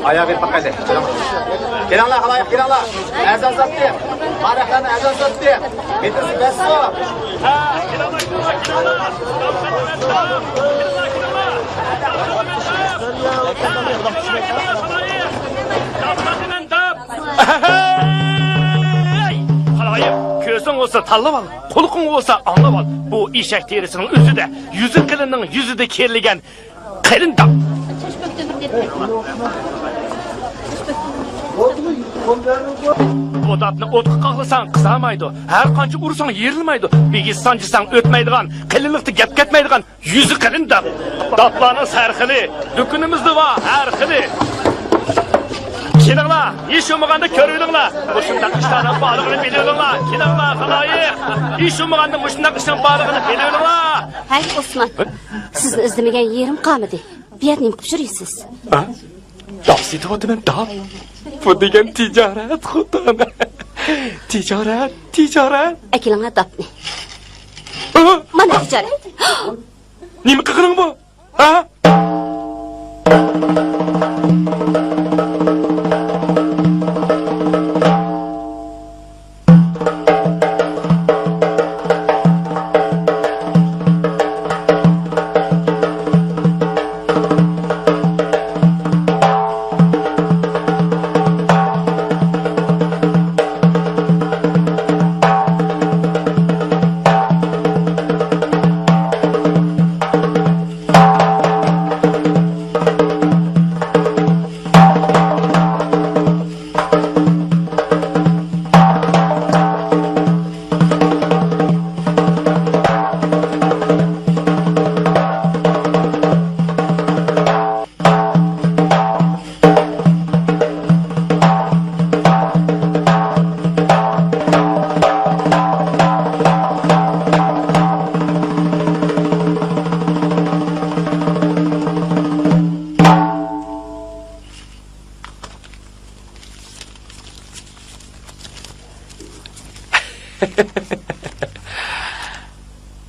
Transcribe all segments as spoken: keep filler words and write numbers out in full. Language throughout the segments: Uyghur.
ئاياغ بېرىپ باقايلى. كېلىڭلار، خالايىق، كېلىڭلار. ئەزان ساتتى. مارەخلەرنى ئەزان ساتتى. مېتىرسى بەسسۇ. ھەي! خالايىق، كۆزۈڭ بولسا تاللاپ ئال، قۇلىقىڭ بولسا ئاڭلاپ ئال. بۇ ئېشەك تېرىسىنىڭ ئۆزىدە، يۈزى قېلىننىڭ يۈزىدە كېرىلگەن قېلىن داپ. بۇ داپنى ئوتقا قاقلىساڭ قىزارمايدۇ، ھەر قانچە ئۇرساڭ يېرىلمايدۇ، بىگىز سانجىساڭ ئۆتمەيدىغان، قېلىنلىقتا گەپ كەتمەيدىغان يۈزى قېلىن داپ. داپلارنىڭ سەر خىلى، دۇكىنىمىزدا بار ھەر خىلى. كېلىڭلار، ھېچ بولمىغاندا كۆرۈۋېلىڭلار. مۇشۇنداق ئىشلارنىڭ بارلىقىنى بىلىۋېلىڭلار. كېلىڭلار، خالايىق. ھېچ بولمىغاندا مۇشۇنداق ئىشنىڭ بارلىقىنى بىلىۋېلىڭلار. ھەي، ئوسمان، سىزنى ئىزدىمىگەن يېرىم قالمىدى. بۇ يەردە نېمە قىلىپ يۈرىسىز؟ ھە؟ داپ سېتىۋاتىمەن، داپ. بۇ دېگەن تىجارەت، خوتۇن. تىجارەت، تىجارەت. ئەكېلىڭلار داپنى. ھە؟ مانا تىجارەت. نېمە قىلغىنىڭ بۇ؟ ھە؟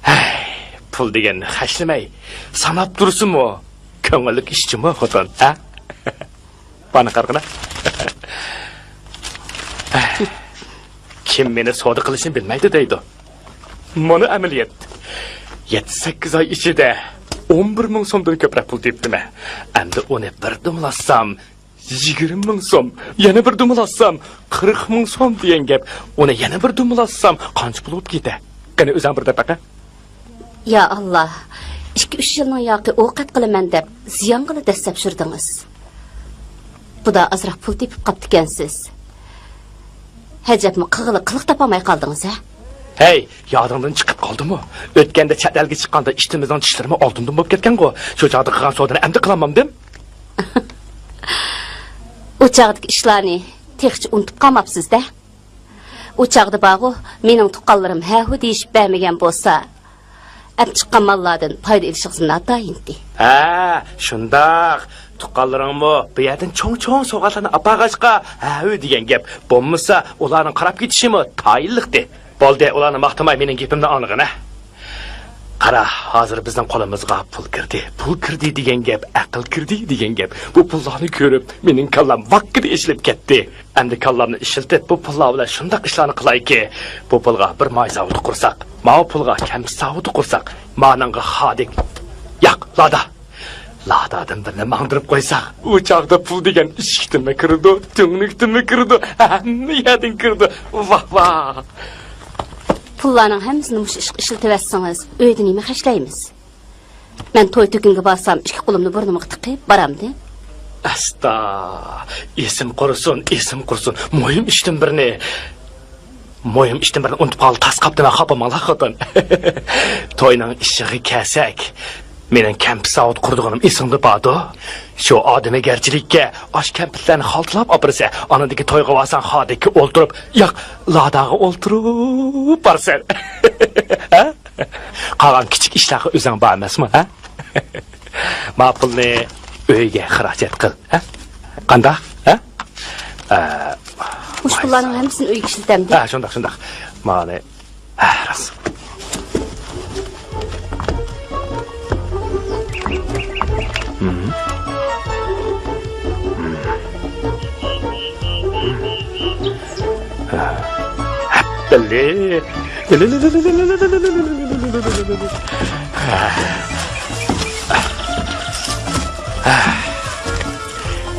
ھەي، پۇل دېگەن خەجلىمەي، ساناپ تۇرسىمۇ كۆڭۈللۈك ئىش جۇمۇ، خوتۇن، ھە؟ بارنى قارىغىنا. كىم مېنى سودا قىلىشنى بىلمەيدۇ دەيدۇ. مانا ئەمەلىيەت. يەتتە-سەككىز ئاي ئىچىدە ئون بىر مىڭ سومدىن كۆپرەك پۇل تېپىپتىمەن. ئەمدى ئۇنى بىر دومىلاتسام، يىگىرمە مىڭ سوم، يەنە بىر دومىلاتسام، قىرىق مىڭ سوم دېگەن گەپ. ئۇنى يەنە بىر دومىلاتسام، قانچە پۇل بولۇپ كېتە؟ قېنى، ئۆزۈڭ بىر دەپ بەقە. يا ئاللا، ئىككى-ئۈچ يىلنىڭ ياقى ئوقەت قىلىمەن دەپ زىيانغىلا دەسسەپ يۈردىڭىز. بۇدا ئازراق پۇل تېپىپ قاپتىكەنسىز. ھەجەپمۇ قىلغىلى قىلىق تاپالماي قالدىڭىز، ھە؟ ھەي، يادىڭدىن چىقىپ قالدىمۇ؟ ئۆتكەندە چەت ئەلگە چىققاندا ئىتىمىزنىڭ چىشلىرىمۇ ئالتۇندىن بولۇپ كەتكەنغۇ. شۇ چاغدا قىلغان سودىنى ئەمدى قىلالمامدىم؟ ئۇ چاغدىكى ئىشلارنى تېخىچە ئۇنتۇپ قالماپسىز-دە. ئۇ چاغدا بارغۇ، مېنىڭ تۇغقانلىرىم ھە-ھۇ دېيىشىپ بەرمىگەن بولسا، ئەپ چىققان ماللاردىن پايدا ئېلىشىڭىزمۇ ناتايىنتى. ھە، شۇنداق. تۇغقانلىرىڭمۇ بۇ يەردىن چوڭ-چوڭ سوۋغاتلارنى ئاپارغاچقا، ھە-ھۇ دېگەن گەپ. بولمىسا، ئۇلارنىڭ قاراپ كېتىشىمۇ تايىنلىقتى. بولدى، ئۇلارنى ماختىماي، مېنىڭ گېپىمنى ئاڭلىغىن، ھە. قارا، ھازىر بىزنىڭ قولىمىزغا پۇل كىردى. پۇل كىردى دېگەن گەپ، ئەقىل كىردى دېگەن گەپ. بۇ پۇللارنى كۆرۈپ، مېنىڭ كاللام ۋاككىدە ئېچىلىپ كەتتى. ئەمدى كاللامنى ئىشلىتىپ، بۇ پۇللار بىلەن شۇنداق ئىشلارنى قىلايكى، بۇ پۇلغا بىر ماي زاۋۇتى قۇرساق، ماۋۇ پۇلغا كەمپۈت زاۋۇتى قۇرساق، مانىڭغا خادىك، ياق، لادا. لادادىن بىرنى ماڭدۇرۇپ قويساق، ئۇ چاغدا پۇل دېگەن ئىشىكتىنمۇ كىرىدۇ، تۈڭلۈكتىنمۇ كىرىدۇ، ھەممە يەردىن كىرىدۇ. ۋاھ، ۋاھ! پۇللارنىڭ ھەممىسىنى مۇشۇ ئىشقا ئىشلىتىۋەتسىڭىز، ئۆيدە نېمە خەجلەيمىز؟ مەن توي-تۆكۈنگە بارسام، ئىككى قولۇمنى بۇرنۇمغا تىقىپ بارامدى. ئاستا، ئېسىم قۇرسۇن، ئېسىم قۇرسۇن. مۇھىم ئىشتىن بىرنى، مۇھىم ئىشتىن بىرنى ئۇنتۇپ قالدى، تاس قاپتىمەن، خاپا بولماڭلار، خوتۇن. توينىڭ ئىشىغا كەلسەك، مېنىڭ كەمپۈت زاۋۇت قۇرىدىغىنىم ئېسىڭدە باردۇ؟ شۇ ئادىمىگەرچىلىككە ئاش كەمپۈتلەرنى خالتىلاپ ئاپىرىسەن، ئانىڭدىن كېيىن تويغا بارساڭ، خادىككە ئولتۇرۇپ، ياق، لاداغا ئولتۇرۇپ بارىسەن. ھە؟ قالغان كىچىك ئىشلارغا ئۆزۈڭ بار ئەمەسمۇ، ھە؟ ما پۇلنى ئۆيگە خىراجەت قىل، ھە؟ قانداق، ھە؟ ئە، مۇشۇ پۇللارنىڭ ھەممىسىنى ئۆيگە ئىشلىتەمدى. ھە، شۇنداق، شۇنداق. مانى، ھە، راست. مم. مم.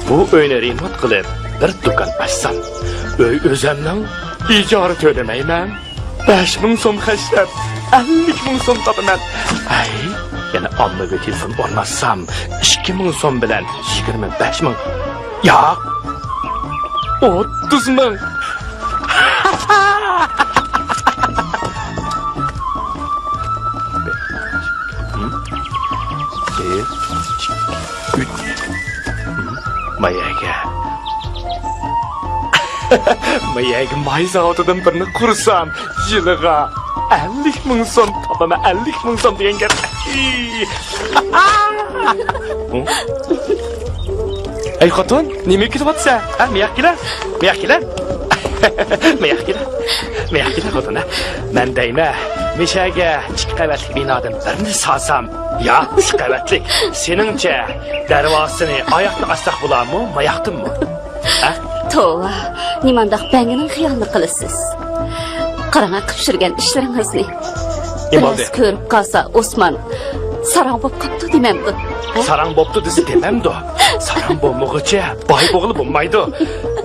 بۇ ئۆينى رېمونت قىلىپ، بىر دۇكان ئاچسام، ئۆي ئۆزەمنىڭ، ئىجارە تۆلىمەيمەن. بەش مىڭ سوم خەجلەپ، ئەللىك مىڭ سوم تاپىمەن. ئەي، يەنە ئاممىۋى تېلېفون ئورناتسام، ئىككى مىڭ سوم بىلەن يىگىرمە بەش مىڭ، ياق، ئوتتۇز مىڭ. بىر، ئىككى، ئۈچ. ما يەرگە؟ ما يەرگە ماي زاۋۇتىدىن بىرنى قۇرسام، يىلىغا ئەللىك مىڭ سوم تاپىمەن، ئەللىك مىڭ سوم دېگەن گەپ. ئەي خوتۇن، نېمە كۈلۈۋاتىسەن؟ ھە، مىياق كېلە، مىياق كېلە. مىياق كېلە، مىياق كېلە خوتۇن، ھە. مەن دەيمەن، مىشەگە ئىككى قەۋەتلىك بىنادىن بىرنى سالسام، يا ئۈچ قەۋەتلىك. سېنىڭچە، دەرۋازىسىنى ئاياقتىن ئاچساق بولارمۇ، ماياقتىنمۇ؟ ھە؟ توۋا، نېمانداق بەڭگىنىڭ خىيالىنى قىلىسىز؟ قاراڭا قىلىپ چۈشۈرگەن ئىشلىرىڭىزنى. نېمە بولدى؟ بىرەرسى كۆرۈپ قالسا، ئوسمان ساراڭ بوپ قاپتۇ دېمەمدۇ؟ ھە؟ ساراڭ بوپتۇ دېسە دېمەمدۇ؟ ساراڭ بولمىغۇچە باي ئوغلى بولمايدۇ.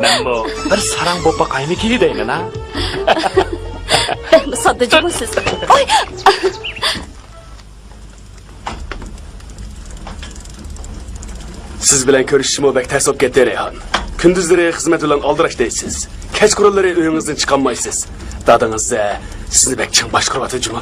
مەنمۇ بىر ساراڭ بوپ باقايمىكى دەيمەن، ھە؟ بەكمۇ ساددا جۇمۇ سىز. ئوي! سىز بىلەن كۆرۈشۈشمۇ بەك تەس بولۇپ كەتتى، رەيھان. كۈندۈزلىرى خىزمەت بىلەن ئالدىراش دەيسىز. كەچقۇرۇنلىرى ئۆيىڭىزدىن چىقالمايسىز. دادىڭىز، ئە، سىزنى بەك چىڭ باشقۇرۇۋاتىدۇ جۇمۇ.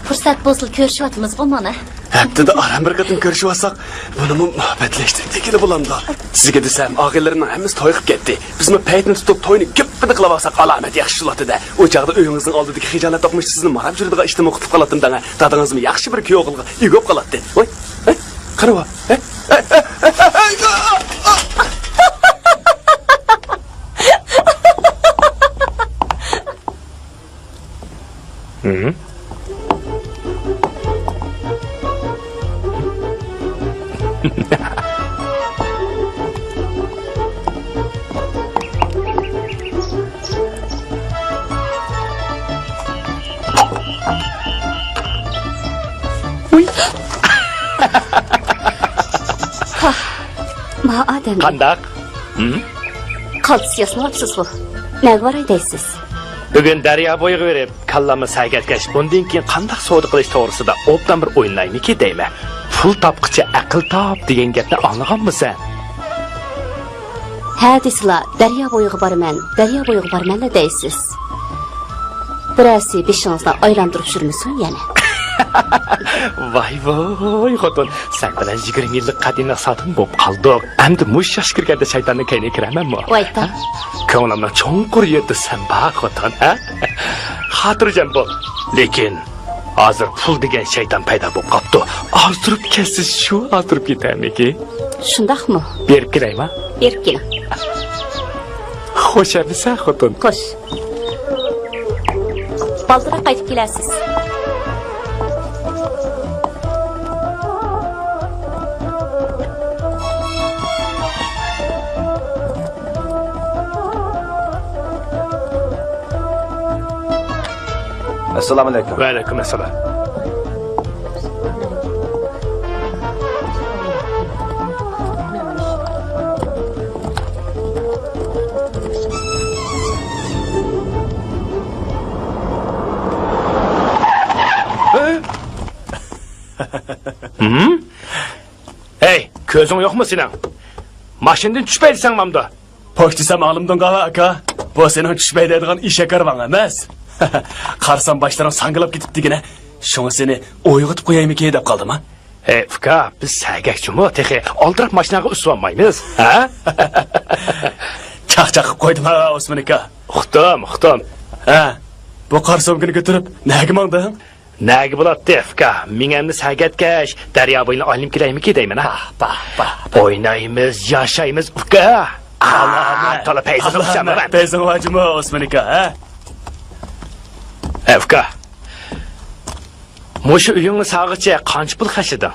پۇرسەت بولسىلا كۆرۈشۈۋاتىمىزغۇ مانا. ھەپتىدە ئاران بىر قېتىم كۆرۈشۈۋالساق، بۇنىمۇ مۇھەببەتلەشتىم دېگىلى بولامدۇ؟ سىزگە دېسەم، ئاغىنىلىرىمنىڭ ھەممىسى توي قىلىپ كەتتى. بىزمۇ پەيتنى تۇتۇپ، توينى گۈپپىدە قىلىۋالساق ئالامەت ياخشى بولاتتى-دە. ئۇ چاغدا ئۆيىڭىزنىڭ ئالدىدىكى خىجالەت دوقمۇشتا سىزنى ماراپ يۈرىدىغان ئىشتىنمۇ قۇتۇلۇپ قالاتتىم دەڭە. دادىڭىزمۇ ياخشى بىر كۈيئوغۇلغا ئىگە بولۇپ قالاتتى. ۋاي، ھە؟ قارىۋا، ھە؟ ھە؟ ۋۇي. ھا، ما ئادەم. قانداق؟ ھىم؟ قالتىس ياسىنىۋاپسىزغۇ. نەگە باراي دەيسىز؟ بۈگۈن دەريا بويىغا بېرىپ، كاللامنى سەگەتكەچ، بۇندىن كېيىن قانداق سودا قىلىش توغرىسىدا ئوبدان بىر ئويلىنايمىكى دەيمەن. پۇل تاپقىچە ئەقىل تاپ دېگەن گەپنى ئاڭلىغانمۇ سەن؟ ھە دېسىلا، دەريا بويىغا بارىمەن، دەريا بويىغا بارىمەنلا دەيسىز. بىرەرسى بېشىڭىزنى ئايلاندۇرۇپ يۈرمىسۇن يەنە. ۋاي ۋاي خوتۇن، سەن بىلەن يىگىرمە يىللىق قەدىمىي سادىن بولۇپ قالدۇق. ئەمدى مۇشۇ ياش كىرگەندە شەيتاننىڭ كەينىگە كىرەمەنمۇ؟ ۋايتا. ھە؟ كۆڭلۈمنىڭ چوڭقۇر يېرىدە سەن بار خوتۇن، ھە؟ خاتىرجەم بول. لېكىن ھازىر پۇل دېگەن شەيتان پەيدا بولۇپ قاپتۇ. ئازدۇرۇپ كەتسە شۇ ئازدۇرۇپ كېتەرمىكى؟ شۇنداقمۇ؟ بېرىپ كېلەيما؟ بېرىپ كېلىڭ. خوش ئەمىسە خوتۇن؟ خوش. بالدۇرراق قايتىپ كېلەرسىز. ئەسسالامۇ ئەلەيكۇم. ۋەئەلەيكۇم ئەسسالام. ھىم؟ ھەي، كۆزۈڭ يوقمۇ سېنىڭ؟ ماشىنىدىن چۈشمەيسەن مامدا. پوچتىسام ئاڭلىمىدىڭ غالا ئاكا. بۇ سېنىڭ چۈشمەي دەيدىغان ئېشەك ھارۋاڭ ئەمەس. قارىسام باشلىرىڭ ساڭگىلاپ كېتىپتىكىنە. شۇڭا سېنى ئويغىتىپ قويايمىكى دەپ قالدىم ھە. ھەي ئۇكا، بىز سەگەكچىمۇ تېخى ئالدىراپ ماشىناغا ئۈسۈۋالمايمىز، ھە؟ چاقچاق قىلىپ قويدۇم ھە ئوسمان ئاكا. ئۇقتۇم، ئۇقتۇم. ھە، بۇ قارا سومكىنى كۆتۈرۈپ نەگە ماڭدىڭ؟ نەگە بولاتتى ئۇكا؟ مېڭەمنى سەگەتكەچ دەريا بويىنى ئايلىنىپ كېلەيمىكى دەيمەن ھە. باھ، باھ، باھ، باھ. ئوينايمىز، ياشايمىز ئۇكا. ئالامەت. تولا پەيزىڭ ئوخشامدىمەن. پەيزىڭ ۋاجىمۇ ئوسمان ئاكا ھە؟ ھە ئۇكا. مۇشۇ ئۆيۈڭنى سالغىچە قانچە پۇل خەجلىدىڭ؟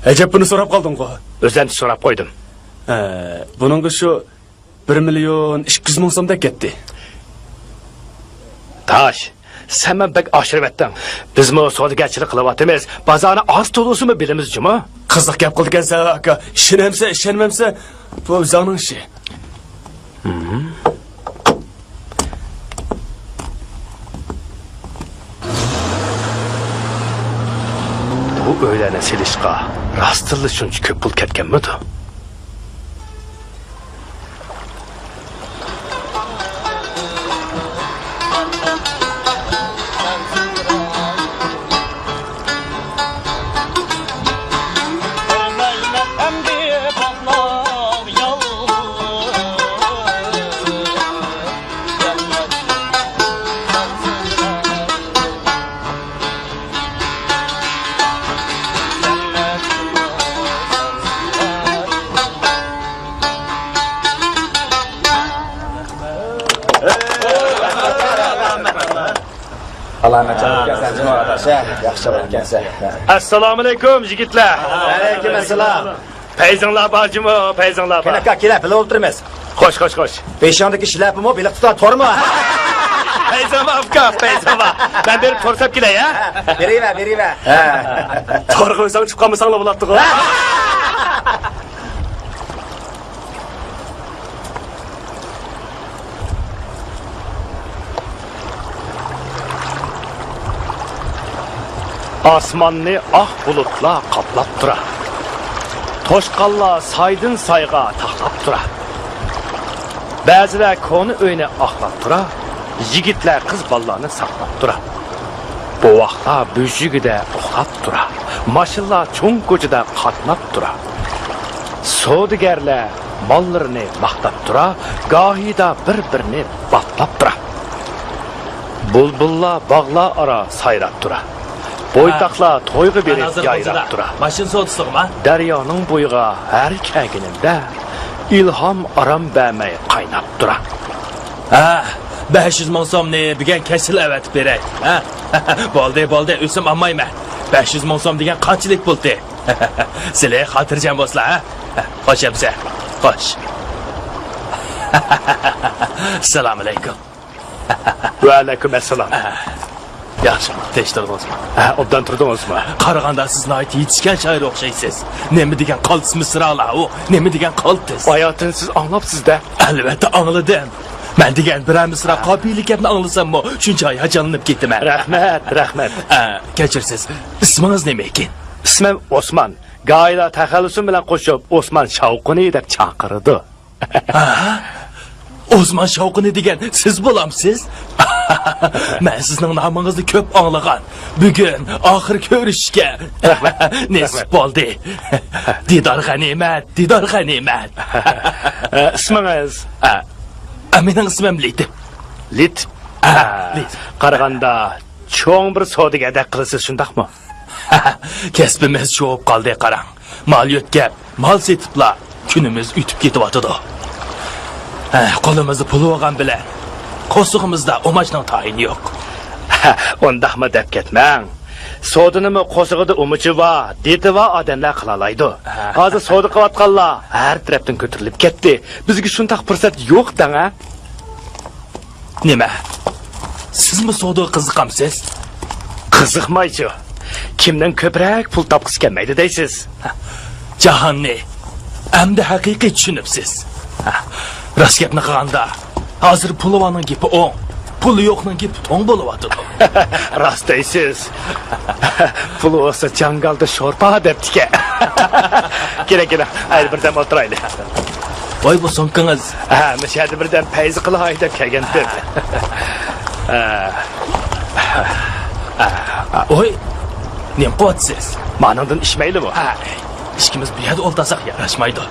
ئەجەب، بۇنى سوراپ قالدىڭغۇ؟ ئۆزۈمچە سوراپ قويدۇم. ھە، بۇنىڭغا شۇ بىر مىليون ئىككى يۈز مىڭ سومدەك كەتتى. تاش، سەن مەن بەك ئاشۇرۇۋەتتىڭ. بىزمۇ سودىگەرچىلىك قىلىۋاتىمىز. بازارنى ئاز تولىسىمۇ بىلىمىز جۇمۇ. قىزىق گەپ قىلىدىكەنسەن ئاكا. ئىشىنەمسەن، ئىشەنمەمسەن، بۇ ئۆزۈڭنىڭ ئىشى. بۇ ئۆيلەرنى سېلىشقا راستتىنلا شۇنچە كۆپ پۇل كەتكەنمىدۇ؟ ئالامەت چاغ ئىكەنسەن جۇمۇ ئاداش، ھە؟ ياخشى چاغ ئىكەنسەن. ئەسسالامۇئەلەيكۇم يىگىتلەر. ۋەئەلەيكۇم ئەسسالام. پەيزىڭلار بارجۇمۇ، پەيزىڭلار بار؟ كېلە ئاكا، كېلە، بىللە ئولتۇرىمىز. خوش، خوش، خوش. بېشىڭدىكى شىلەپىمۇ، بېلىق تۇتقان تورمۇ؟ پەيزىڭ بار ئۇكا، پەيزىڭ بار. مەن بېرىپ تور ساپ كېلەي، ھە؟ بېرىۋەر، بېرىۋەر. ھە. تورغا ئۆزۈڭ چۈشۈپ قالمىساڭلا بولاتتىغۇ. ئاسماننى ئاق بۇلۇتلار قاپلاپ تۇرا. توشقانلار سايدىن سايغا تاقلاپ تۇرا. بەزىلەر كونا ئۆينى ئاقلاپ تۇرا. يىگىتلەر قىز بالىلارنى ساقلاپ تۇرا. بوۋاقلار بۆشۈكىدە ئۇخلاپ تۇرا. ماشىنىلار چوڭ كوچىدا قاتناپ تۇرا. سودىگەرلەر ماللىرىنى ماختاپ تۇرا، گاھىدا بىر-بىرىنى باپلاپ تۇرا. بۇلبۇللار باغلار ئارا سايراپ تۇرا. بويتاقلار تويغا بېرىپ يايراپ تۇرا. ماشىنا سودىسىغىما؟ دەريانىڭ بويىغا ھەر كەلگىنىمدە، ئىلھام ئارام بەرمەي قايناپ تۇرا. ھە، بەش يۈز مىڭ سومنى بۈگۈن كەچلا ئەۋەتىپ بېرەي. ھە؟ بولدى، بولدى، ئۆزۈم ئالمايمەن. بەش يۈز مىڭ سوم دېگەن قانچىلىك پۇل تى؟ سىلى خاتىرجەم بولسىلا، ھە؟ خوش ئەمىسە. خوش. ئەسسالامۇئەلەيكۇم. ۋەئەلەيكۇم ئەسسالام. ياخشىمۇ؟ تىنچ تۇردىڭىزمۇ؟ ھە، ئوبدان تۇردىڭىزمۇ؟ قارىغاندا سىز ناھايىتى يېتىشكەن شائىر ئوخشايسىز. نېمە دېگەن قالتىس مىسرالار ئۇ، نېمە دېگەن قالتىس. باياتىن سىز ئاڭلاپسىز-دە. ئەلۋەتتە ئاڭلىدىم. مەن دېگەن بىرەر مىسرا قاپىيىلىك گەپنى ئاڭلىساممۇ شۇنچە ھاياجانلىنىپ كېتىمەن. رەھمەت، رەھمەت. ئە، كەچۈرىسىز. ئىسمىڭىز نېمە ئىكەن؟ ئىسمىم ئوسمان. گاھىدا تەخەللۇسۇم بىلەن قوشۇپ ئوسمان شاۋقۇنى دەپ چاقىرىدۇ. ھە؟ ئوسمان شاۋقۇنى دېگەن سىز بولامسىز؟ مەن سىزنىڭ نامىڭىزنى كۆپ ئاڭلىغان. بۈگۈن ئاخىر كۆرۈشۈشكە نېسىپ بولدى. دىدار غەنىيمەت، دىدار غەنىيمەت. ئە، ئىسمىڭىز؟ ئە، ئە، مېنىڭ ئىسمىم لېتىپ. لېتىپ؟ ئە، ئە، لېتىپ. قارىغاندا چوڭ بىر سودىگەردەك قىلىسىز، شۇنداقمۇ؟ كەسپىمىز شۇ بولۇپ قالدى، قاراڭ. مال يۆتكەپ، مال سېتىپلا كۈنىمىز ئۆتۈپ كېتىۋاتىدۇ. ھە، قولىمىزدا پۇل بولغان بىلەن قورسىقىمىزدا ئۇماچنىڭ تايىنى يوق. ئۇنداقمۇ دەپ كەتمەڭ. سودىنىمۇ قورسىقىدا ئۇمىچى بار، دېتى بار ئادەملەر قىلالايدۇ. ھە. ھازىر سودا قىلىۋاتقانلار ھەر تەرەپتىن كۆتۈرۈلۈپ كەتتى. بىزگە شۇنداق پۇرسەت يوق دەڭ، ھە؟ نېمە؟ سىزمۇ سودىغا قىزىقامسىز؟ قىزىقمايچۇ. كىمنىڭ كۆپرەك پۇل تاپقۇسى كەلمەيدۇ دەيسىز؟ جاھاننى ئەمدى ھەقىقىي چۈشىنىپسىز. راست گەپنى قىلغاندا، ھازىر پۇلى بارنىڭ گېپى ئوڭ، پۇلى يوقنىڭ گېپى توڭ بولۇۋاتىدۇ. راست دەيسىز. پۇلى بولسا جاڭگالدا شورپا دەپتىكەن. كېلىڭ، كېلىڭ، ھەيدە بىردەم ئولتۇرايلى. ۋاي، بۇ سومكىڭىز. ھە، مۇشۇ يەردە بىردەم پەيزى قىلاي دەپ كەلگەنتىم. ھە. ھە. ھە. ھە. ھوي، نېمە قىلىۋاتىسىز؟ مانىڭدىن ئىچمەيلىمۇ؟ ھە، ئىككىمىز بۇ يەردە ئولتۇرساق ياراشمايدۇ.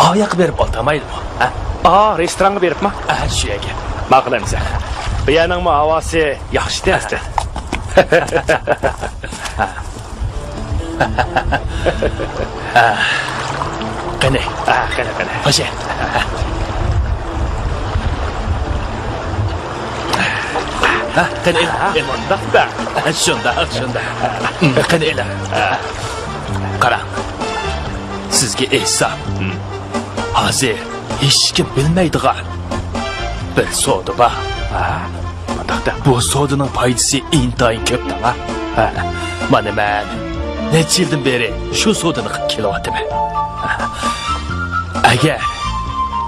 ئاياققا بېرىپ ئولتۇرمايلىمۇ؟ ھە؟ ئا، رېستورانغا بېرىپما؟ ھە، شۇ يەرگە. ماقۇل ئەمىسە. بۇ يەرنىڭمۇ ھاۋاسى ياخشى ئەمەستە. ھە. قېنى. ھە، قېنى، قېنى. خوش. ھە، قېنى ئېلىڭ. ھە، ئېلىڭ. مۇنداق-دە. شۇنداق، شۇنداق. قېنى ئېلىڭ. ھە. قاراڭ. سىزگە ئېيتسام، ھازىر ھېچكىم بىلمەيدىغان بىر سودا بار. ھە؟ مۇنداق دە. بۇ سودىنىڭ پايدىسى ئىنتايىن كۆپ دەڭا. ھە. مانا مەن نەچچە يىلدىن بېرى شۇ سودىنى قىلىپ كېلىۋاتىمەن. ئەگەر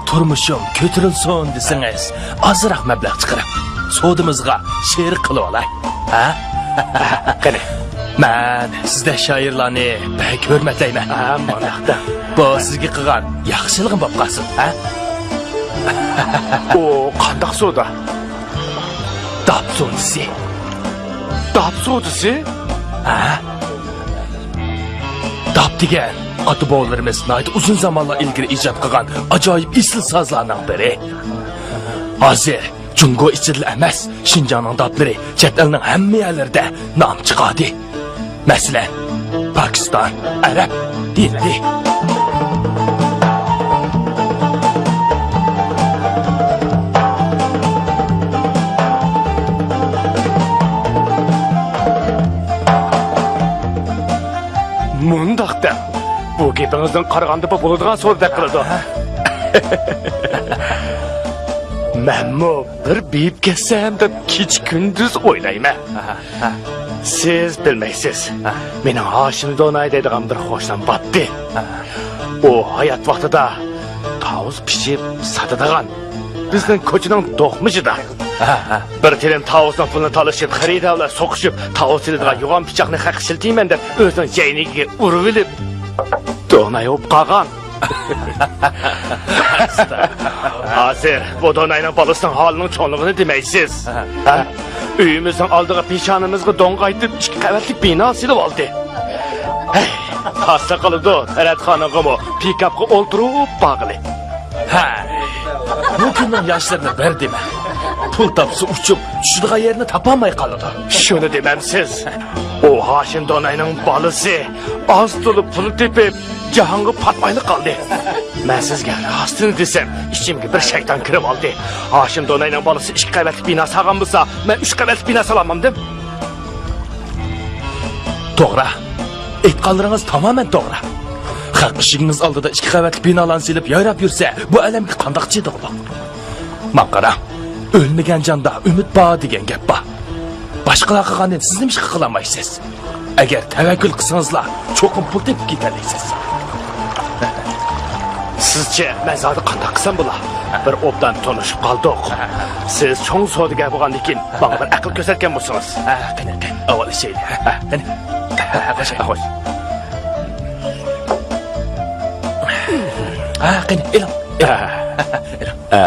تۇرمۇشۇم كۆتۈرۈلسۇن دېسىڭىز، ئازراق مەبلەغ چىقىرىپ، سودىمىزغا شېرىك قىلىۋالاي. ھە؟ قېنى. مەن سىزدەك شائىرلارنى بەك ھۆرمەتلەيمەن. ھە، مانداقتا. بۇ سىزگە قىلغان ياخشىلىقىم بولۇپ قالسۇن، ھە؟ ئۇ قانداق سودا؟ داپ سودىسى. داپ سودىسى؟ ھە؟ داپ دېگەن ئاتا-بوۋىلىرىمىز ناھايىتى ئۇزۇن زامانلار ئىلگىرى ئىجاد قىلغان ئاجايىپ ئېسىل سازلارنىڭ بىرى. ھازىر جۇڭگو ئىچىدىلا ئەمەس، شىنجاڭنىڭ داپلىرى چەت ئەلنىڭ ھەممە يەرلىرىدە نام چىقاردى. مەسىلەن، پاكىستان، ئەرەب، ھىندى. مۇنداق دەڭ، بۇ گېپىڭىزدىن قارىغاندا بۇ بولىدىغان سودىدەك قىلىدۇ. مەنمۇ بىر بېيىپ كەتسەم دەپ كېچە-كۈندۈز ئويلايمەن. سىز بىلمەيسىز. مېنىڭ ھاشىم دوناي دەيدىغان بىر قوشنام باتتى. ئۇ ھايات ۋاقتىدا تاۋۇز پىشىپ ساتىدىغان بىزنىڭ كوچىنىڭ دوقمۇشىدا. بىر تىلىم تاۋۇزنىڭ پۇلىنى تالىشىپ، خېرىدارلار سوقۇشۇپ، تاۋۇز سېلىدىغان يوغان پىچاقنى خەققە ئىشلىتىمەن دەپ، ئۆزىنىڭ جەينىگىگە ئۇرۇۋېلىپ، دوناي بولۇپ قالغان. ھازىر بۇ دوناينىڭ بالىسىنىڭ ھالىنىڭ چوڭلۇقىنى دېمەيسىز. ھە؟ ئۆيىمىزنىڭ ئالدىغا پېشانىمىزغا دۆڭ قايتىپ، ئىككى قەۋەتلىك بىنا سېلىۋالدى. ھەي، تاسلا قىلىدۇ، تەرەت خانىڭغىمۇ پىكاپقا ئولتۇرۇپ بارغىلى. ھە، بۇ كۈننىڭ ياشلىرىنى بىر دېمە. پۇل تاپسا ئۇچۇپ چۈشىدىغان يەرنى تاپالماي قالىدۇ. شۇنى دېمەمسىز؟ ئۇ ھاشىم دوناينىڭ بالىسى ئاز تولا پۇل تېپىپ، جاھانغا پاتمايلا قالدى. مەن سىزگە راستىنى دېسەم، ئىچىمگە بىر شەيتان كىرىپ ئالدى. ھاشىم دوناينىڭ بالىسى ئىككى قەۋەتلىك بىنا سالغان بولسا، مەن ئۈچ قەۋەتلىك بىنا سالالمامدىم؟ توغرا. ئېيتقانلىرىڭىز تامامەن توغرا. خەق ئىشىكىڭىز ئالدىدا ئىككى قەۋەتلىك بىنالارنى سېلىپ يايراپ يۈرسە، بۇ ئەلەمگە قانداق چىدىغۇلۇق؟ ماڭا قاراڭ، ئۆلمىگەن جاندا ئۈمىد بار دېگەن گەپ بار. باشقىلار قىلغاننى سىز نېمىشقا قىلالمايسىز؟ ئەگەر تەۋەككۈل قىلسىڭىزلا، چوقۇم پۇل تېپىپ كېتەلەيسىز. سىزچە مەن زادى قانداق قىلسام بولا؟ بىر ئوبدان تونۇشۇپ قالدۇق. سىز چوڭ سودىگەر بولغاندىكىن، ماڭا بىر ئەقىل كۆرسەتكەن بولسىڭىز. ھە، قېنى، قېنى، ئاۋۋال ئىچەيلى. ھە، قېنى. ھە، خوش. خوش. ھە، قېنى، ئېلىڭ. ئېلىڭ. ھە. ئېلىڭ. ھە.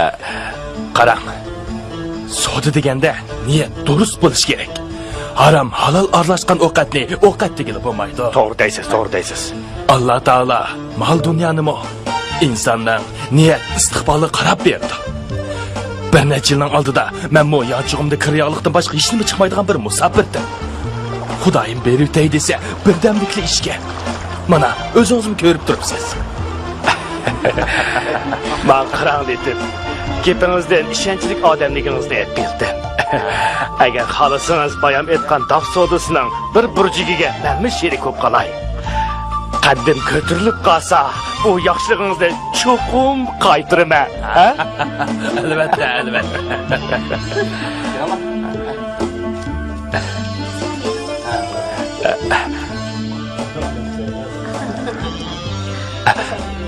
قاراڭ، سودا دېگەندە نىيەت دۇرۇس بولۇشى كېرەك. ھارام، ھالال ئارىلاشقان ئوقەتنى ئوقەت دېگىلى بولمايدۇ. توغرا دەيسىز، توغرا دەيسىز. ئاللا تائالا مال-دۇنيانىمۇ ئىنساننىڭ نىيەت، ئىستىقبالىغا قاراپ بېرىدۇ. بىر نەچچە يىلنىڭ ئالدىدا مەنمۇ يانچۇقۇمدا كىر-ياغلىقتىن باشقا ھېچنېمە چىقمايدىغان بىر مۇساپىردىم. خۇدايىم بېرىۋېتەي دېسە، بىردەملىكلا ئىچكەن. مانا، ئۆزىڭىزمۇ كۆرۈپ تۇرۇپسىز. ماڭا قاراڭ، لېتىپ. گېپىڭىزدىن ئىشەنچلىك ئادەملىكىڭىزنى بىلدىم. ئەگەر خالىسىڭىز، بايام ئېيتقان داپ سودىسىنىڭ بىر بۇرجىكىگە مەنمۇ شېرىك بولۇپ قالاي. قەددىم كۆتۈرۈلۈپ قالسا، بۇ ياخشىلىقىڭىزنى چوقۇم قايتۇرىمەن، ھە؟ ئەلۋەتتە، ئەلۋەتتە.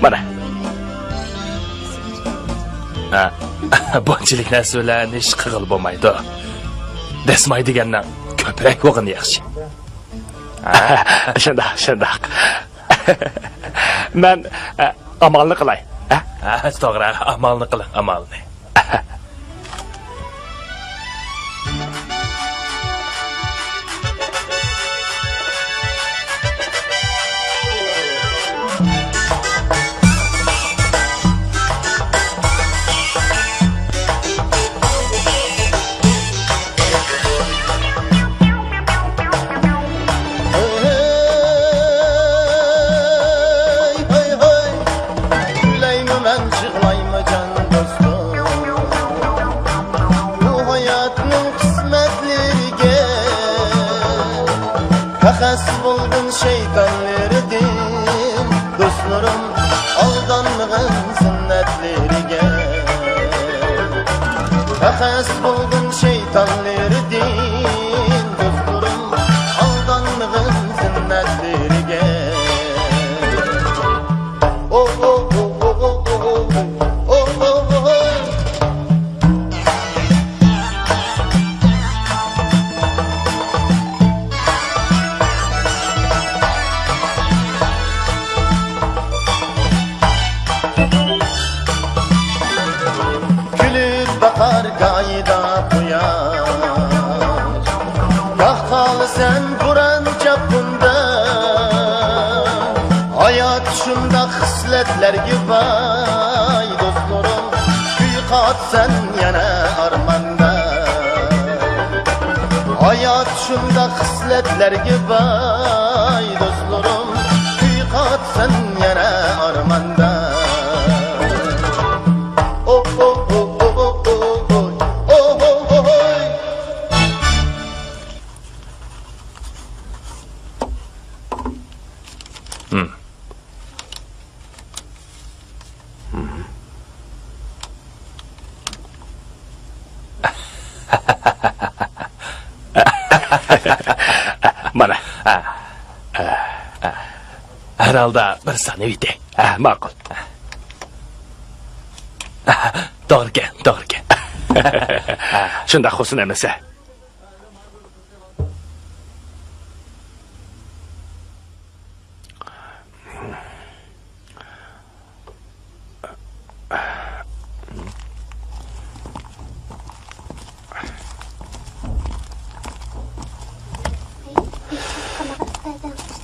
مانا. ھە، بۇنچىلىك نەرسە بىلەن ئىش قىلغىلى بولمايدۇ. دەسماي دېگەننىڭ كۆپرەك بولغىنى ياخشى. شۇنداق، شۇنداق. مەن، ئە، ئامالنى قىلاي. ھە؟ ھە، توغرا، ئامالنى قىلىڭ، ئامالنى. ھەي، ھەي، ھەي، كۈلەيمۇ مەن، يىغلايمۇ جان دوستۇم؟ بۇ ھاياتنىڭ قىسمەتلىرىگە تەخەسسۇس بولغىن شەيتانلىرىدىن. دوستلىرىم، ئالدانمىغىن زىننەتلىرىگە، پەخەس بولغىن شەيتانلىرىدىن. دوستلىرىم، ئالدانمىغىن زىننەتلىرىگە. ئو، ئو، ئو. كۈلۈپ باقار گاھىدا قۇياش، گاھ خالىسەن بوران چاپقۇندا. ھايات شۇنداق خىسلەتلەرگە باي، دوستلىرىم، كۈي قاتىسەن يەنە ئارماندا. ھايات شۇنداق خىسلەتلەرگە باي، دوستلىرىم، كۈي قاتىسەن يەنە ئارماندا. ئو، ئو، ئو. مانا، ھە، ھە، ھە. ھەر ھالدا بىر سانىۋېتەي. ھە، ماقۇل. توغرىكەن، توغرىكەن. شۇنداق خوسۇن ئەمەسە.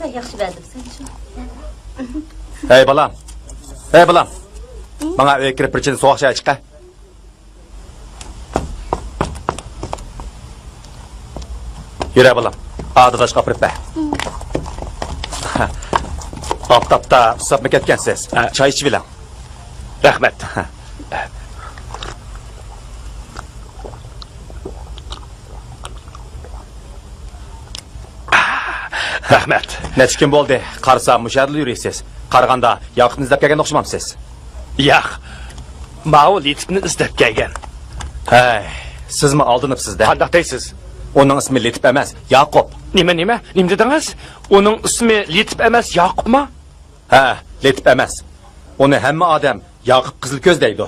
ياخشى بەردىم سەن شۇ. ھەي بالام، ھەي بالام، ماڭا ئۆيگە كىرىپ بىر چىنە سوغۇق چاي چىقە. يۈرە بالام، ئادىداشقا ئاپىرىپ بەر. ئاپتاپتا ئۇسساپمۇ كەتكەنسىز؟ ھە. چاي ئىچىۋېلىڭ. رەھمەت. رەھمەت. نەچچە كۈن بولدى، قارىسام مۇشۇ يەردىلا يۈرىسىز. قارىغاندا ياقۇپنى ئىزدەپ كەلگەن ئوخشىمامسىز؟ ياق، ماۋۇ لېتىپنى ئىزدەپ كەلگەن. ھەي، سىزمۇ ئالدىنىپسىز-دە. قانداق دەيسىز؟ ئۇنىڭ ئىسمى لېتىپ ئەمەس، ياقۇپ. نېمە، نېمە؟ نېمە دېدىڭىز؟ ئۇنىڭ ئىسمى لېتىپ ئەمەس، ياقۇپمۇ؟ ھە، لېتىپ ئەمەس. ئۇنى ھەممە ئادەم ياقۇپ قىزىلكۆز دەيدۇ.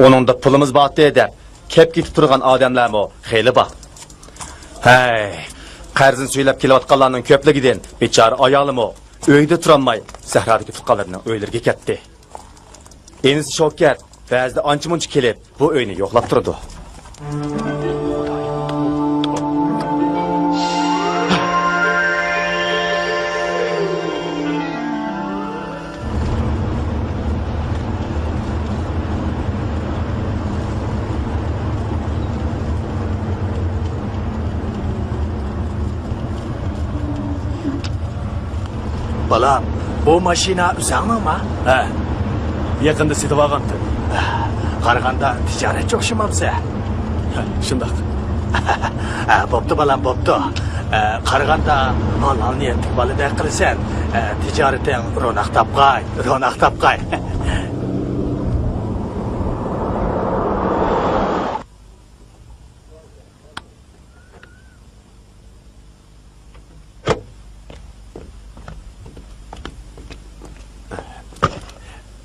ئۇنىڭدا پۇلىمىز بارتى دەپ كەپ كېتىپ تۇرغان ئادەملەرمۇ خېلى بار. ھەي، قەرزىنى سۈيلەپ كېلىۋاتقانلارنىڭ كۆپلۈكىدىن بىچارە ئايالىمۇ ئۆيدە تۇرالماي سەھرادىكى تۇغقانلىرىنىڭ ئۆيلىرىگە كەتتى. ئىنىسى شوۋكەت بەزىدە ئانچە-مۇنچە كېلىپ بۇ ئۆينى يوقلاپ تۇرىدۇ. بالام، بۇ ماشىنا ئۆزۈڭنىڭما؟ ھە، يېقىندا سېتىۋالغانتىم. قارىغاندا تىجارەتچى ئوخشىمامسەن؟ ھە، شۇنداق. ھە، بوپتۇ بالام، بوپتۇ. ھە، قارىغاندا ھالال نىيەتلىك بالىدەك قىلىسەن. ھە، تىجارىتىڭ روناق تاپقاي، روناق تاپقاي.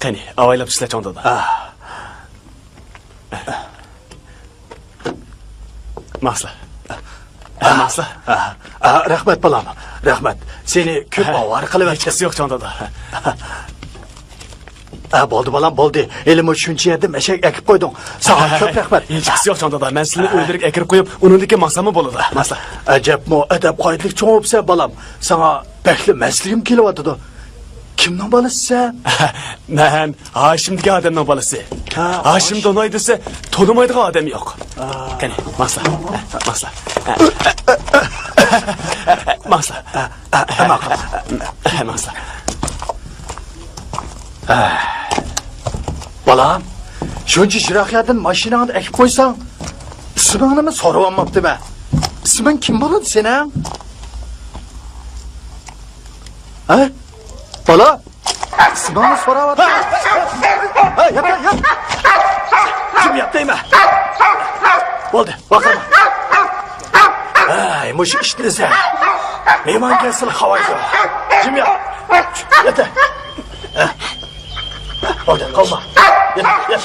قېنى، ئاۋايلاپ ئىشلە، چوڭ دادا. ئاھ. ماڭسىلا. ماڭسىلا. ئاھ، ئاھ، رەھمەت، بالام، رەھمەت. سېنى كۆپ ئاۋارە قىلىۋەتتىم. ھېچقىسى يوق، چوڭ دادا. ھە، بولدى، بالام، بولدى. ھېلىمۇ شۇنچە يەردىن ئەشەك ئەكىپ قويدۇڭ. ساڭا كۆپ رەھمەت. ھېچقىسى يوق، چوڭ دادا. مەن سىلىنى ئۆيلىرىگە ئەكىرىپ قويۇپ، ئۇنىڭدىن كېيىن ماڭساممۇ بولىدۇ. ماقۇل. ئەجەبمۇ ئەدەپ-قائىدىلىك چوڭ بوپسەن، بالام. ساڭا بەكلا مەسلىگۈم كېلىۋاتىدۇ. كىمنىڭ بالىسى سەن؟ مەن ھاشىم دېگەن ئادەمنىڭ بالىسى. ھە، ھاشىم ھاشىم. دوناي دېسە، تونۇمايدىغان ئادەم يوق. قېنى، ماڭسىلا. ماڭسىلا. ماڭسىلا. ماڭسىلا. بالام، شۇنچە يىراق يەردىن ماشىناڭنى ئەكىپ قويساڭ، ئىسمىڭنىمۇ سورىۋالماپتىمەن. ئىسمىڭ كىم بولىدۇ سېنىڭ؟ ھە؟ بالا، ئىسمىڭنى سوراۋاتىمەن. ھەي، يات، يات، يات. جىم يات دەيمەن. بولدى، ۋارقىرىما. ھەي، مۇشۇ ئىتنى سەن. مېھمان كەلسىلا خاۋايدۇ. جىم يات. يات. بولدى، قالما. يات، يات.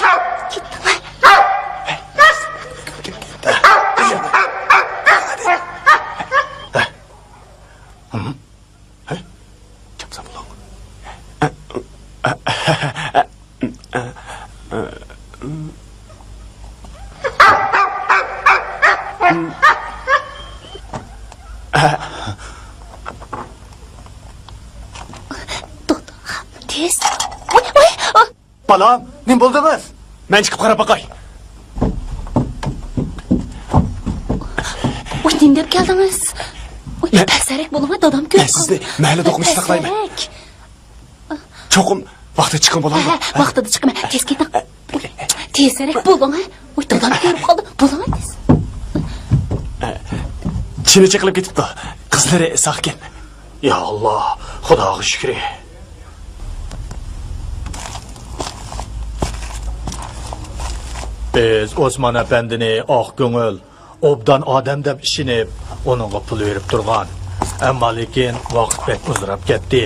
توختا، تېز. ۋاي، ۋاي، ئا! بالام، نېمە بولدىڭىز؟ مەن چىقىپ قاراپ باقاي. ۋاي، نېمە دەپ كەلدىڭىز؟ ۋاي، مەن، پەسرەك بولۇڭ، دادام كۆرۈپ قالدى. مەن سىزنى مەھەللىدە ئوقۇمۇشتا ساقلايمەن. پەسرەك. چوقۇم ۋاقتىدا چىققىن بولامدۇ؟ ھە، ھە، ۋاقتىدا چىقىمەن. تېز كېتىڭ. تېزرەك بولۇڭ، ھە. ۋاي، دادام كۆرۈپ قالدى. بولۇڭ، تېز. چىنە چېقىلىپ كېتىپتۇ. قىزلىرى ساقكەن. يا ئاللا، خۇداغا شۈكرى. بىز ئوسمان ئەپەندىنى ئاق كۆڭۈل، ئوبدان ئادەم دەپ ئىشىنىپ، ئۇنىڭغا پۇل بېرىپ تۇرغان. ئەمما لېكىن ۋاقىت بەك ئۇزىراپ كەتتى.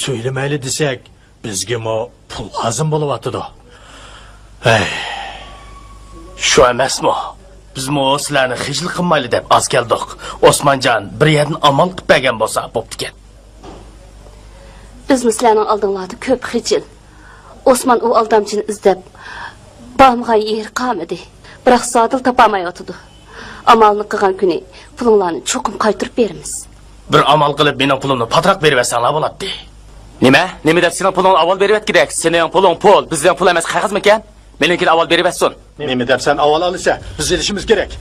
سۈيلىمەيلى دېسەك، بىزگىمۇ پۇل لازىم بولۇۋاتىدۇ. ھەي. شۇ ئەمەسمۇ؟ بىزمۇ سىلەرنى خىجىل قىلمايلى دەپ ئاز كەلدۇق. ئوسمانجان بىر يەردىن ئامال قىلىپ بەرگەن بولسا بوپتىكەن. بىزمۇ سىلەرنىڭ ئالدىڭلاردا كۆپ خىجىل. ئوسمان ئۇ ئالدامچىنى ئىزدەپ بارمىغان يېرى قالمىدى. بىراق زادىلا تاپالمايۋاتىدۇ. ئامالنى قىلغان كۈنى پۇلۇڭلارنى چوقۇم قايتۇرۇپ بېرىمىز. بىر ئامال قىلىپ مېنىڭ پۇلۇمنى پاتراق بېرىۋەتسەڭلار بولاتتى. نېمە؟ نېمە دەپ سېنىڭ پۇلۇڭنى ئاۋۋال بېرىۋەتكۈدەك؟ سېنىڭ پۇلۇڭ پۇل، بىزنىڭ پۇل ئەمەس، قەغەزمىكەن؟ مېنىڭكىنى ئاۋۋال بېرىۋەتسۇن. نېمە دەپ سەن ئاۋۋال ئالىسەن؟ بىز ئېلىشىمىز كېرەك.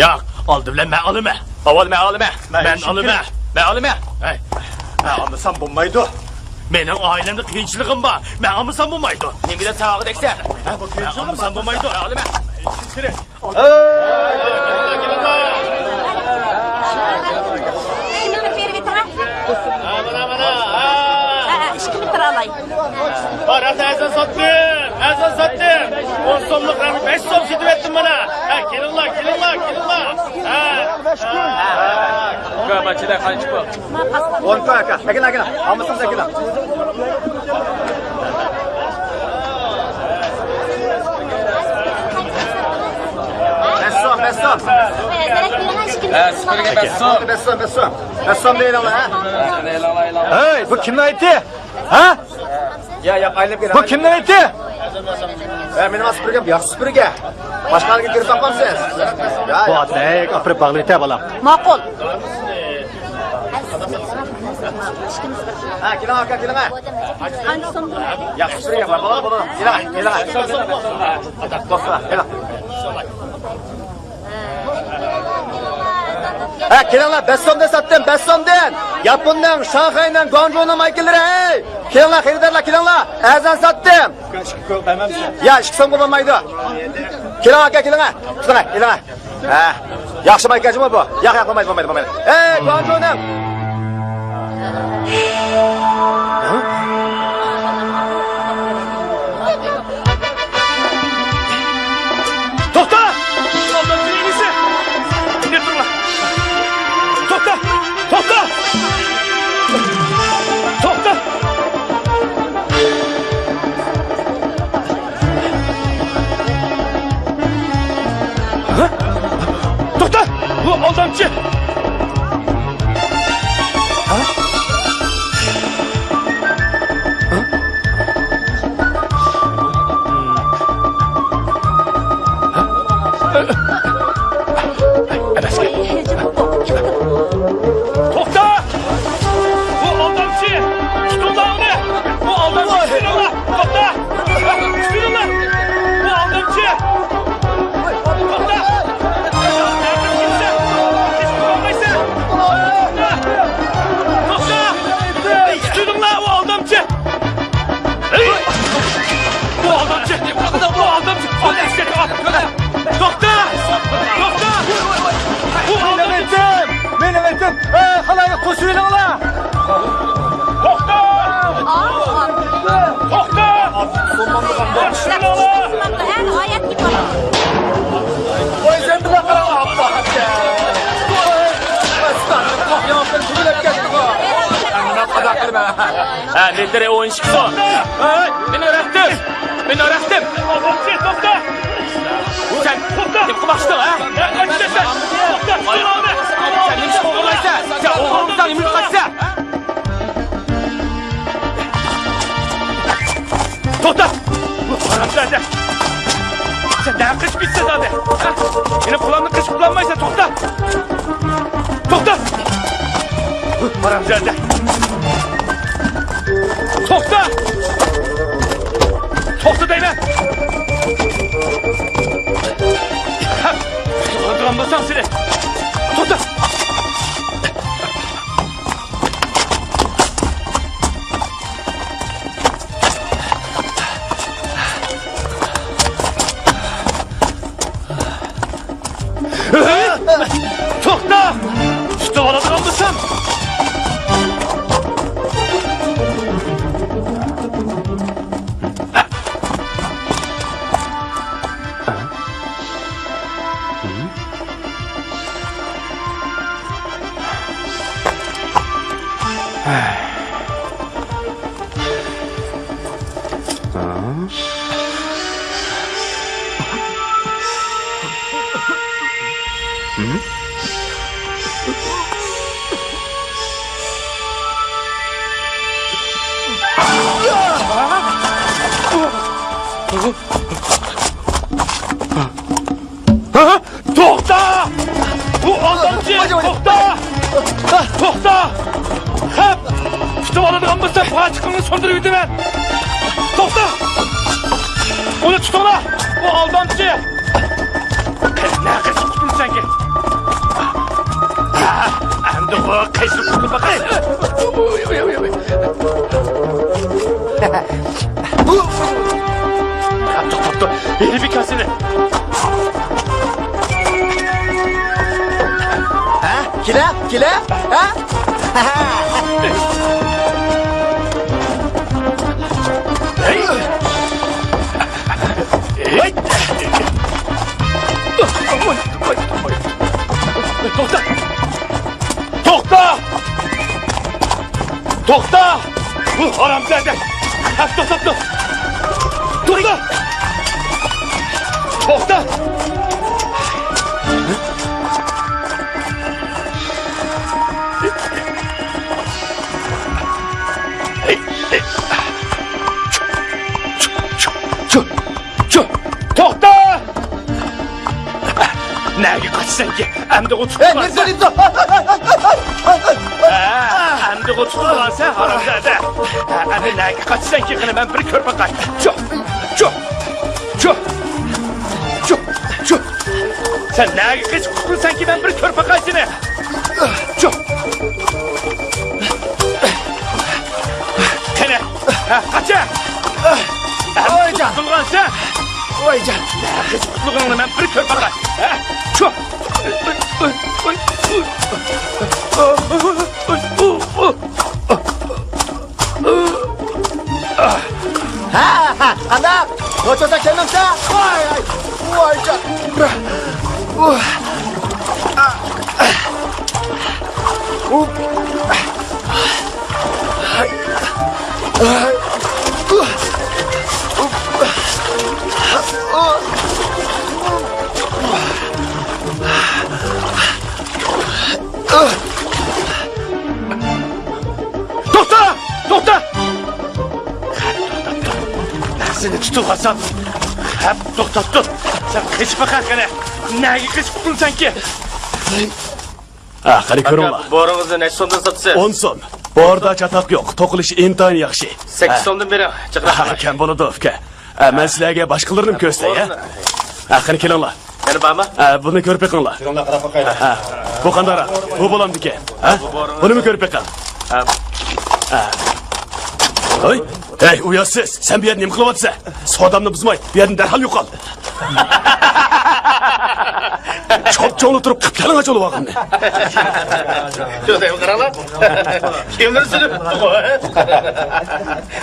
ياق، ئالدى بىلەن مەن ئالىمەن. ئاۋۋال مەن ئالىمەن. مەن ئېلىشىم ئالىمەن. كېرەك. مەن ئالىمەن. ھەي. مەن ئالمىسام بولمايدۇ. مېنىڭ ئائىلەمدە قىيىنچىلىقىم بار. مەن ئالمىسام بولمايدۇ. نېمە دەپ ساڭا دەكسە؟ مەن ئالمىسام بولمايدۇ. مەن ئالىمەن. ئېلىشىم كېرەك. ئىككى مېتىر ئالاي. ھە، رەسەن ساتتىم، رەسەن ساتتىم. ئون سوملۇق رەسەن بەش سوم سېتىۋەتتىم مانا. ھە، كېلىڭلار، كېلىڭلار، كېلىڭلار. ھە. ئۇكا، ماچىدا قانچە پۇل؟ ئون كوي، ئاكا. ئەكېلىڭ، ئەكېلىڭ. ئالمىسىڭىز ئەكېلىڭ. بەش سوم، بەش سوم. ھە، سۈپۈرگە بەش سوم. بەش سوم، بەش سوم. بەش سوم دەيلىڭلار، ھە؟ ھەي، بۇ كىمنىڭ ئېتى؟ ھە؟ يا، يا، ئايلىنىپ كېلىڭ. بۇ كىمنىڭ ئېتى؟ ھە، مېنىڭ سۈپۈرگەم، ياخشى سۈپۈرگە. باشقىلارنىڭ كۆرۈپ باقمامسىز؟ يا. بۇ ئاتنى ھەي، ئاپىرىپ باغلىۋېتە، بالام. ماقۇل. ھە، كېلىڭ، ئاكا، كېلىڭ، ھە. قانچە سوم بولىدۇ؟ ياخشى سۈپۈرگە بار، بولىدۇ، بولىدۇ. كېلىڭ، كېلىڭ. دوستلار، كېلىڭ. ھە، كېلىڭلار، بەش سومدىن ساتتىم، بەش سومدىن. ياپوننىڭ، شاڭخەينىڭ، گۇاڭجۇنىڭ مايكىلىرى، ھەي! كېلىڭلار، خېرىدارلار، كېلىڭلار. ئەرزان ساتتىم. يا، ئىككى سومغا بولمايدۇ. كېلىڭ، ئاكا، كېلىڭ، ھە. تۇتۇڭ، ھە، كېلىڭ، ھە. ھە. ياخشى مايكا جۇمۇ بۇ. ياق، ياق، بولمايدۇ، بولمايدۇ، بولمايدۇ. ھەي، گۇاڭجۇنىڭ. توختا! ئالدامچىنىڭ ئىنىسى! ئىندىرىپ تۇرۇڭلار! توختا! توختا! توختا! ھە؟ توختا! بۇ ئالدامچى! ھە؟ ھە، مېتىرى ئون ئىككى سوم. ھەي، مېنىڭ رەختىم! مېنىڭ رەختىم! توختا! سەن توختا! نېمە قىلماقچىدىڭ، ھە؟ سەن نېمە ئىش قىلغۇلايسەن؟ سەن ئوغرىمىساڭ، نېمە قىلىسەن؟ توختا! ھارامزادە! سەن نەگە قېچىپ كېتىسەن زادى؟ ھە؟ مېنىڭ قولۇمنى قېچىپ قۇتۇلالمايسەن، توختا! توختا! ھارامزادە! توختا! توختا دەيمەن! ھە! قۇتۇلىدىغان بولساڭ سېنى! توختا! توختا! تۇتۇۋالىدىغان بولسام! ھە؟ توختا! بۇ ئالدامچى! توختا! توختا! خەپ! تۇتۇپ ئالىدىغان بولسا، پاچىقىڭنى سۇندۇرۇپ ئۆتىمەن! توختا! ئۇنى تۇتۇڭلار! بۇ ئالدامچى! قېنى، نەگە قېچىپ قۇتۇلىسەنكى؟ ئەمدى بۇ قېچىپ قۇتۇلۇپ باقاي! توختاپتۇ، توختاپتۇ. ھېلى بىكاسىنى. ھە؟ كېلە، كېلە؟ ھە؟ ھەي! ھەي! توختا! توختا! توختا! بۇ ھارامزادە! ھە، توختاپتۇ! توختا! توختا! توختا! نەگە قاچىسەنكى؟ ئەمدىغۇ تۇتۇلغانسەن. ھە، ئەمدىغۇ تۇتۇلغانسەن، ھارامزادە. ھە، ئەمدى نەگە قاچىسەنكى؟ قېنى، مەن بىر كۆرۈپ باقاي. چۇ، چۇ، چۇ، چۇ، چۇ. سەن نەگە قېچىپ قۇتۇلىسەنكى؟ مەن بىر كۆرۈپ باقاي سېنى. چۇ. قېنى، ھە، قاچە. ۋايجان. قۇتۇلغانسەن. ۋايجان. نەگە قېچىپ قۇتۇلغىنىڭنى مەن بىر كۆرۈپ باقاي. ھە؟ چۇ. ھە، ھە، قانداق؟ خوتۇندا كەلمەمسە؟ ۋاي، ۋاي، ۋايجان. توختا! توختا! مەن سېنى تۇتۇۋالسام، خەپ توختاپتۇ. سەن قېچىپ باقە قېنى. نەگە قېچىپ قۇتۇلىسەنكى؟ ھە، قېنى كۆرۈڭلار. ئاكا، بورىڭىزنى نەچچە سومدىن ساتىسىز؟ ئون سوم. بوردا چاتاق يوق، توقۇلۇشى ئىنتايىن ياخشى. سەككىز سومدىن بېرىڭ، جىقراق. ھە، كەم بولىدۇ، ئۇكا. ھە، مەن سىلەرگە باشقىلىرىنىمۇ كۆرسىتەي، ھە؟ ھە، قېنى كېلىڭلار. يەنە بارمۇ؟ ھە، بۇنى كۆرۈپ بېقىڭلار. كېلىڭلار، قاراپ باقايلى. ھە، بۇ قانداقراق؟ بۇ بولامدىكىن؟ ھە؟ بۇنىمۇ كۆرۈپ بېقىڭ. ھە. ھە. ھەي، ھەي، ئۇياتسىز، سەن بۇ يەردە نېمە قىلىۋاتىسەن؟ سودامنى بۇزماي، بۇ يەردىن دەرھال يوقال. چوپ-چوڭلا تۇرۇپ، قىپيالىڭاچ بولۇۋالغىنىنى. شۇنداق قاراڭلار. كىمدۇر سۈرۈپ.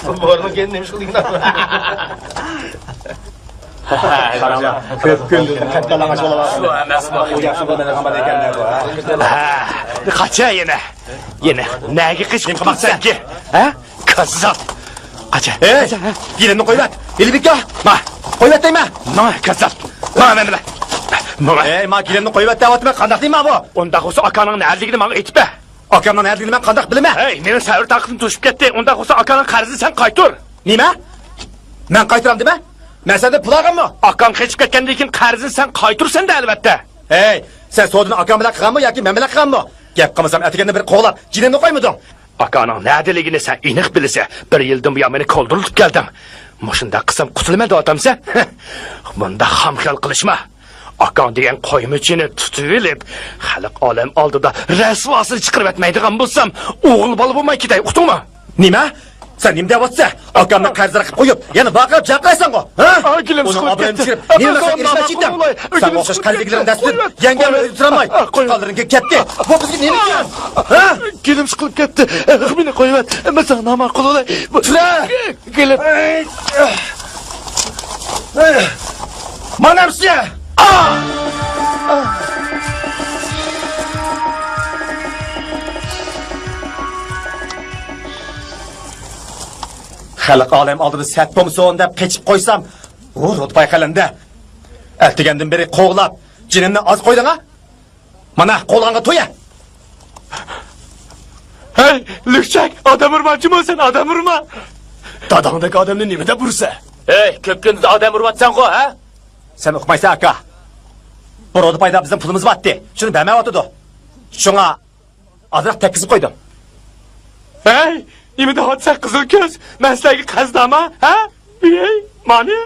بۇ بورىنىڭ كەينىدە نېمە ئىش قىلدى؟ قاراڭلار، كۆپ كۈن قىپيالىڭاچ بولۇۋالغان. شۇ ئەمەسمۇ؟ ئۇ ياخشى بولمايدىغان بالا ئىكەن بۇ. ھە، قاچە يەنە. يەنە نەگە قېچىپ قاپسەنكى؟ ھە؟ كاززاپ! قاچا! ھەي! قاچا، ھە؟ گېلىمنى قويۇۋەت! ھېلىبىكا! ما! قويۇۋەت دەيمەن! ماڭا، كاززاپ! ماڭا مەن بىلەن! ماڭا! ھەي، ما گېلىمنى قويۇۋەت دەۋاتىمەن، قانداق دەيمەن بۇ؟ ئۇنداق بولسا ئاكاڭنىڭ نەدىلىكىنى ماڭا ئېيتىپ بەر! ئاكامنىڭ نەدىلىكىنى مەن قانداق بىلىمەن؟ ھەي، مېنىڭ سەۋر تاقىتىم توشۇپ كەتتى، ئۇنداق بولسا ئاكاڭنىڭ قەرزىنى سەن قايتۇر! نېمە؟ مەن قايتۇرام دېمە؟ مەن سەندىن پۇل ئالغانمۇ؟ ئاكاڭ قېچىپ كەتكەندىن كېيىن قەرزىنى سەن قايتۇرىسەن-دە، ئەلۋەتتە. ھەي، سەن سودىنى ئاكاڭ بىلەن قىلغانمۇ ياكى مەن بىلەن قىلغانمۇ؟ گەپ قىلمىسام ئەتىگەندە بىر قوغلاپ جېنىمنى قويمىدىڭ؟ ئاكاڭنىڭ نەدىلىكىنى سەن ئېنىق بىلىسەن، بىر يىلدىن بۇيان مېنى كولدۇرلىتىپ كەلدىڭ. مۇشۇنداق قىلسام قۇتۇلىمەن دەۋاتامسەن؟ بۇنداق خام خىيال قىلىشما. ئاكاڭ دېگەن قويمىچىنى تۇتۇۋېلىپ، خەلق ئالەم ئالدىدا رەسۋاسىنى چىقىرىۋەتمەيدىغان بولسام، ئوغۇل بالا بولماي كېتەي، ئۇقتۇڭمۇ؟ نېمە؟ سەن نېمە دەۋاتىسەن؟ ئاكامنى قەرزدار قىلىپ قويۇپ، يەنە ۋارقىراپ جارقىرايسەنغۇ، ھە؟ ئاي، گېلىم سىقىلىپ كەتتى. نېمە مەقسەت ئېرىشمەكچى ئىدىڭ؟ سەنگە ئوخشاش قەرزدارلىرىڭ دەستىدىن يەڭگەل ئۆزى تۇرالماي، قىچقانلىرىڭ كېلىپ كەتتى. بۇ قىزغا نېمە دېگەن؟ ھە؟ گېلىم سىقىلىپ كەتتى. مېنى قويۇۋەت. مەن ساڭا ناماقۇل بولاي. تۇرە! گېلىم. مانا ئەمسە! خەلق ئالەم ئالدىدا سەت بولمىسۇن دەپ قېچىپ قويسام، ئۇ رۇتباي قەلەندە. ئەتىگەندىن بېرى قوغلاپ، جېنىمنى ئاز قويدۇڭ-ھە؟ مانا، قولۇڭغا تويە! ھەي، لۈكچەك، ئادەم ئۇرما جۇمۇ سەن، ئادەم ئۇرما! داداڭدەك ئادەمنى نېمە دەپ ئۇرىسەن؟ ھەي، كۆپ كۈندىن ئادەم ئۇرۇۋاتىسەنغۇ، ھە؟ سەن ئۇقمايسەن، ئاكا. بۇ رۇتبايدا بىزنىڭ پۇلىمىز بارتتى، شۇنى بەرمەيۋاتىدۇ. شۇڭا ئازراق تەگكۈزۈپ قويدۇم. ھەي، نېمە دەۋاتىسەن قىزىل كۆز؟ مەن سىلەرگە قەرزدارما، ھە؟ ھەي، مانى.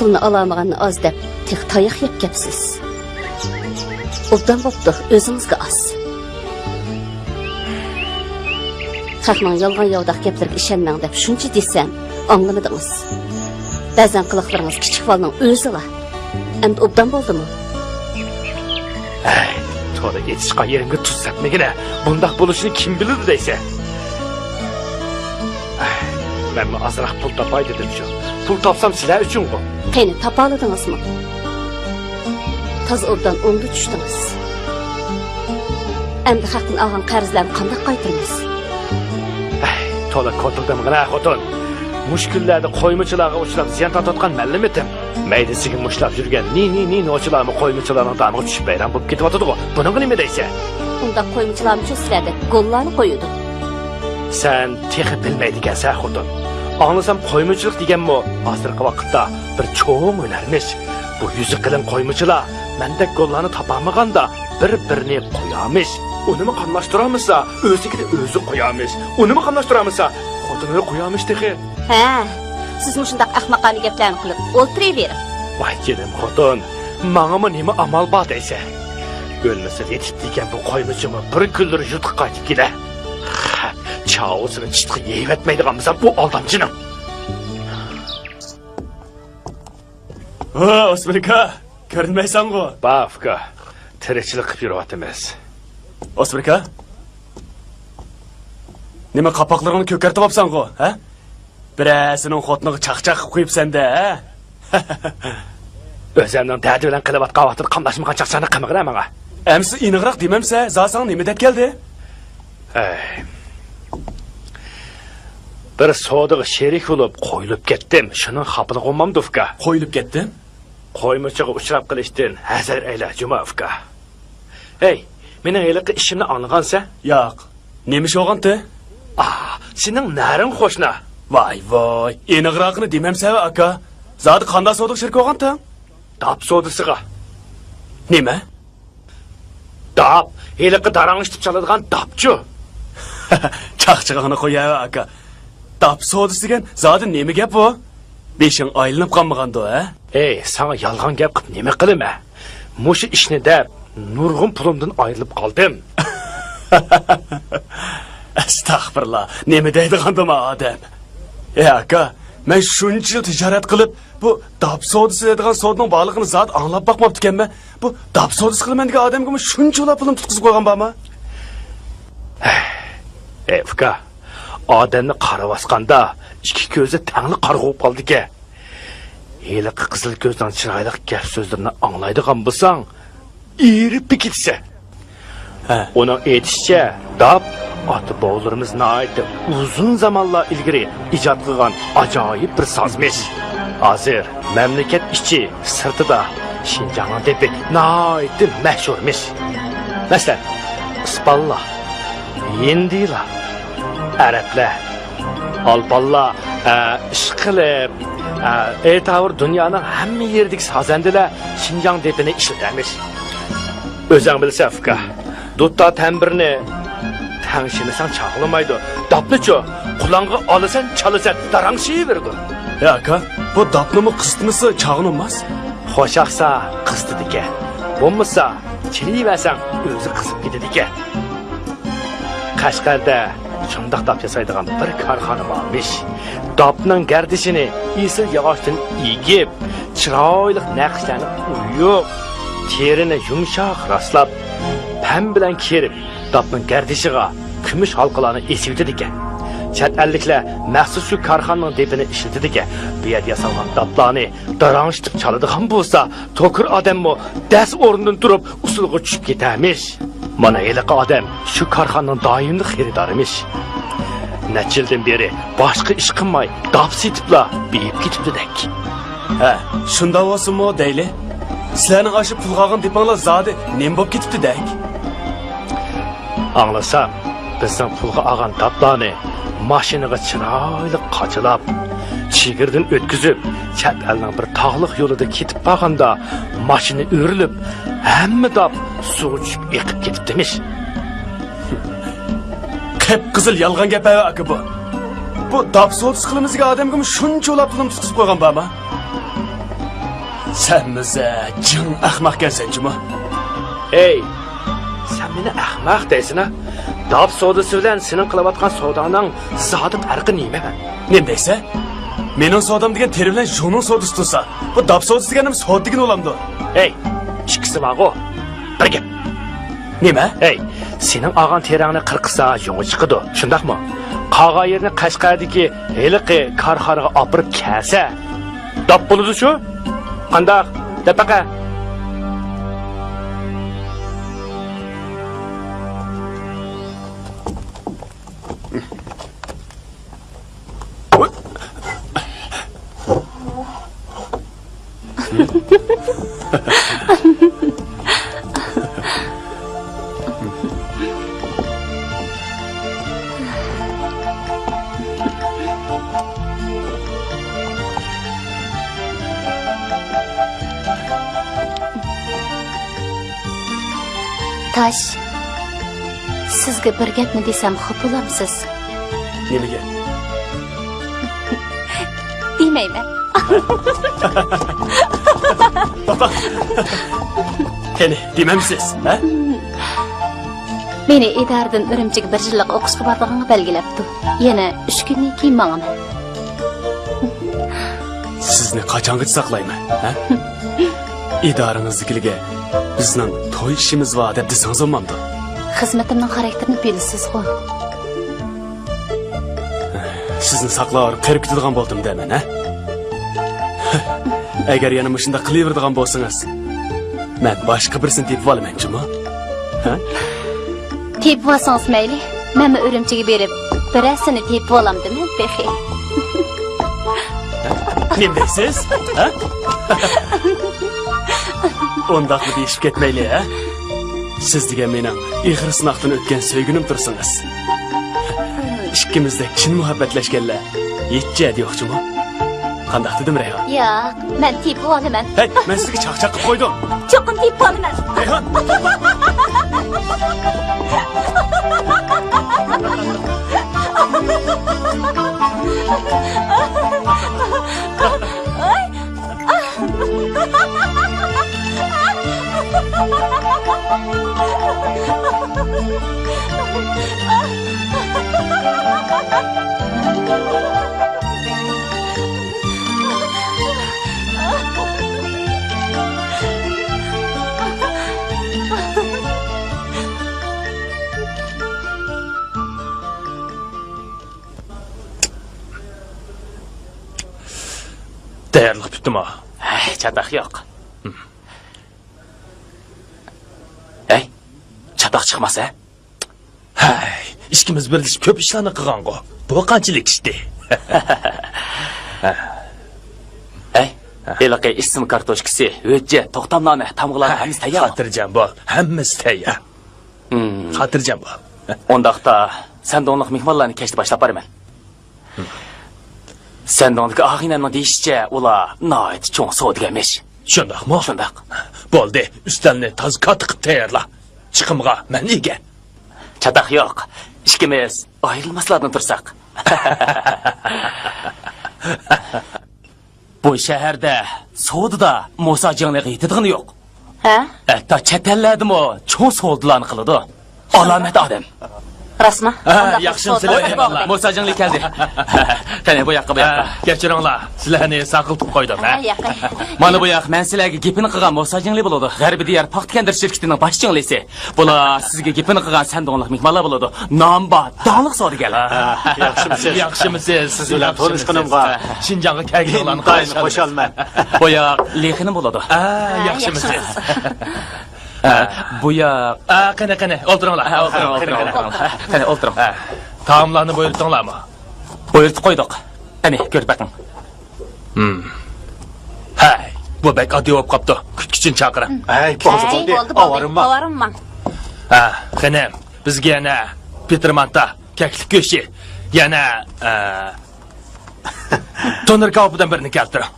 پۇلنى ئالالمىغاننى ئاز دەپ، تېخى تاياق يەپ كەپسىز. ئوبدان بوپتۇ، ئۆزىڭىزگە ئاز. خەقنىڭ يالغان-ياۋىداق گەپلىرىگە ئىشەنمەڭ دەپ شۇنچە دېسەم، ئاڭلىمىدىڭىز. بەزەن قىلىقلىرىڭىز كىچىك بالىنىڭ ئۆزىلا. ئەمدى ئوبدان بولدىمۇ؟ ھەي، تولا ئېتىشقان يېرىمگە تۇز سەپمىگىنە، بۇنداق بولۇشىنى كىم بىلىدۇ دەيسەن؟ ھەي، مەنمۇ ئازراق پۇل تاپاي دېدىم شۇ. پۇل تاپسام سىلەر ئۈچۈنغۇ. قېنى، تاپالىدىڭىزمۇ؟ تازا ئوبدان ئوڭدا چۈشتىڭىز. ئەمدى خەقتىن ئالغان قەرزلەرنى قانداق قايتۇرىمىز؟ ھەي، تولا كوتۇلدىمىغىنە خوتۇن. مۇشۇ كۈنلەردە قويمىچىلارغا ئۇچراپ زىيان تارتىۋاتقان مەنلىمىتىم؟ مەيدىسىگە مۇشتلاپ يۈرگەن نى-نى-نى نوچىلارمۇ قويمىچىلارنىڭ دامىغا چۈشۈپ ۋەيران بولۇپ كېتىۋاتىدىغۇ. بۇنىڭغا نېمە دەيسەن؟ ئۇنداق قويمىچىلارمۇ شۇ سىلەردەك گوللارنى قويىدۇ. سەن تېخى بىلمەيدىكەنسەن خوتۇن. ئاڭلىسام قويمىچىلىق دېگەنمۇ ھازىرقى ۋاقىتتا بىر چوڭ ھۈنەرمىش. بۇ يۈزى قېلىن قويمىچىلار مەندەك گوللارنى تاپالمىغاندا بىر-بىرىنى قويامىش. ئۇنىمۇ قاملاشتۇرالمىسا، ئۆزىگىدە ئۆزى قويامىش. ئۇنىمۇ قاملاشتۇرالمىسا، خوتۇنىنى قويامىش تېخى. ھە، سىز مۇشۇنداق ئەخمىقانە گەپلەرنى قىلىپ ئولتۇرۇۋېرىڭ. ۋاي جېنىم خوتۇن، ماڭىمۇ نېمە ئامال بار دەيسەن؟ ئۆلمىسە يېتىپ دېگەن بۇ قويمىچىمۇ بىر كۈنلىرى يۇرتقا قايتىپ كېلە. چاۋىسىنى چىتقا يېيىۋەتمەيدىغانمىسا بۇ ئالدامچىنىڭ. ھە، ئوسمىركا، كۆرۈنمەيسەنغۇ؟ بار ئۇكا، تىرىكچىلىك قىلىپ يۈرۈۋاتىمىز. ئوسمىركا، نېمە قاپاقلىرىڭنى كۆكەرتىۋاپسەنغۇ، ھە؟ بىرەرسىنىڭ خوتۇنىغا چاقچاق قىلىپ قويۇپسەن-دە، ھە؟ ئۆزۈمنىڭ دەردى بىلەن قىلىۋاتقان ۋاقتىدا قاملاشمىغان چاقچاقنى قىلمىغىنە ماڭا. ئەمىسە ئېنىقراق دېمەمسە، زا ساڭا نېمە دەپ كەلدى؟ ھەي. بىر سودىغا شېرىك بولۇپ، قويۇلۇپ كەتتىم. شۇنىڭ خاپىلىقى بولمامدۇ، ئۇكا؟ قويۇلۇپ كەتتىم؟ قويمىچىغا ئۇچراپ قېلىشتىن ھەزەر ئەيلە، جۇما ئۇكا. ھەي، مېنىڭ ھېلىقى ئىشىمنى ئاڭلىغانسەن؟ ياق. نېمە ئىش بولغانتى؟ ئا، سېنىڭ نەرىڭ قوشنا. ۋاي، ۋاي، ئېنىقراقىنى دېمەمسەن، ئاكا. زادى قانداق سودىغا شېرىك بولغانتىڭ؟ داپ سودىسىغا. نېمە؟ داپ، ھېلىقى داراڭلىشىپ چالىدىغان داپچۇ. چاقچىقىڭنى قويا، ئاكا. داپ سودىسى دېگەن زادى نېمە گەپ بۇ؟ بېشىڭ ئايلىنىپ قالمىغاندۇ، ھە؟ ھەي، ساڭا يالغان گەپ قىلىپ نېمە قىلىمەن؟ مۇشۇ ئىشنى دەپ، نۇرغۇن پۇلۇمدىن ئايرىلىپ قالدىم. ئەستەغپۇرۇللا، نېمە دەيدىغاندۇ ما ئادەم؟ ئەي ئاكا، مەن شۇنچە يىل تىجارەت قىلىپ، بۇ داپ سودىسى دەيدىغان سودىنىڭ بارلىقىنى زادى ئاڭلاپ باقماپتىكەنمەن. بۇ داپ سودىسى قىلىمەن دېگەن ئادەمگىمۇ شۇنچىۋالا پۇلۇم تۇتقۇزۇپ قويغان بارما؟ ئەي ئۇكا، ئادەمنى قارىۋاتقاندا ئىككى كۆزى تەڭلا قارىغۇ بولۇپ قالىدىكەن. ھېلىقى قىزىل كۆزنىڭ چىرايلىق گەپ سۆزلىرىنى ئاڭلايدىغان بولساڭ، ئېرىپ كېتىسەن. ھە. ئۇنىڭ ئېيتىشىچە، داپ ئاتا-بوۋىلىرىمىز ناھايىتى ئۇزۇن زامانلار ئىلگىرى ئىجاد قىلغان ئاجايىپ بىر سازمىش. ھازىر مەملىكەت ئىچى، سىرتىدا شىنجاڭنىڭ دېپى ناھايىتى مەشھۇرمىش. مەسىلەن، ئىسپانلار، ھىندىلار، ئەرەبلەر، ئالپانلار، ئە، ئىشقىلىپ، ئە، ئېيتاۋۇر دۇنيانىڭ ھەممە يېرىدىكى سازەندىلەر شىنجاڭ دېپىنى ئىشلىتەمىش. ئۆزەڭ بىلىسەن، ئۇكا. دۇتار تەمبىرنى تەڭشىمىسەڭ چاغلىمايدۇ. داپنىچۇ، قۇلاققا ئالىسەن، چالىسەن، داراڭشىيىۋېرىدۇ. ھە، ئاكا، بۇ داپنىمۇ قىستىمىسا چاغلىماس. خوش ئاقسا قىستىدىكەن. بولمىسا، چېلىۋەرسەڭ ئۆزى قىزىپ كېتىدىكەن. قەشقەردە شۇنداق داپ ياسايدىغان بىر كارخانا بارمىش. داپنىڭ گەردىشىنى ئېسىل ياغاچتىن ئېگىپ، چىرايلىق نەقىشلەرنى ئويۇپ، تېرىنى يۇمشاق راسلاپ، پەم بىلەن كېرىپ، داپنىڭ گەردىشىغا كۈمۈش ھالقىلارنى ئېسىۋېتىدىكەن. چەت ئەللىكلەر مەخسۇس شۇ كارخانىنىڭ دېپىنى ئىشلىتىدىكەن. بۇ يەردە ياسالغان داپلارنى داراڭشىتىپ چالىدىغان بولسا، توكۇر ئادەممۇ دەس ئورنىدىن تۇرۇپ ئۇسسۇلغا چۈشۈپ كېتەرمىش. مانا ھېلىقى ئادەم شۇ كارخانىنىڭ دائىملىق خېرىدارىمىش. نەچچە يىلدىن بېرى باشقا ئىش قىلماي، داپ سېتىپلا بېيىپ كېتىپتىدەك. ھە، شۇنداق بولسىمۇ دەيلى. سىلەرنىڭ ئاشۇ پۇلغا ئالغان دېپىڭلار زادى نېمە بولۇپ كېتىپتىدەك؟ ئاڭلىسام، بىزنىڭ پۇلغا ئالغان داپلارنى ماشىنىغا چىرايلىق قاچىلاپ، چېگرىدىن ئۆتكۈزۈپ، چەت ئەلنىڭ بىر تاغلىق يولىدا كېتىپ بارغاندا، ماشىنا ئۆرۈلۈپ، ھەممە داپ سۇغا چۈشۈپ ئېقىپ كېتىپتىمىش. قىپقىزىل يالغان گەپ ھە، ئاكا، بۇ. بۇ داپ سودىسى قىلىمىز دېگەن ئادەمگىمۇ شۇنچە ئولاپ پۇلۇم تۇتقۇزۇپ قويغان بارمۇ؟ سەن بىزە جىڭ ئەخمەقكەنسەن جۇمۇ. ئەي، سەن مېنى ئەخمەق دەيسەن ھە؟ داپ سودىسى بىلەن سېنىڭ قىلىۋاتقان سوداڭنىڭ زادى پەرقى نېمە؟ نېمە دەيسەن؟ مېنىڭ سودام دېگەن تېرە بىلەن ژۇڭنىڭ سودىسى تۇرسا، بۇ داپ سودىسى دېگەننىمۇ سودا دېگىنى بولامدۇ؟ ئەي، ئىككىسى بارغۇ. بىر گەپ. نېمە؟ ئەي، سېنىڭ ئالغان تېرەڭنى قىرقىسا يۇڭى چىقىدۇ، شۇنداقمۇ؟ قالغان يېرىنى قەشقەردىكى ھېلىقى كارخانىغا ئاپىرىپ كەلسە، داپ بولىدۇ شۇ؟ قانداق؟ دەپ بېقە. تاش، سىزگە بىر گەپنى دېسەم خاپا بولامسىز؟ نېمە گەپ؟ دېمەيمەن. توختا. قېنى، دېمەمسىز، ھە؟ مېنى ئىدارىدىن ئۈرۈمچىگە بىر يىللىق ئوقۇشقا بارىدىغانغا بەلگىلەپتۇ. يەنە ئۈچ كۈندىن كېيىن ماڭىمەن. سىزنى قاچانغىچە ساقلايمەن، ھە؟ ئىدارىڭىزدىكىلەرگە بىزنىڭ توي ئىشىمىز بار دەپ دېسىڭىز بولمامدۇ؟ خىزمىتىمنىڭ خاراكتېرىنى بىلىسىزغۇ. سىزنى ساقلاۋېرىپ قېرىپ كېتىدىغان بولدۇم دەيمەن، ھە؟ ئەگەر يەنە مۇشۇنداق قىلىۋېرىدىغان بولسىڭىز، مەن باشقا بىرسىنى تېپىۋالىمەن جۇمۇ. ھە؟ تېپىۋالسىڭىز مەيلى، مەنمۇ ئۈرۈمچىگە بېرىپ، بىرەرسىنى تېپىۋالامدىمەن تېخى. نېمە دەيسىز؟ ھە؟ ئۇنداقمۇ دېيىشىپ كەتمەيلى، ھە؟ سىز دېگەن مېنىڭ ئېغىر سىناقتىن ئۆتكەن سۆيگۈنۈم تۇرسىڭىز. ئىككىمىزدەك چىن مۇھەببەتلەشكەنلەر ھېچ جەھەت يوقچۇمۇ؟ قانداق دېدىم، رەيھان؟ ياق، مەن تېپىۋالىمەن. ھەي، مەن سىزگە چاقچاق قىلىپ قويدۇم. چوقۇم تېپىۋالىمەن. رەيھان! تەييارلىق پۈتتىمۇ؟ ھەي، چاتاق يوق. ھەي، چاتاق چىقماس ھە؟ ھەي، ئىككىمىز بىرلىشىپ كۆپ ئىشلارنى قىلغانغۇ. بۇ قانچىلىك ئىشتى؟ ھەي، ھېلىقى ئىسىم كارتوچكىسى، ھۆججەت، توختامنامە، تامغىلار ھەممىسى تەييارمۇ؟ خاتىرجەم بول، ھەممىسى تەييار. خاتىرجەم بول. ئۇنداقتا سەندوڭلۇق مېھمانلارنى كەچتە باشلاپ بارىمەن. سەندوڭدىكى ئاغىنەمنىڭ دېيىشىچە، ئۇلار ناھايىتى چوڭ سودىگەرمىش. شۇنداقمۇ؟ شۇنداق. بولدى، ئۈستەلنى تازا كاتتا قىلىپ تەييارلا. چىقىمغا مەن ئىگە. چاتاق يوق. ئىككىمىز ئايرىلماسلاردىن تۇرساق. بۇ شەھەردە سودىدا موسا جېڭلىغا يېتىدىغىنى يوق. ھە؟ ھەتتا چەت ئەللەردىمۇ چوڭ سودىلارنى قىلىدۇ. ئالامەت ئادەم. راستمۇ؟ ھە، ياخشىمۇسىلەر؟ موسا جېڭلى كەلدى. قېنى، بۇ ياققا، بۇ ياققا. ھە، كەچۈرۈڭلار، سىلەرنى ساقلىتىپ قويدۇم، ھە؟ ھە، ياققا. مانا بۇ ياق مەن سىلەرگە گېپىنى قىلغان موسا جېڭلى بولىدۇ. غەربىي دىيار پاختا كەندىر شىركىتىنىڭ باش جېڭلىسى. بۇلار سىزگە گېپىنى قىلغان سەندوڭلۇق مېھمانلار بولىدۇ. نامى بار، داڭلىق سودىگەرلەر. ھە، ياخشىمۇسىز؟ ياخشىمۇسىز؟ سىز بىلەن تونۇشقىنىمغا شىنجاڭغا كەلگىنىڭلارنى ئىنتايىن خۇشالمەن. بۇ ياق لېخىنىم بولىدۇ. ھە، ياخشىمۇسىز؟ ھە، بۇ ياق. ھە، قېنى، قېنى، ئولتۇرۇڭلار. ھە، ئولتۇرۇڭ، ئولتۇرۇڭ، ئولتۇرۇڭ. قېنى، ئولتۇرۇڭ. ھە، تائاملارنى بۇيرۇتتۇڭلارمۇ؟ بۇيرۇتۇپ قويدۇق. قېنى، كۆرۈپ بېقىڭ. ھەي، بۇ بەك ئاددىي بولۇپ قاپتۇ. كۈتكۈچىنى چاقىرىڭ. ھەي، بولدى، ھەي، بولدى، بولدى، بولدى. ئاۋارىماڭ. ھە، خېنىم، بىزگە يەنە پېتىر مانتا، كەكلىك گۆشى، يەنە، ئە، تونۇر كاۋاپىدىن بىرنى كەلتۈرۈڭ.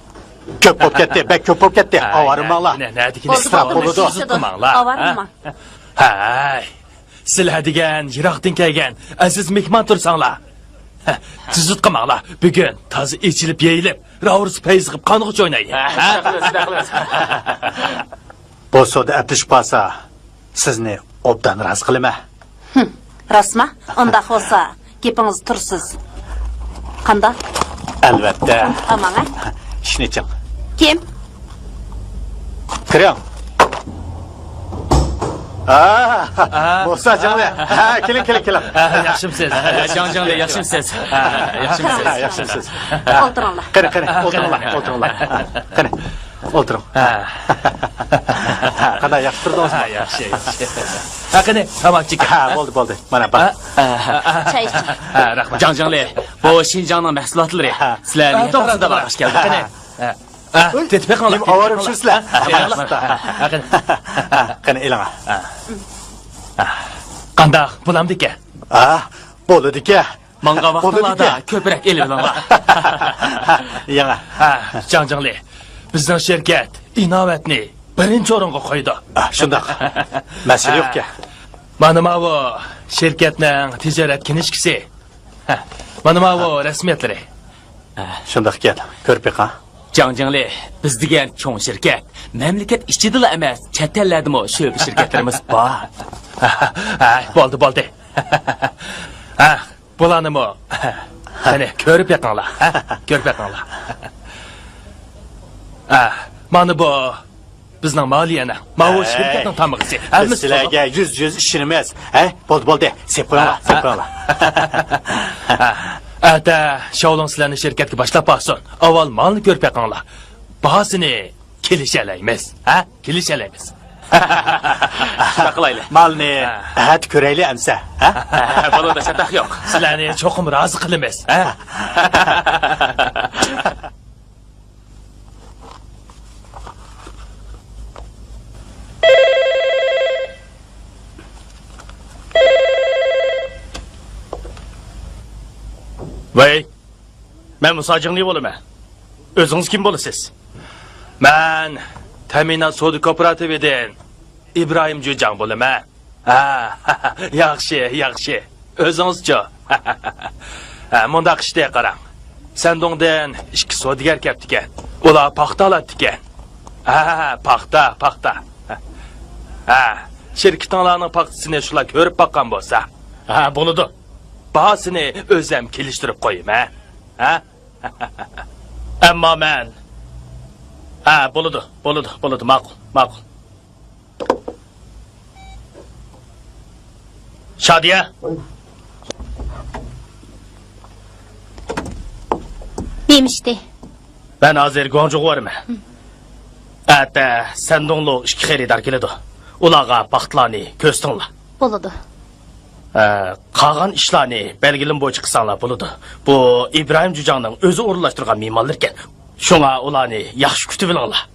كۆپ بولۇپ كەتتى، بەك كۆپ بولۇپ كەتتى. ھە، ئاۋارىماڭلار. نە-، نەدىكىنى ئىسراپ بولىدۇ. ئاۋارىماڭ. ھەي. سىلەر دېگەن يىراقتىن كەلگەن ئەزىز مېھمان تۇرساڭلار. ھە، تۈزۈت قىلماڭلار. بۈگۈن تازا ئېچىلىپ يېيىلىپ، راۋۇرۇس پەيزى قىلىپ قانغۇچە ئوينايلى. ھە، ھە؟ شۇنداق قىلىمىز، شۇنداق قىلىمىز. بۇ سودا ئەپلىشىپ قالسا، سىزنى ئوبدان رازى قىلىمەن. ھىم، راستما؟ ئۇنداق بولسا، گېپىڭىزدە تۇرىسىز. قانداق؟ ئەلۋەتتە. ئۇنتۇپ قالماڭ، ھە؟ ئىشىكنى ئېچىڭ. كىم؟ كىرىڭ. ھە، موسا جاڭلى. ھە، كېلىڭ، كېلىڭ، كېلىڭ. ھە، ياخشىمسىز؟ جاڭ جاڭلى، ياخشىمسىز؟ ھە، ياخشىمسىز؟ ھە، ياخشىمسىز؟ ئولتۇرۇڭلار. قېنى، قېنى، ئولتۇرۇڭلار، ئولتۇرۇڭلار. قېنى، ئولتۇرۇڭ. ھە. قانداق، ياخشى تۇردىڭىزمۇ؟ ھە، ياخشى، ياخشى. ھە، قېنى، تاماكا چېكىڭ. ھە، بولدى، بولدى. مانا، باق. ھە، ھە، ھە. چاي ئىچىڭ. ھە، رەھمەت. جاڭ جاڭلى، بۇ شىنجاڭنىڭ مەھسۇلاتلىرى. ھە. سىلەر ھە، نىيەت توغرا، قىلغان توغرا. خىزمەتكە كەلدى. قېنى. ھە. ھە، تېتىپ بېقىڭلار، نېمە تېتىپ ئاۋارە بېقىڭلار. چۈشۈرسىلەر؟ ھە، ھە، ھە، قېنى. ھە، قېنى، ئېلىڭلار. ھە. ھە. قانداق، بولامدىكەن؟ ھە، بولىدىكەن. ماڭغان ۋاقتىڭلاردا كۆپرەك ئېلىۋېلىڭلار. يېڭى. ھە، جاڭ جاڭلى، بىزنىڭ شىركەت ئىناۋەتنى بىرىنچى ئورۇنغا قويىدۇ. ھە، شۇنداق. مەسىلە يوقكەن. مانا ماۋۇ شىركەتنىڭ تىجارەت كىنىشكىسى. ھە، مانا ماۋۇ رەسمىيەتلىرى. شۇنداقكەن، كۆرۈپ بېقىڭ. جاڭ جاڭلى، بىز دېگەن چوڭ شىركەت. مەملىكەت ئىچىدىلا ئەمەس، چەت ئەللەردىمۇ شۆبە شىركەتلىرىمىز بار. ھە، بولدى، بولدى. ھە، بۇلارنىمۇ قېنى، كۆرۈپ بېقىڭلار. ھە، كۆرۈپ بېقىڭلار. ھە، مانا بۇ بىزنىڭ مالىيەنىڭ، ماۋۇ ھەي، شىركەتنىڭ تامغىسى. بىز ھەممىسى سىلەرگە يۈز يۈز ئىشىنىمىز. ھەي، بولدى، بولدى. سېلىپ قويۇڭلار، ھە، سېلىپ قويۇڭلار. ھە. ئەتە شاۋلۇڭ سىلەرنى شىركەتكە باشلاپ بارسۇن. ئاۋۋال مالنى كۆرۈپ بېقىڭلار. باھاسىنى كېلىشەلەيمىز. ھە؟ كېلىشەلەيمىز. شۇنداق قىلايلى. مالنى ھە. ئەتە كۆرەيلى ئەمسە. ھە؟ بۇنىڭدا چاتاق يوق. سىلەرنى چوقۇم رازى قىلىمىز. ھە؟ ۋەي، مەن مۇسا جىڭلى بولىمەن. ئۆزىڭىز كىم بولىسىز؟ مەن تەمىنات سودا كوپىراتىپىدىن ئىبراھىم جۈجاڭ بولىمەن. ھە، ياخشى، ياخشى. ئۆزىڭىزچۇ؟ ھە، مۇنداق ئىشتە قاراڭ. سەندۇڭدىن ئىككى سودىگەر كەپتىكەن. ئۇلار پاختا ئالاتتىكەن. ھە، پاختا، پاختا. ھە، شىركىتىڭلارنىڭ پاختىسىنى شۇلار كۆرۈپ باققان بولسا. ھە، بولىدۇ. باھاسىنى ئۆزۈم كېلىشتۈرۈپ قويىمەن. ھە؟ ئەمما مەن. ھە، بولىدۇ، بولىدۇ، بولىدۇ، ماقۇل، ماقۇل. شادىيە! نېمە ئىشتى؟ مەن ھازىر گۇاڭجۇغا بارىمەن. ئەتە سەندۇڭلۇ ئىككى خېرىدار كېلىدۇ. ئۇلارغا پاختىلارنى كۆرسىتىڭلار. بولىدۇ. ئە، قالغان ئىشلارنى بەلگىلىمە بويىچە قىلساڭلار بولىدۇ. بۇ ئىبراھىم جۈجاڭنىڭ ئۆزى ئورۇنلاشتۇرغان مېھمانلىرىكەن. شۇڭا ئۇلارنى ياخشى كۈتۈۋېلىڭلار.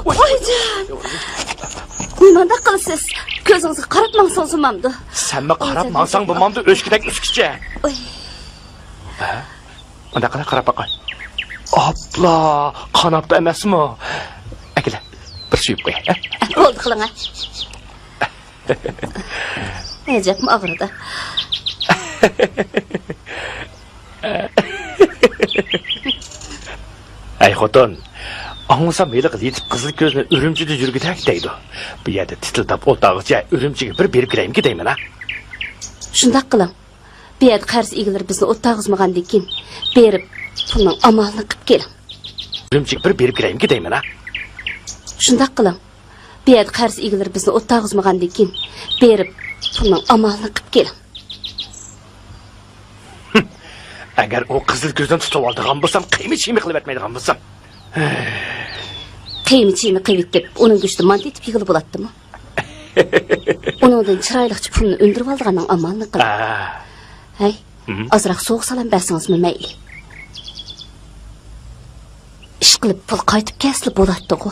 ۋايجان! نېمانداق قىلىسىز؟ كۆزىڭىزگە قاراپ ماڭسىڭىز بولمامدۇ؟ سەنمۇ قاراپ ماڭساڭ بولمامدۇ، ئۆچكىدەك ئۆسكۈچە؟ ئۇي. ھە؟ مۇنداق قىلە، قاراپ باقاي. ئاپلا، قاناپتا ئەمەسمۇ؟ ئەكېلە، بىر سۆيۈپ قوياي، ھە؟ بولدى، قىلىڭ، ھە. ئەجەبمۇ ئاغرىدى. ھەي خوتۇن، ئاڭلىسام ھېلىقى لېتىپ قىزىل كۆزنى ئۈرۈمچىدە يۈرگۈدەك دەيدۇ. بۇ يەردە تىتىلداپ ئولتۇرغۇچە ئۈرۈمچىگە بىر بېرىپ كېلەيمىكىن دەيمەن ھە. شۇنداق قىلىڭ. بۇ يەردە قەرز ئىگىلىرى بىزنى ئولتۇرغۇزمىغاندىن كېيىن بېرىپ پۇلنىڭ ئامالىنى قىپ كېلىڭ. ئۈرۈمچىگە بىر بېرىپ كېلەيمىكىن دەيمەن ھە. شۇنداق قىلىڭ. بۇ يەردە قەرز ئىگىلىرى بىزنى ئولتۇرغۇزمىغاندىن كېيىن بېرىپ پۇلنىڭ ئامالىنى قىپ كېلىڭ. ئەگەر ئۇ قىزىل كۆزدىن تۇتۇۋالىدىغان بولسام، قىيما چىيما قىلىۋەتمەيدىغان بولسام. قىيما چىيما قىلىۋېتىپ، ئۇنىڭ گۆشىدىن مانتا ئېتىپ يېگىلى بولاتتىمۇ؟ ئۇنىڭدىن چىرايلىقچە پۇلنى ئۈندۈرۈۋالىدىغاننىڭ ئامالىنى قىلىڭ. ھەي، ئازراق سوغۇق سالام بەرسىڭىزمۇ مەيلى. ئىشقىلىپ پۇل قايتىپ كەلسىلا بولاتتىغۇ.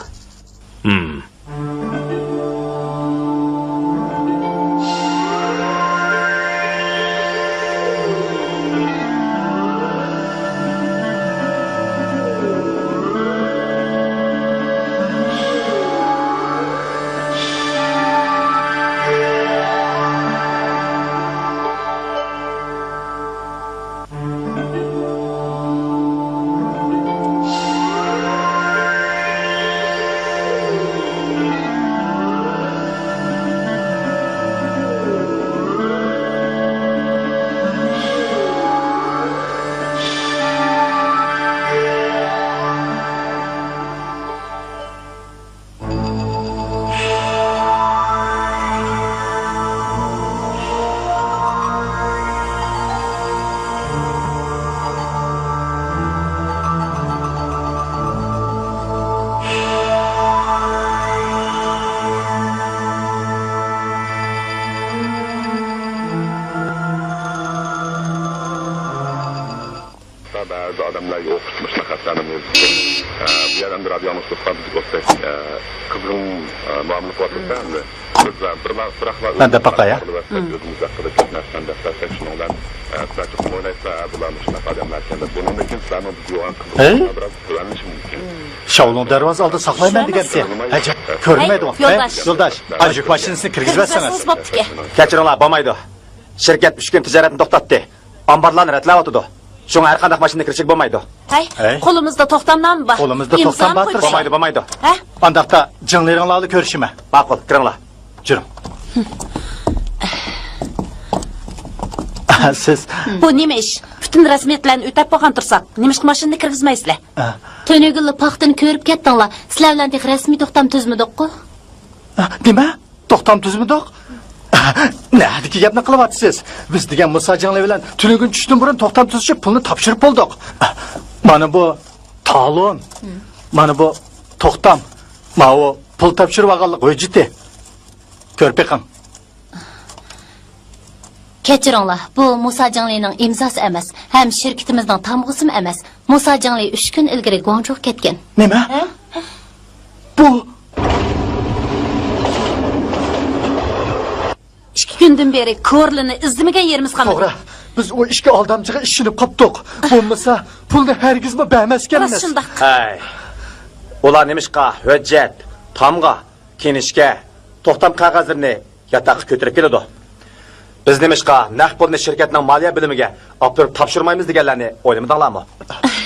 بەزى ئادەملەرگە ئوخشىتىپ مۇشۇنداق خەتلەرنى يېزىپ، ئە، بۇ يەردە ئەمدى رادىيو ئاڭلىغۇچىلار بىزگە ئوخشاش، ئە، قىزغىن، ئە، مۇئامىلە قىلىۋاتىدۇ ئەمدى. بىز، ئە، بىر، بىراقلا مەن دەپ باقاي، ھە؟ ئۆزىمىز ھەققىدە كۆپ نەرسىلەرنى دەپ بەرسەك، شۇنىڭ بىلەن، ئە، سىلەر چوقۇم ئويلايسىلەر، ھە، بۇلار مۇشۇنداق ئادەملاركەن دەپ. بۇنىڭدىن كېيىن سىلەرنىڭ بىزگە يوغان قىزغىنلىقىڭلار بىراز تۆۋەنلىشى مۇمكىن. شاۋلۇڭ دەرۋازا ئالدىدا ساقلايمەن دېگەنتى. ئەجەب، كۆرۈنمەيدىغۇ. ھەي، يولداش. يولداش، ئاي، يۈك ماشىنىسىنى كىرگۈزۈۋەتسىڭىز. كىرگۈزمەسىڭىز بوپتىكەن. كەچۈرۈڭلار، بولمايدۇ. شىركەت ئۈچ كۈن تىجارەتنى توختاتتى. ئامبارلارنى رەتلەۋاتىدۇ. شۇڭا ھەر قانداق ماشىنىنى كىرىشكە بولمايدۇ. ھەي، ھەي. قولىمىزدا توختامنامە بار. قولىمىزدا توختام بارتۇر. بولمايدۇ، بولمايدۇ. ھە؟ ئانداقتا جىڭلىرىڭلارلا كۆرۈشىمەن. ماقۇل، كىرىڭلار. جۈرۈڭ. سىز. بۇ نېمە ئىش؟ پۈتۈن رەسمىيەتلەرنى ئۆتەپ بولغان تۇرساق، نېمىشقا ماشىنىنى كىرگۈزمەيسىلەر؟ ھە. تۈنۈگۈنلا پاختىنى كۆرۈپ كەتتىڭلار. سىلەر بىلەن تېخى رەسمىي توختام تۈزمىدۇققۇ؟ نېمە؟ توختام تۈزمىدۇق؟ نەدىكى گەپنى قىلىۋاتىسىز؟ بىز دېگەن مۇسا جىڭلى بىلەن تۈنۈگۈن چۈشتىن بۇرۇن توختام تۈزۈشۈپ، پۇلنى تاپشۇرۇپ بولدۇق. مانا بۇ تالون. مانا بۇ توختام. ماۋۇ پۇل تاپشۇرۇۋالغانلىق ھۆججىتى. كۆرۈپ بېقىڭ. كەچۈرۈڭلار، بۇ مۇسا جىڭلىنىڭ ئىمزاسى ئەمەس، ھەم شىركىتىمىزنىڭ تامغىسىمۇ ئەمەس. مۇسا جىڭلى ئۈچ كۈن ئىلگىرى گۇاڭجۇغا كەتكەن. نېمە؟ ھە؟ بۇ ئىككى كۈندىن بېرى كورلىنى ئىزدىمىگەن يېرىمىز قالمىدى. توغرا. بىز ئۇ ئىككى ئالدامچىغا ئىشىنىپ قاپتۇق. بولمىسا، پۇلنى ھەرگىزمۇ بەرمەسكەنمىز. راست شۇنداق. ھەي. ئۇلار نېمىشقا ھۆججەت، تامغا، كىنىشكا، توختام قەغەزلىرىنى ياتاققا كۆتۈرۈپ كېلىدۇ؟ بىز نېمىشقا نەق پۇلنى شىركەتنىڭ مالىيە بۆلۈمىگە ئاپىرىپ تاپشۇرمايمىز دېگەنلەرنى ئويلىمىدىڭلارمۇ؟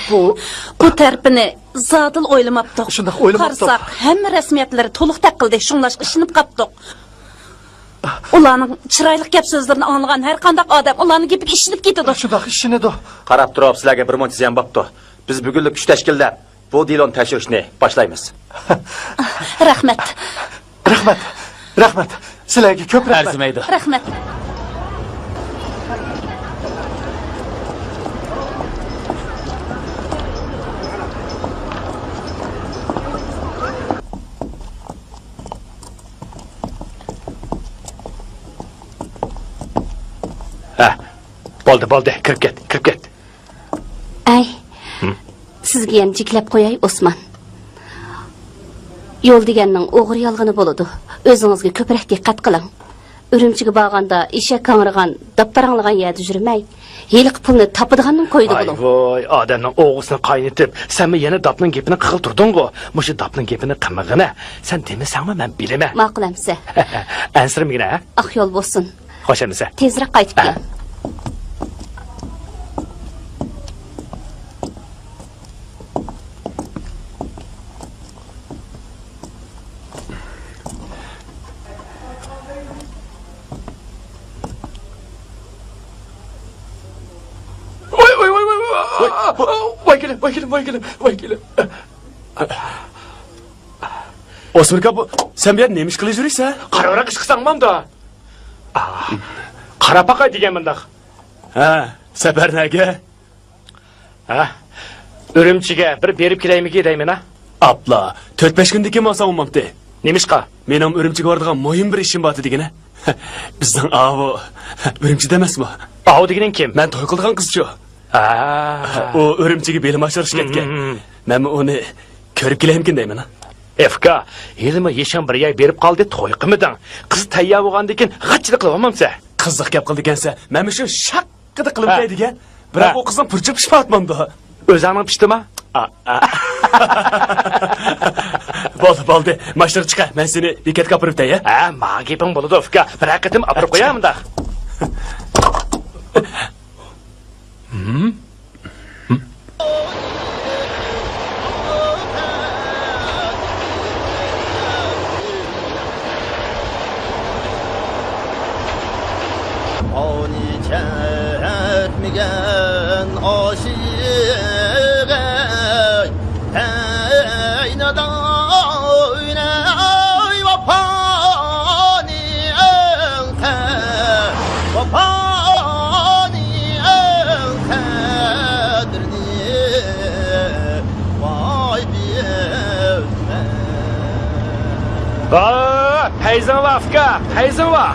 بۇ بۇ تەرىپىنى زادىلا ئويلىماپتۇق. شۇنداق ئويلىماپتۇق. قارىساق، ھەممە رەسمىيەتلىرى تولۇق تەققىلدى، شۇڭلاشقا ئىشىنىپ قاپتۇق. ئۇلارنىڭ چىرايلىق گەپ سۆزلىرىنى ئاڭلىغان ھەر قانداق ئادەم ئۇلارنىڭ گېپىگە ئىشىنىپ كېتىدۇ. شۇنداق ئىشىنىدۇ. قاراپ تۇرۇپ، سىلەرگە بىر مۇنچە زىيان بوپتۇ. بىز بۈگۈنلۈك كۈچ تەشكىللەپ، بۇ دېلونى تەكشۈرۈشنى باشلايمىز. رەھمەت. رەھمەت. رەھمەت. سىلەرگە كۆپ رەھمەت. ئەرزىمەيدۇ. رەھمەت. ھە، بولدى، بولدى، كىرىپ كەت، كىرىپ كەت. ئەي، ھىم؟ سىزگە يەنە جىكلەپ قوياي، ئوسمان. يول دېگەننىڭ ئوغرى يالغىنى بولىدۇ. ئۆزىڭىزگە كۆپرەك دىققەت قىلىڭ. ئۈرۈمچىگە بارغاندا ئېشەك ھاڭرىغان، داپپىراڭلىغان يەردە يۈرمەي، ھېلىقى پۇلنى تاپىدىغاننىڭ كويىدا بولۇڭ. ۋاي ۋاي، ئادەمنىڭ ئوغرىسىنى قاينىتىپ، سەنمۇ يەنە داپنىڭ گېپىنى قىلغىلى تۇردۇڭغۇ؟ مۇشۇ داپنىڭ گېپىنى قىلمىغىنە، سەن دېمىسەڭمۇ مەن بىلىمەن. ماقۇل ئەمىسە. ئەنسىرىمىگىنە، ھە؟ ئاق يول بولسۇن. خوش ئەمىسە. تېزرەك قايتىپ كېلىڭ. ۋاي، ۋاي، ۋاي، ۋاي، ۋاي. ۋاي، ۋاي، كېلىم، ۋاي، كېلىم، ۋاي، كېلىم، ۋاي، كېلىم. ئوسمان ئاكا، بۇ، سەن بۇ يەردە نېمە ئىش قىلىپ يۈرۈسەن؟ قارا ئوراق ئىش قىلساڭ مامدا. قاراپ باقاي دېگەن مۇنداق. ھە، سەپەر نەگە؟ ھە، ئۈرۈمچىگە بىر بېرىپ كېلەيمىكى دەيمەن ھە. ئاپلا، تۆت-بەش كۈندىن كېيىن بارساڭ بولمامتى؟ نېمىشقا؟ مېنىڭ ئۈرۈمچىگە بارىدىغان مۇھىم بىر ئىشىم بار دېگىنە. بىزنىڭ ئاۋۇ ئۈرۈمچىدە ئەمەسمۇ؟ ئاۋۇ دېگىنىڭ كىم؟ مەن توي قىلىدىغان قىزچۇ. ھە. ئۇ ئۈرۈمچىگە بېلىم ئاشۇرۇش كەتكەن. مەنمۇ ئۇنى كۆرۈپ كېلەيمىكىن دەيمەن. ئەفكا، ھېلىمۇ يېشىڭ بىر ياي بېرىپ قالدى، توي قىلمىدىڭ. قىز تەييار بولغاندىن كېيىن غاچچىلىق قىلىۋالمامسەن؟ قىزىق گەپ قىلىدىكەنسەن، مەنمۇ شۇ شاققىدە قىلىمكەي دېگەن. بىراق ئۇ قىزنىڭ پۇرچى پىشىپ ئاتمامدۇ. ئۆزۈڭنىڭ پىشتىما؟ بولدى، بولدى. ماشىنىغا چىقە، مەن سېنى بېكەتكە ئاپىرىپ ئۆتەي، ھە؟ ھە، ماڭا گېپىڭ بولىدۇ، ئۇكا. بىرەر قېتىم ئاپىرىپ قوياي مۇنداق. ئاۋنى چەكمىگەن ئاشىق ئەي، ئەي نادان ئەي، ۋاپانى ئەڭ قە-، ۋاپانى ئەڭ قەدرىنى ۋاي بىلمە. ۋا، پەيزىڭ ۋا، ئۇكا، پەيزىڭ ۋا.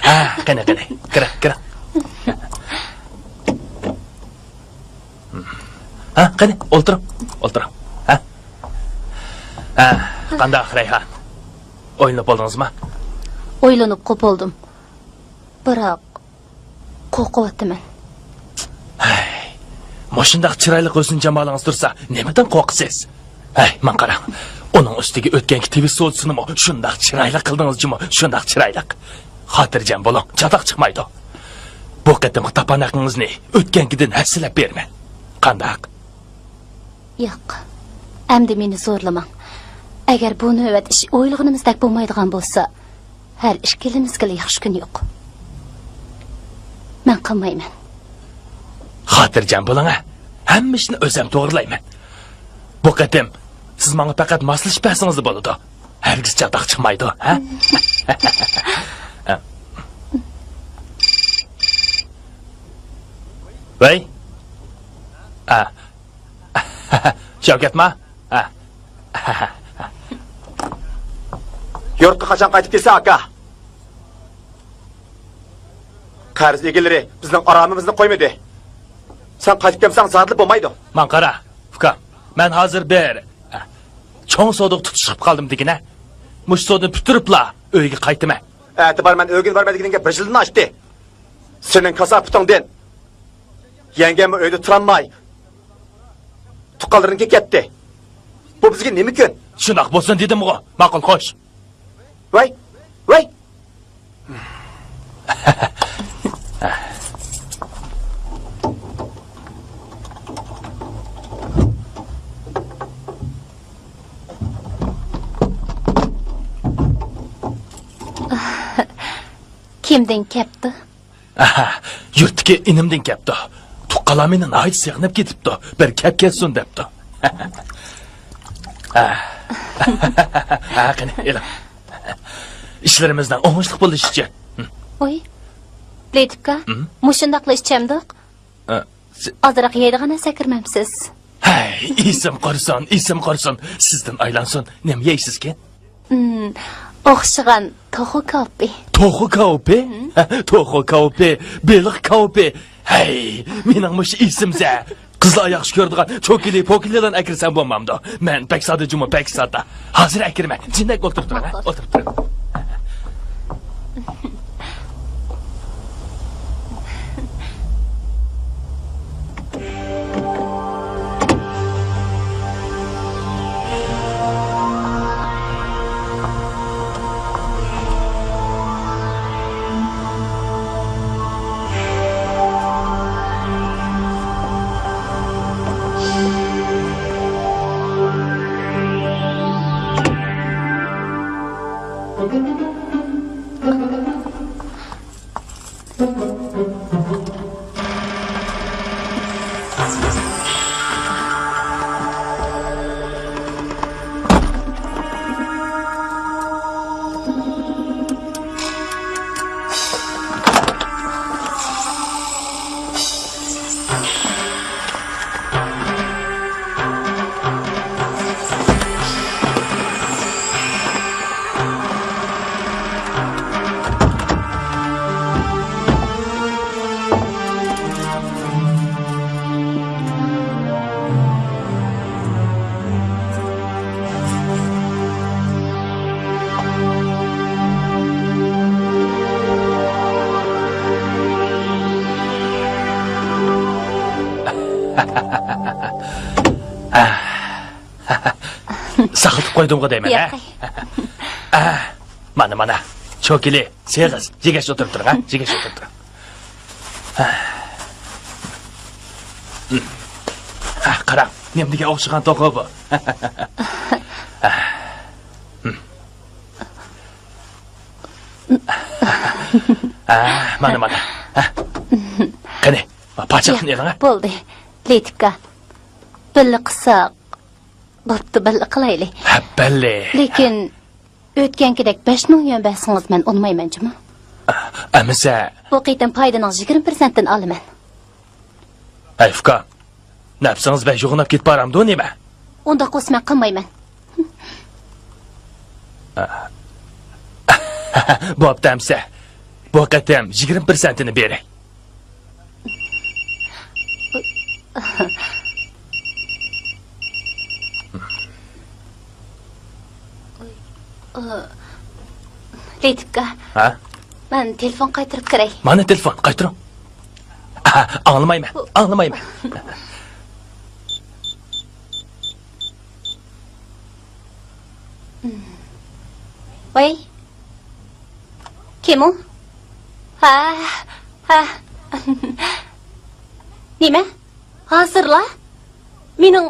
ھە، قېنى، قېنى، كىرە، كىرە. ھە، قېنى، ئولتۇرۇڭ، ئولتۇرۇڭ. ھە؟ ھە، قانداق، رەيھان؟ ئويلىنىپ بولدىڭىزمۇ؟ ئويلىنىپ قوپالدىم. بىراق، قورقۇۋاتىمەن. ھەي، مۇشۇنداق چىرايلىق ھۆسن-جامالىڭىز تۇرسا، نېمىدىن قورقىسىز؟ ھەي، ماڭا قاراڭ. ئۇنىڭ ئۈستىگە ئۆتكەنكى تىۋىت سودىسىنىمۇ شۇنداق چىرايلىق قىلدىڭىزجۇمۇ، شۇنداق چىرايلىق. خاتىرجەم بولۇڭ، چاتاق چىقمايدۇ. بۇ قېتىمقى تاپان ھەققىڭىزنى ئۆتكەنكىدىن ھەسسىلەپ بېرىمەن. قانداق؟ ياق، ئەمدى مېنى زورلىماڭ. ئەگەر بۇ نۆۋەت ئىش ئويلىغىنىمىزدەك بولمايدىغان بولسا، ھەر ئىككىلىمىزگىلا ياخشى كۈن يوق. مەن قىلمايمەن. خاتىرجەم بولۇڭ ھە. ھەممە ئىشنى ئۆزۈم توغرىلايمەن. بۇ قېتىم سىز ماڭا پەقەت ماسلىشىپ بەرسىڭىزلا بولىدۇ. ھەرگىز چاتاق چىقمايدۇ، ھە؟ ۋەي. ئا. شەۋكەتما؟ ھە. يۇرتقا قاچان قايتىپ كېلىسەن، ئاكا؟ قەرز ئىگىلىرى بىزنىڭ ئارامىمىزنى قويمىدى. سەن قايتىپ كەلمىسەڭ زادىلا بولمايدۇ. ماڭا قارا، ئۇكام. مەن ھازىر بىر چوڭ سودىغا تۇتۇشۇپ قالدىم دېگىنە. مۇشۇ سودىنى پۈتتۈرۈپلا ئۆيگە قايتىمەن. ئەتىبار مەن ئۆيگە بارىمەن دېگىنىڭگە بىر يىلدىن ئاشتى. سېنىڭ كاساپىتىڭدىن يەڭگەممۇ ئۆيدە تۇرالماي، تۇغقانلىرىنىڭكىگە كەتتى. بۇ بىزگە نېمە كۈن؟ شۇنداق بولسۇن دېدىمغۇ. ماقۇل، خوش. ۋاي، ۋاي. كىمدىن كەپتۇ؟ ئاھا، يۇرتتىكى ئىنىمدىن كەپتۇ. تۇغقانلار مېنى ناھايىتى سېغىنىپ كېتىپتۇ. بىر كەپ كەتسۇن دەپتۇ. ھە، قېنى، ئېلىڭ. ئىشلىرىمىزنىڭ ئوڭۇشلۇق بولۇشى ئۈچۈن. ۋوي، لېتىپكا، ھىم؟ مۇشۇنداقلا ئىچەمدۇق؟ ئە، سى- ئازراق يەيدىغان نەرسە ئەكىرمەمسىز؟ ھەي، ئېسىم قۇرسۇن، ئېسىم قۇرسۇن. سىزدىن ئايلانسۇن. نېمە يەيسىزكىن؟ ئوخشىغان توخۇ كاۋىپى. توخۇ كاۋىپى؟ توخۇ كاۋىپى، بېلىق كاۋىپى. ھەي، مېنىڭ مۇشۇ ئېسىمزە. قىزلار ياخشى كۆرىدىغان چوكىلى، پوكىلىلارنى ئەكىرسەم بولمامدۇ؟ مەن بەك ساددىجۇمۇ، بەك ساددا. ھازىر ئەكىرىمەن. جىندەك ئولتۇرۇپ تۇرۇڭ، ھە؟ ماقۇل. ئولتۇرۇپ تۇرۇڭ. ساقلىتىپ قويدۇمغۇ دەيمەن، ھە؟ ياقەي. ئە، مانا، مانا. چوكىلى، سېغىز. يېگەچ ئولتۇرۇپ تۇرۇڭ، ھە؟ يېگەچ ئولتۇرۇپ تۇرۇڭ. ئە، قاراڭ، نېمىگە ئوخشىغان توخۇ بۇ. ئە، مانا، مانا. قېنى، پاچاقنى ئېلىڭ، ھە؟ بولدى. لېتىپكا. بىللە قىلساق. بوپتۇ، بىللە قىلايلى. ھە، بەللى. لېكىن ئۆتكەنكىدەك بەش مىڭ يۈەن بەرسىڭىز مەن ئۇنىمايمەن جۇمۇ. ئەمىسە. بۇ قېتىم پايدىنىڭ يىگىرمە پىرسەنتىنى ئالىمەن. ھەي، ئۇكام. نەپسىڭىز بەك يوغىناپ كېتىپ بارامدۇ نېمە؟ ئۇنداق بولسا مەن قىلمايمەن. بوپتۇ ئەمىسە. بۇ قېتىم يىگىرمە پىرسەنتىنى بېرەي. لېتىپكا. ھە؟ مەن تېلېفون قايتۇرۇپ كىرەي. مانا تېلېفون، قايتۇرۇڭ. ئاڭلىمايمەن، ئاڭلىمايمەن. ۋاي. كىم ئۇ؟ ھە، ھە. نېمە؟ ھازىرلا؟ مېنىڭ،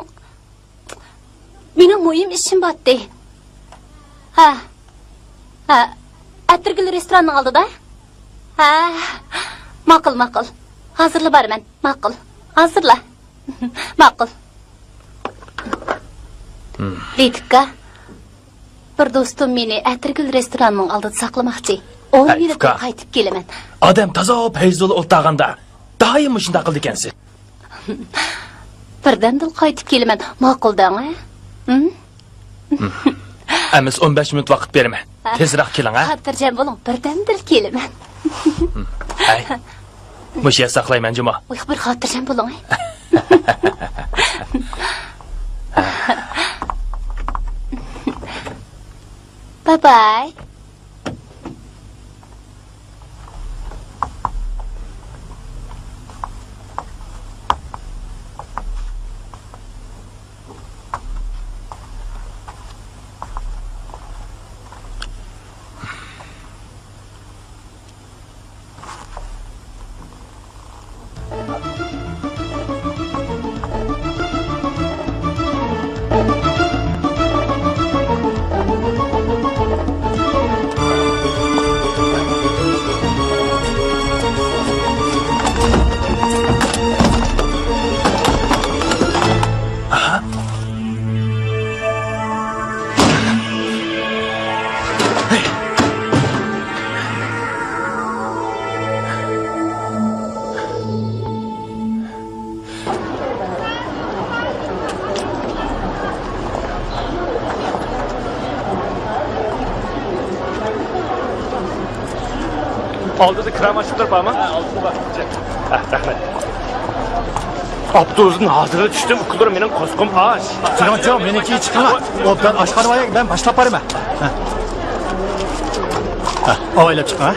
مېنىڭ مۇھىم ئىشىم بارتتى. ھە، ھە. ئەتىرگۈل رېستوراننىڭ ئالدىدا. ھە، ماقۇل، ماقۇل. ھازىرلا بارىمەن. ماقۇل. ھازىرلا. ماقۇل. لېتىپكا، بىر دوستۇم مېنى ئەتىرگۈل رېستورانىنىڭ ئالدىدا ساقلىماقچى. ئون مىنۇتتىن قايتىپ كېلىمەن. ئادەم تازا پەيزۇللا ئولتۇرغاندا دائىم مۇشۇنداق قىلىدىكەنسىز. بىردەمدىلا قايتىپ كېلىمەن. ماقۇل دەڭ، ھە؟ ھىم؟ ئەمىسە ئون بەش مىنۇت ۋاقىت بېرىمەن. ھە. تېزراق كېلىڭ، ھە؟ خاتىرجەم بولۇڭ، بىردەمدىلا كېلىمەن. ھەي. مۇشۇ يەردە ساقلايمەن جۇمۇ. ۋاي، بىر خاتىرجەم بولۇڭ. باي باي. ئالدىدا كىرا ماشىنىلىرى بارمۇ؟ ھە، رەھمەت. ئاپتوبۇستىن ھازىرلا چۈشتۈم، ئۇكىلىرىم مېنىڭ قورسىقىم ئاچ. تۇرۇڭچۇ، مېنىڭكىگە چىقىڭلار. ئوبدان ئاشخانىغا بارىمەن، مەن باشلاپ بارىمەن. ھە. ھە، ئاۋايلاپ چىقىڭ، ھە؟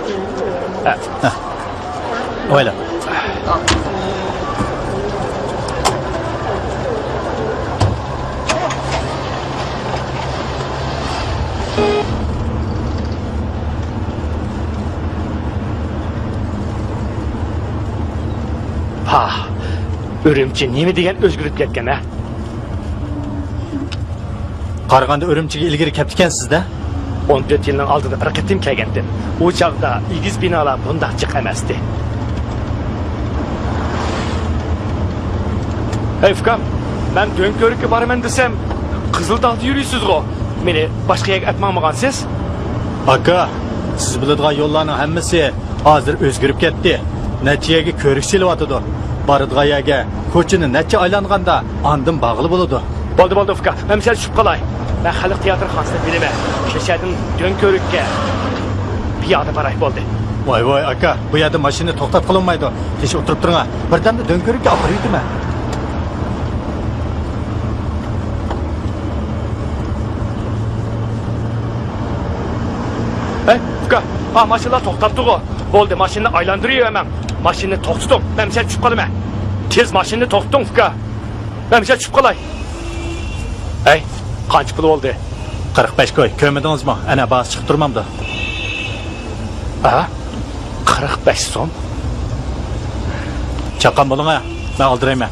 ھە. ھە. ئاۋايلاپ. پاھ، ئۈرۈمچى نېمە دېگەن ئۆزگىرىپ كەتكەن ھە؟ قارىغاندا ئۈرۈمچىگە ئىلگىرى كەپتىكەنسىز-دە؟ ئون تۆت يىلنىڭ ئالدىدا بىر قېتىم كەلگەنتىم. ئۇ چاغدا ئېگىز بىنالار بۇنداق جىق ئەمەستى. ھەي ئۇكام، مەن دۆڭكۆۋرۈككە بارىمەن دېسەم، قىزىلتاغدا يۈرىسىزغۇ؟ مېنى باشقا يەرگە ئەپ ماڭمىغانسىز؟ ئاكا، سىز بىلىدىغان يوللارنىڭ ھەممىسى ھازىر ئۆزگىرىپ كەتتى. نەچچە يەرگە كۆۋرۈك سېلىۋاتىدۇ. بارىدىغان يەرگە كوچىنى نەچچە ئايلانغاندا ئاندىن بارغىلى بولىدۇ. بولدى، بولدى ئۇكا، مەن سەل چۈشۈپ قالاي. مەن خەلق تىياتىرخانىسىنى بىلىمەن. شۇ يەردىن دۆڭكۆۋرۈككە پىيادە باراي، بولدى. ۋاي ۋاي ئاكا، بۇ يەردە ماشىنا توختاتقىلى بولمايدۇ. تېشى ئولتۇرۇپ تۇرۇڭ. بىردەمدە دۆڭكۆۋرۈككە ئاپىرىۋېتىمەن. ھەي ئۇكا، ھا ماشىنىلار توختاپتۇغۇ. بولدى، ماشىنىنى ئايلاندۇرۇۋەرمەڭ. ماشىنىنى توختىتىڭ، مەن سەل چۈشۈپ قالىمەن. تېز ماشىنىنى توختىتىڭ ئۇكا. مەن بىر چۈشۈپ قالاي. ھەي، قانچە پۇل بولدى؟ قىرىق بەش كوي، كۆرمىدىڭىزمۇ؟ ئەنە، باھاسى چىقىپ تۇرمامدۇ؟ ھە؟ قىرىق بەش سوم؟ چاققان بولۇڭ ھە، مەن ئالدىرايمەن.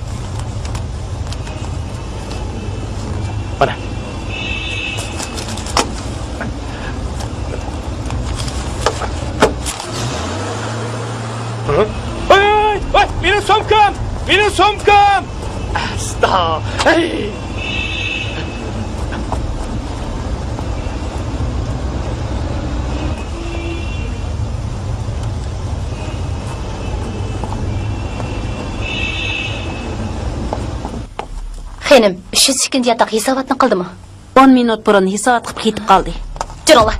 مانا. ھە؟ ۋاي، ۋاي، ۋاي، مېنىڭ سومكام! مېنىڭ سومكام! ئاستا! ھەي! خېنىم، ئۈچ يۈز ئىككىنچى ياتاق ھېساباتنى قىلدىمۇ؟ ئون مىنۇت بۇرۇن ھېسابات قىلىپ كېتىپ قالدى. جۈرۈڭلار.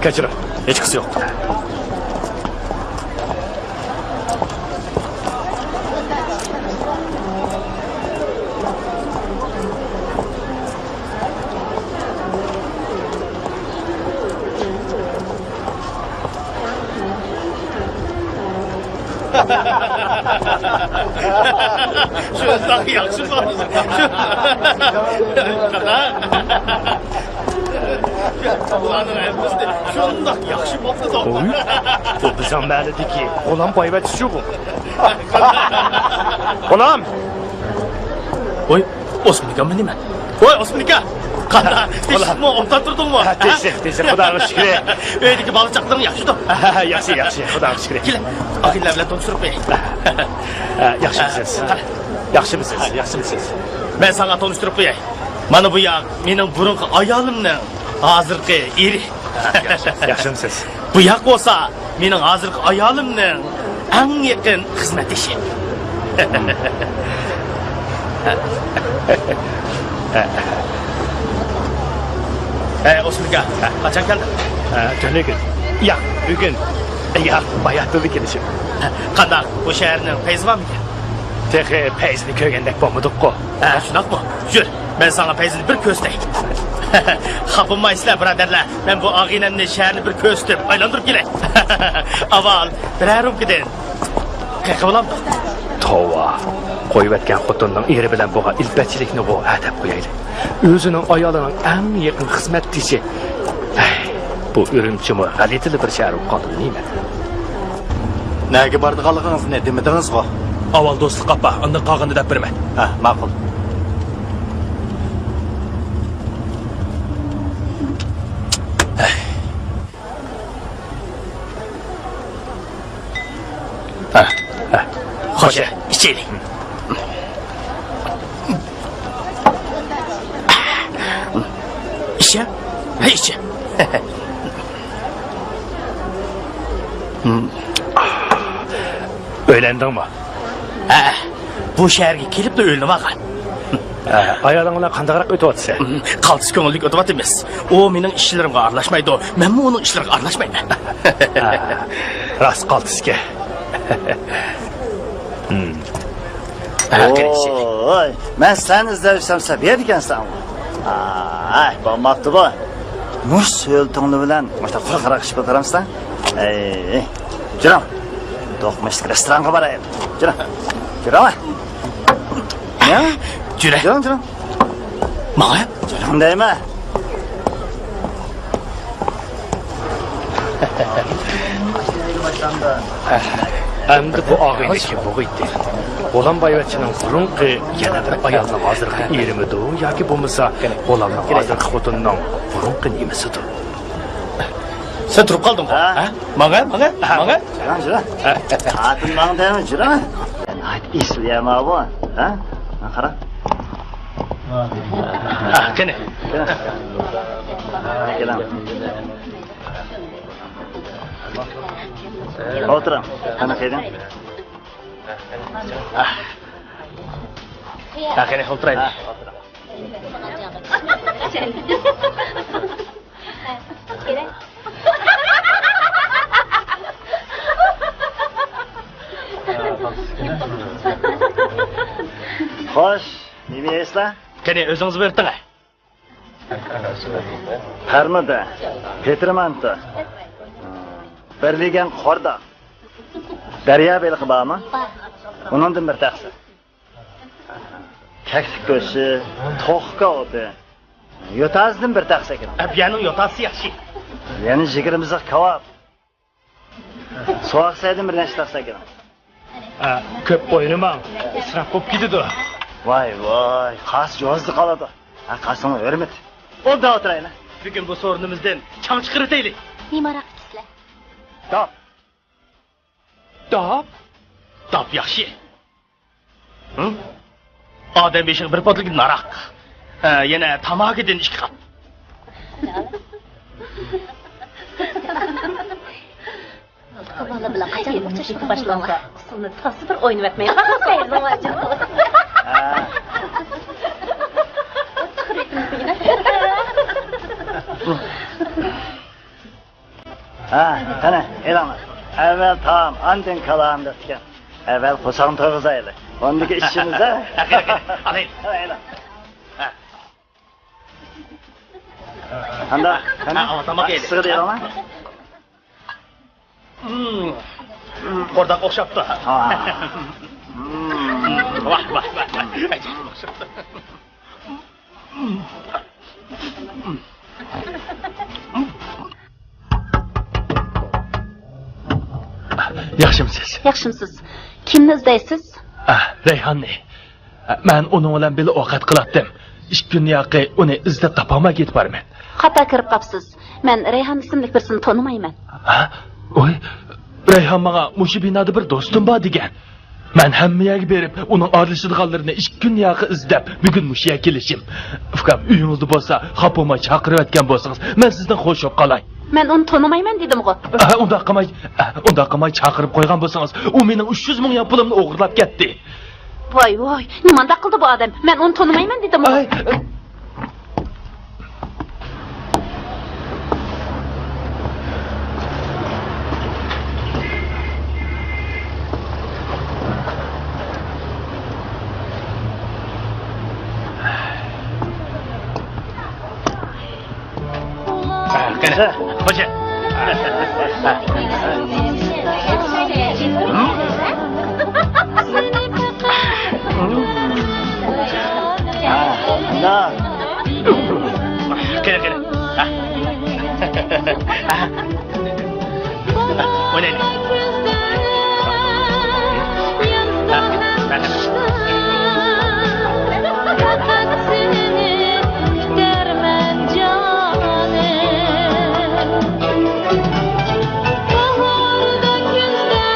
كەچۈرۈڭ، ھېچقىسى يوق. شۇنداق ياخشى بولدى. شۇ-، بۇلارنىڭ ھەممىسى شۇنداق ياخشى بولدى. ئوي، بۇ بىزنىڭ مەھەللىدىكى غۇلام بايۋەچچىچۇ بۇ. غۇلام! ئوي، ئوسمىنىكاممۇ نېمە؟ ۋاي، ئوسمىنىكا! قانداق؟ تىنچلىقمۇ، ئوبدان تۇردۇڭمۇ؟ ھە، تىنچلىق، تىنچلىق، خۇداغا شۈكرى. ئۆيدىكى بالا-چاقىلىرىڭ ياخشىدۇ؟ ھە، ھە، ياخشى، ياقشى، خۇداغا شۈكرى. كېلە، ئاغىنىلەر بىلەن تونۇشتۇرۇپ قوياي. ھە، ياخشىمۇسىز؟ قارا. ياخشىمۇسىز؟ ھە، ياخشىمۇسىز؟ مەن ساڭا تونۇشتۇرۇپ قوياي. مانا بۇ ياق مېنىڭ بۇرۇنقى ئايالىمنىڭ ھازىرقى ئېرى. ياخشىمۇسىز؟ بۇ ياق بولسا مېنىڭ ھازىرقى ئايالىمنىڭ ئەڭ يېقىن خىزمەتدىشى. ھەي، ئوسمىكا، قاچان كەلدىڭ؟ ھە، تۈنۈگۈن. ياق، بۈگۈن. ياق، باياتىنلا كېلىشىم. قانداق، بۇ شەھەرنىڭ پەيزى بارمىكەن؟ تېخى پەيزىنى كۆرگەندەك بولمىدۇققۇ. ھە، شۇنداقمۇ؟ يۈر، مەن ساڭا پەيزىنى بىر كۆرسىتەي. خاپىمايسىلەر، بۇرادەرلەر، مەن بۇ ئاغىنەمنى شەھەرنى بىر كۆرسىتىپ، ئايلاندۇرۇپ كېلەي. ئاۋۋال بىرەر رومكىدىن قېقىۋالامدۇ؟ توۋا، قويۇۋەتكەن خوتۇننىڭ ئېرى بىلەن بولغان ئىلپەتچىلىكنىغۇ ھە دەپ قويايلى. ئۆزىنىڭ ئايالىنىڭ ئەڭ يېقىن خىزمەتدىشى. ھەي، بۇ ئۈرۈمچىمۇ غەلىتىلا بىر شەھەر بولۇپ قالدىمۇ نېمە؟ نەگە بارىدىغانلىقىڭىزنى دېمىدىڭىزغۇ؟ ئاۋۋال دوستلۇققا ئاپار، ئاندىن قالغىنىنى دەپ بېرىمەن. ھە، ماقۇل. ھە، ھە. خوش، ئىچەيلى. ئىچە؟ ھە، ئىچە. ئۆيلەندىڭمۇ؟ ھە. بۇ شەھەرگە كېلىپلا ئۆيلىنىۋالغان. ئايالىڭ بىلەن قانداقراق ئۆتۈۋاتىسەن؟ قالتىس كۆڭۈللۈك ئۆتۈۋاتىمىز. ئۇ مېنىڭ ئىشلىرىمغا ئارىلاشمايدۇ، مەنمۇ ئۇنىڭ ئىشلىرىغا ئارىلاشمايمەن. راست قالتىسكەن. ھە، قېرىشى. ۋوي، مەن سەن ئىزدەۋ يۈرسەم، سەن بۇ يەردىكەنسەن. ئاي، بولماپتۇ بۇ. مۇش سۆلىتىڭلار بىلەن مۇشۇنداق قۇرۇق قاراقلىشىپ ئولتۇرامسەن؟ ئەي، جۈرۈڭ. دوقمۇشلۇق رېستورانغا بارايلى. جۈرۈڭ. جۈرۈڭ. يا؟ جۈرە. جۈرۈڭ، جۈرۈڭ. ماڭا؟ جۈرۈڭ دەيمەن. ئەمدى بۇ ئاغىنە كىم بولغىيتتى؟ غۇلام بايۋەچچىنىڭ بۇرۇنقى يەنە بىر ئايالنىڭ ھازىرقى ئېرىمىدۇ ياكى بولمىسا غۇلامنىڭ ھازىرقى خوتۇنىنىڭ بۇرۇنقى نېمىسىدۇ؟ سەن تۇرۇپ قالدىڭغۇ؟ ھە؟ ھە؟ ماڭە، ماڭە، ھە. ماڭە. جۈرە، جۈرە. ھە. ئاتىم ماڭ دەيمەن، جۈرە. ناھايىتى ئېسىل يەر ماۋۇ. ھە؟ ماڭا قارا. ھە، قېنى. قېنى. كېلىڭ. ئولتۇرۇڭ. قېنى، قېنى. ھە، قېنى، ئولتۇرايلى. ھە، ئولتۇرۇڭ. خوش، نېمە يەيسىلەر؟ قېنى، ئۆزىڭىز بۇيرۇتۇڭ. پەرمىدە، پېتىرمانتا، بېرىلگەن قورداق. دەريا بېلىقى بارمۇ؟ بار. ئۇنىڭدىن بىر تەخسە. كەكلىك گۆشى، توخۇ كاۋىپى. يوتازىدىن بىر تەخسە ئەكىلىڭ. ئەبيانىڭ يوتازىسى ياخشى. يەنە يىگىرمە زىق كاۋاپ. سوغۇق سەيدىن بىر نەچچە تەخسە ئەكىلىڭ. ئە، كۆپ ئوينىماڭ، ئىسراپ بولۇپ كېتىدۇ. ۋاي، ۋاي، قاس جوزىدا قالىدۇ. ھە، قاسنىڭ ھۆرمىتى. ئوبدان ئولتۇرايلى. بۈگۈن بۇ سورۇنىمىزدىن چاڭ چىقىرىۋېتەيلى. نېمە ھاراق ئىچىسىلەر؟ داپ. داپ؟ داپ ياخشى. ھە؟ ئادەم بېشىغا بىر پوتلىكىدىن ھاراق. ھە، يەنە تاماكىدىن ئىككى قاپ. بالا بىلەن قاچان ئۇچرىشىشقا باشلىدىڭلار؟ ئۇسسۇلنى تازا بىر ئوينىۋەتمەي قالدىڭلار جۇمۇ. ھە. ھە، قېنى، ئېلىڭلار. ئەۋۋەل تائام، ئاندىن كالام دەپتىكەن. ئەۋۋەل قورساقنى تويغۇزايلى. ئاندىن كېيىن ئىچىمىز، ھە؟ قېنى، قېنى، ئالايلى. ھە، ئېلىڭ. ھە. قانداق؟ قېنى؟ ھە، ئاۋۇ تاماق يەيلى. ئىسسىغىدى ئېلىڭلار. مم. قورداق ئوخشاپتۇ. ھا. مم. ۋاھ، ۋاھ، ۋاھ، ۋاھ. ياخشىمسىز؟ ياخشىمسىز؟ كىمنى ئىزدەيسىز؟ ئە، رەيھاننى. ئە، مەن ئۇنىڭ بىلەن بىللە ئوقەت قىلاتتىم. ئىككى كۈن ياقى ئۇنى ئىزدەپ تاپالماي كېتىپ بارىمەن. خاتا كىرىپ قاپسىز. مەن رەيھان ئىسىملىك بىرسىنى تونۇمايمەن. ھە؟ ۋاي، رەيھان ماڭا مۇشۇ بىنادا بىر دوستۇم بار دېگەن. مەن ھەممە يەرگە بېرىپ، ئۇنىڭ ئارىلىشىدىغانلىرىنى ئىككى كۈن ياقى ئىزدەپ، بۈگۈن مۇشۇ يەرگە كېلىشىم. ئۇكام، ئۆيىڭىزدە بولسا، خاپا بولماي چاقىرىۋەتكەن بولسىڭىز، مەن سىزدىن خوش بولۇپ قالاي. مەن ئۇنى تونۇمايمەن دېدىمغۇ. ئە، ئۇنداق قىلماي، ئە، ئۇنداق قىلماي چاقىرىپ قويغان بولسىڭىز، ئۇ مېنىڭ ئۈچ يۈز مىڭ يۈەن پۇلۇمنى ئوغرىلاپ كەتتى. ۋاي، ۋاي، نېمانداق قىلدى بۇ ئادەم؟ مەن ئۇنى تونۇمايمەن دېدىمغۇ. ئاي. قېنى، خوجا. قېنى، قېنى. ئوينايلى. پەقەت سېنى كۈتەرمەن جانىم. باھاردا، كۈزدە،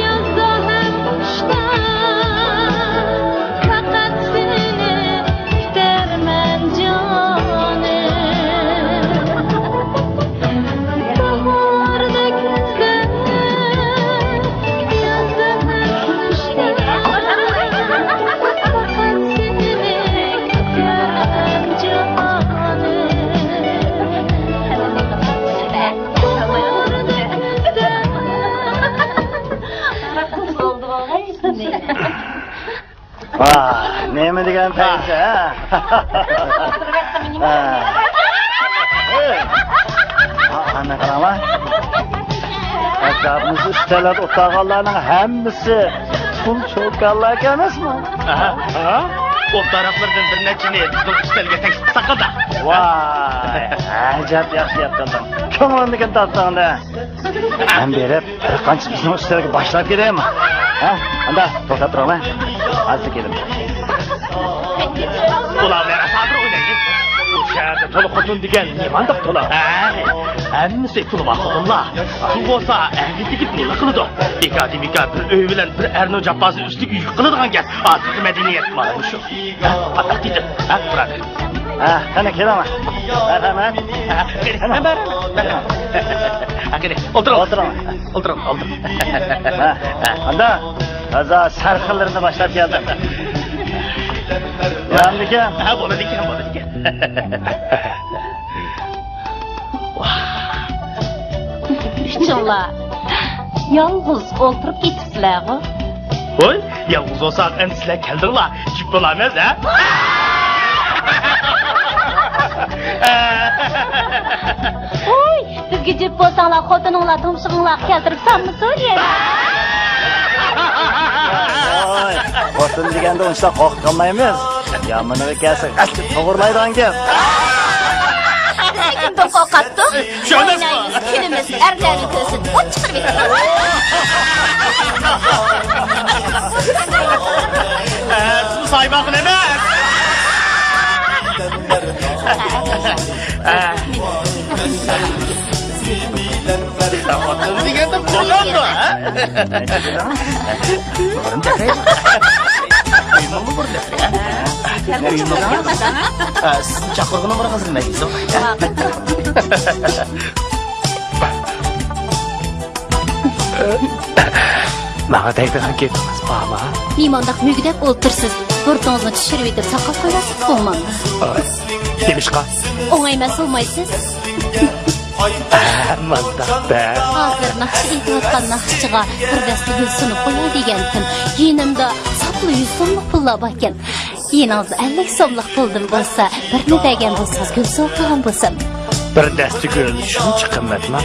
يازدا ھەم قىشتا، پەقەت سېنى كۈتەرمەن جانىم. باھاردا، دېگەن پەيزى، ھە؟ ھە. ئانا قاراڭلار. ئەتراپىمىزدا ئۈستەللەردە ئولتۇرغانلارنىڭ ھەممىسى پۇل چوكانلار ئەمەسمۇ؟ ھە؟ ئوتتۇرىلىقلاردىن بىر نەچچىنى بىزنىڭ ئۈستەلگە تەكلىپ قىلساق قانداق؟ ۋاي، ئەجەب ياخشى گەپ قىلدىڭ. كۆڭلۈمدىكىنى تاپتىڭ-دە. مەن بېرىپ، بىر قانچە بىزنىڭ ئۈستەلگە باشلاپ كېلەيمۇ؟ ھە؟ ئاندا توختاپ تۇرۇڭلار. ھازىر كېلىمەن. ئۇلار مەن ھازىر ئوينايلى. بۇ شەھەردە تولا خوتۇن دېگەن نېمانداق تولا؟ ھە، ھەممىسى پۇلى بار خوتۇنلار. پۇل بولسا ئەرگە تېگىپ نېمە قىلىدۇ؟ بىكاردىن بىكار بىر ئۆي بىلەن بىر ئەرنىڭ جاپاسىنى ئۈستىگە يۈك قىلىدىغان گەپ. ھازىرقى مەدەنىيەت مانا مۇشۇ. ھە، ئاتاق دېدىم. ھە، بۇرادەر. ھە، قېنى، كېلىڭلار. مەرھەمەت. ھە، قېنى، مەرھەمەت. ھە، قېنى، ئولتۇرۇڭ. ئولتۇرۇڭ. ئولتۇرۇڭ، ئولتۇرۇڭ. ھە، ھە. ئاندا تازا سەرخىللىرىنى باشلاپ كەلدىم. بولامدىكەن؟ ھە، بولىدىكەن، بولىدىكەن. ئۈچۈڭلار يالغۇز ئولتۇرۇپ كېتىپسىلەرغۇ؟ ھوي، يالغۇز بولساق، ئەمدى سىلەر كەلدىڭلار، جۈپ بولامىز، ھە؟ ھوي، بىزگە جۈپ بولساڭلار، خوتۇنۇڭلار تۇمشۇقۇڭلارغا كەلتۈرۈپ سالمىسۇن يەنە. ۋاي، خوتۇن دېگەندە ئۇنچىلىك قورقۇپ قالمايمىز. يامىنىغا كەلسە، غەسلى توغرىلايدىغان گەپ. بىزنى كىمدىن قورقاتتۇق؟ ئوينايمىز، كۈلىمىز، ئەرلەرنىڭ كۆزىدىن ئوت چىقىرىۋېتىمىز. سايباقىن ئەمەس. دېگەندە بولامدۇ، ھە؟ سىزنى چاقىرغىنىم بار، ھازىر مەن. ماڭا دەيدىغان گېپىڭىز بارمۇ؟ نېمانداق مۈگدەپ ئولتۇرسىز؟ بۇرۇتىڭىزنى چۈشۈرۈۋېتىپ، ساقال قويۇۋەتسىڭىز بولمامدۇ؟ نېمىشقا؟ ئوڭاي ئەمەس بولمايسىز؟ مانداق-دە. ھازىر ناخشا ئېيتىۋاتقان ناخشىچىغا بىر دەستە گۈل سۇنۇپ قوياي دېگەنتىم. يېنىمدا ساپلا يۈز سوملۇق پۇللار باركەن. يېنىڭىزدا ئەللىك سوملۇق پۇلدىن بولسا، بىرنى بەرگەن بولسىڭىز، گۈل سوۋغا قىلغان بولسام. بىر دەستە گۈل شۇنچە قىممەتمۇ؟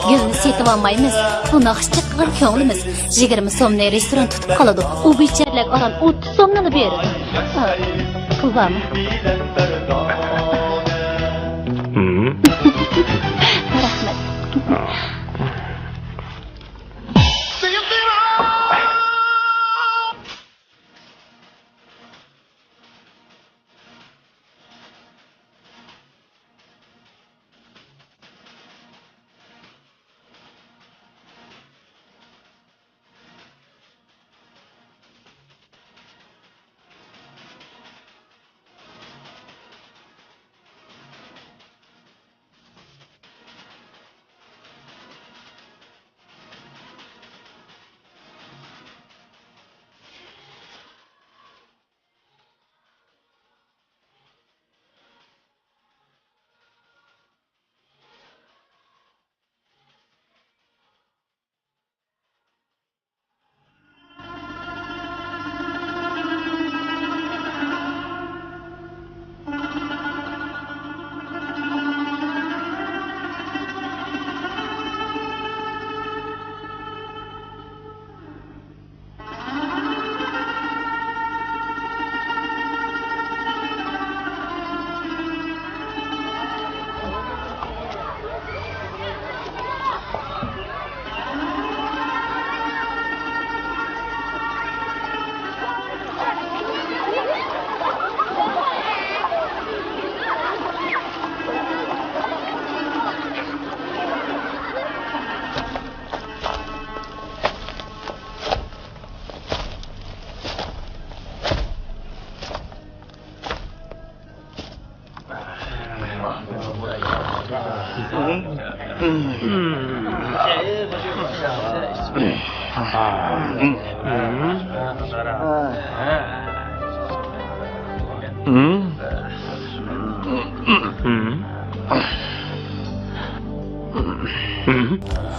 گۈلنى سېتىۋالمايمىز. بۇ ناخشىچىغا قىلغان كۆڭلىمىز. يىگىرمە سومنى رېستوران تۇتۇپ قالىدۇ. ئۇ بىچارىلەرگە ئاران ئوتتۇز سومنىلا بېرىدۇ. پۇل بارمۇ؟ رەھمەت.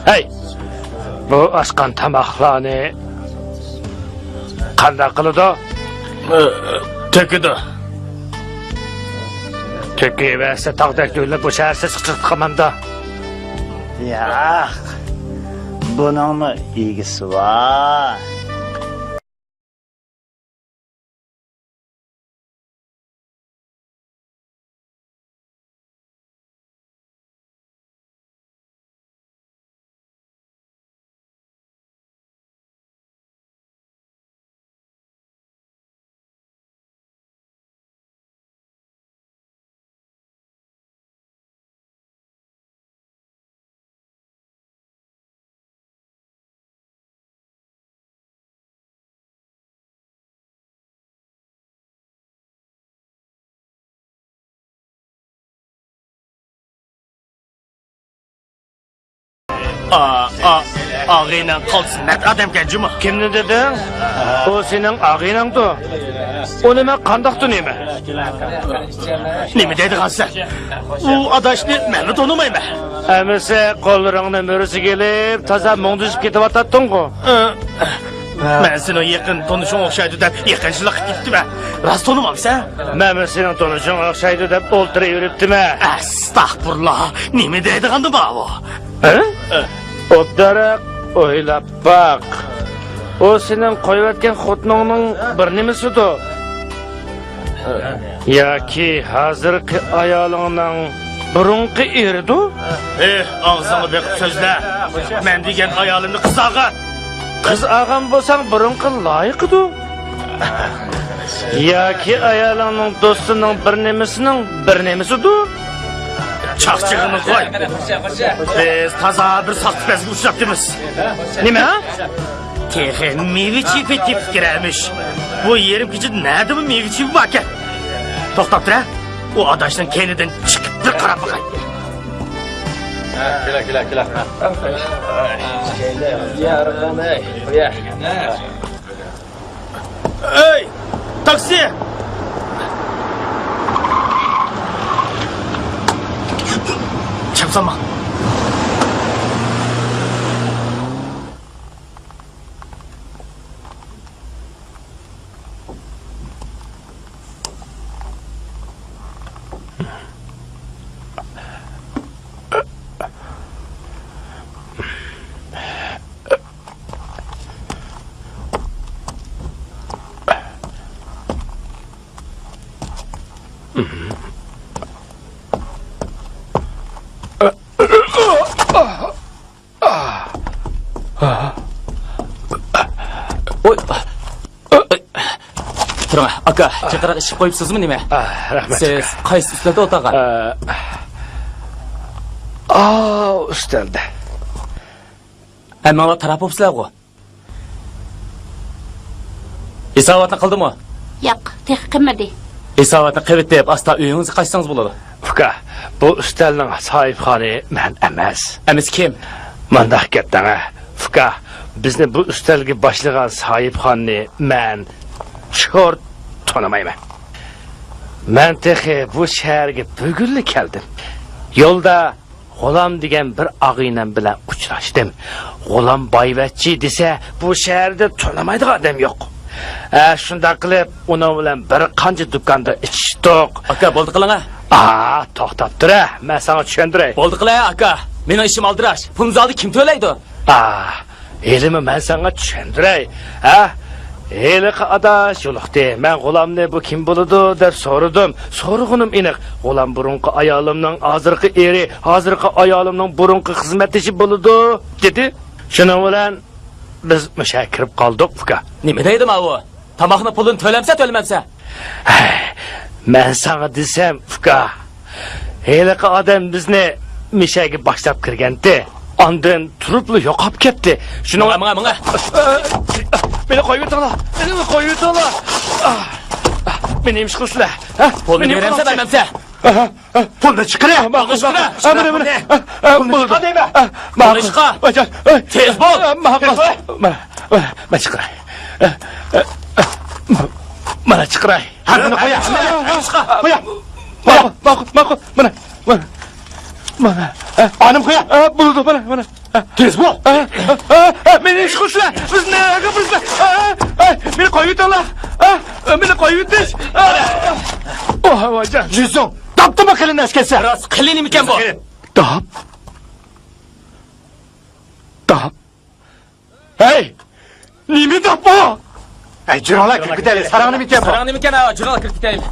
ھەي! بۇ ئاشقان تاماقلارنى قانداق قىلىدۇ؟ تۆكىدۇ. تۆكۈۋەرسە تاغدەك تۆگىلىپ بۇ شەھەر سېسىق چىقىپ قالمامدۇ؟ ياق، بۇنىڭمۇ ئىگىسى بار. ئا، ئا، ئاغىنەڭ قالتىس مەرد ئادەمكەن جۇمۇ. كىمنى دېدىڭ؟ ئۇ سېنىڭ ئاغىنەڭدۇ. ئۇنى مەن قانداق تونۇيمەن؟ نېمە دەيدىغانسەن؟ ئۇ ئاداشنى مەنمۇ تونۇمايمەن. ئەمىسە قوللىرىڭنى مۈرىسىگە ئېلىپ، تازا مۇڭدىشىپ كېتىۋاتاتتىڭغۇ؟ ئە، مەن سېنىڭ يېقىن تونۇشۇڭ ئوخشايدۇ دەپ يېقىنچىلىق قىلىپتىمەن. راست تونۇمامسەن؟ مەنمۇ سېنىڭ تونۇشۇڭ ئوخشايدۇ دەپ ئولتۇرۇۋېرىپتىمەن. ئەستەغپۇرۇللا، نېمە دەيدىغاندۇ ماۋۇ؟ ھە؟ ئوبدانراق ئويلاپ باق. ئۇ سېنىڭ قويۇۋەتكەن خوتۇنۇڭنىڭ بىر نېمىسىدۇ. ياكى ھازىرقى ئايالىڭنىڭ بۇرۇنقى ئېرىدۇ؟ ئېھ، ئاغزىڭنى بېقىپ سۆزلە. مەن دېگەن ئايالىمنى قىز ئالغان. قىز ئالغان بولساڭ بۇرۇنقى لايىقىدۇ. ياكى ئايالىڭنىڭ دوستىنىڭ بىر نېمىسىنىڭ بىر نېمىسىدۇ. چاقچىقىنى قوي. بىز تازا بىر ساختىپەزگە ئۇچراپتىمىز. نېمە؟ تېخى مېۋە چېپى تېپىپ كىرەرمىش. بۇ يېرىم كېچىدە نەدىمۇ مېۋە چېپى باركەن؟ توختاپ تۇرە. ئۇ ئاداشنىڭ كەينىدىن چىقىپ بىر قاراپ باقاي. كېلە، كېلە، كېلە. ئەي، تاكسى! چاپسانما. ۋوي. تۇرۇڭ، ئاكا، جىقراق ئىچىپ قويۇپسىزمۇ نېمە؟ ئا، رەھمەت. سىز قايسى ئۈستەلدە ئولتۇرغان؟ ئا، ئا، ئۈستەلدە. ھەممىڭلار تاراپ بوپسىلەرغۇ؟ ھېساباتنى قىلدىمۇ؟ ياق، تېخى قىلمىدى. ھېساباتنى قىلىۋېتىپ، ئاستا ئۆيىڭىزگە قايتسىڭىز بولىدۇ. ئۇكا، بۇ ئۈستەلنىڭ ساھىبخانى مەن ئەمەس. ئەمىسە كىم؟ مانداق گەپتەڭە، ئۇكا، بىزنى بۇ ئۈستەلگە باشلىغان ساھىبخاننى مەن چورت تونۇمايمەن. مەن تېخى بۇ شەھەرگە بۈگۈنلا كەلدىم. يولدا غۇلام دېگەن بىر ئاغىنەم بىلەن ئۇچراشتىم. غۇلام بايۋەچچە دېسە، بۇ شەھەردە تونۇمايدىغان ئادەم يوق. ھە، شۇنداق قىلىپ، ئۇنىڭ بىلەن بىر قانچە دۇكاندا ئىچىشتۇق. ئاكا، بولدى قىلىڭە. ئا، توختاپ تۇرە، مەن ساڭا چۈشەندۈرەي. بولدى قىلە، ئاكا. مېنىڭ ئىشىم ئالدىراش. پۇلنى زادى كىم تۆلەيدۇ؟ ئا، ھېلىمۇ مەن ساڭا چۈشەندۈرەي، ھە؟ ھېلىقى ئاداش يولۇقتى. مەن غۇلامنى بۇ كىم بولىدۇ دەپ سورىدىم. سورىغىنىم ئېنىق. غۇلام بۇرۇنقى ئايالىمنىڭ ھازىرقى ئېرى، ھازىرقى ئايالىمنىڭ بۇرۇنقى خىزمەتدىشى بولىدۇ، دېدى. شۇنىڭ بىلەن بىز مۇشۇ يەرگە كىرىپ قالدۇق، ئۇكا. نېمە دەيدۇ ماۋۇ؟ تاماقنىڭ پۇلىنى تۆلەمسە تۆلىمەمسە؟ مەن ساڭا دېسەم، ئۇكا، ھېلىقى ئادەم بىزنى مۇشۇ يەرگە باشلاپ كىرگەنتى. ئاندىن تۇرۇپلا يوقاپ كەتتى. شۇنىڭ ماڭا، ماڭا، ماڭا. مېنى قويۇۋېتىڭلار. مېنى قويۇۋېتىڭلار. مېنى نېمە ئىش قىلىسىلەر؟ ھە؟ پۇلنى بېرەمسە، بەرمەمسە؟ پۇلنى چىقىرە! ماقۇل، پۇلنى چىقىرە! پۇلنى چىقار دەيمەن! پۇلنى چىقار! تېز بول! ماقۇل! مانا، مانا، مانا چىقىراي. مانا چىقىراي. ھە، بۇنى قويا! قويا! ماقۇل، ماقۇل، ماقۇل! مانا، مانا، مانا! ئانىم قويا! بولىدۇ، مانا، مانا! تېز بول! مېنى ئىش قىلسىلەر! بىز نەگە بىز؟ مېنى قويۇۋېتىڭلار! ئاھ، مېنى قويۇۋېتىش. ئاھ. ئوھ، ھاۋاجان. يۈزۈڭ. تاپتىمۇ قېلىن ئەسكەرسە؟ راست قېلىن ئىكەن بۇ. داپ. داپ. ھەي! نېمە داپ بۇ؟ ھەي، جۈرۈڭلار، كىرىپ كېتەيلى. ساراڭ نېمىكەن بۇ؟ ساراڭ نېمىكەن، ھا، جۈرۈڭلار، كىرىپ كېتەيلى.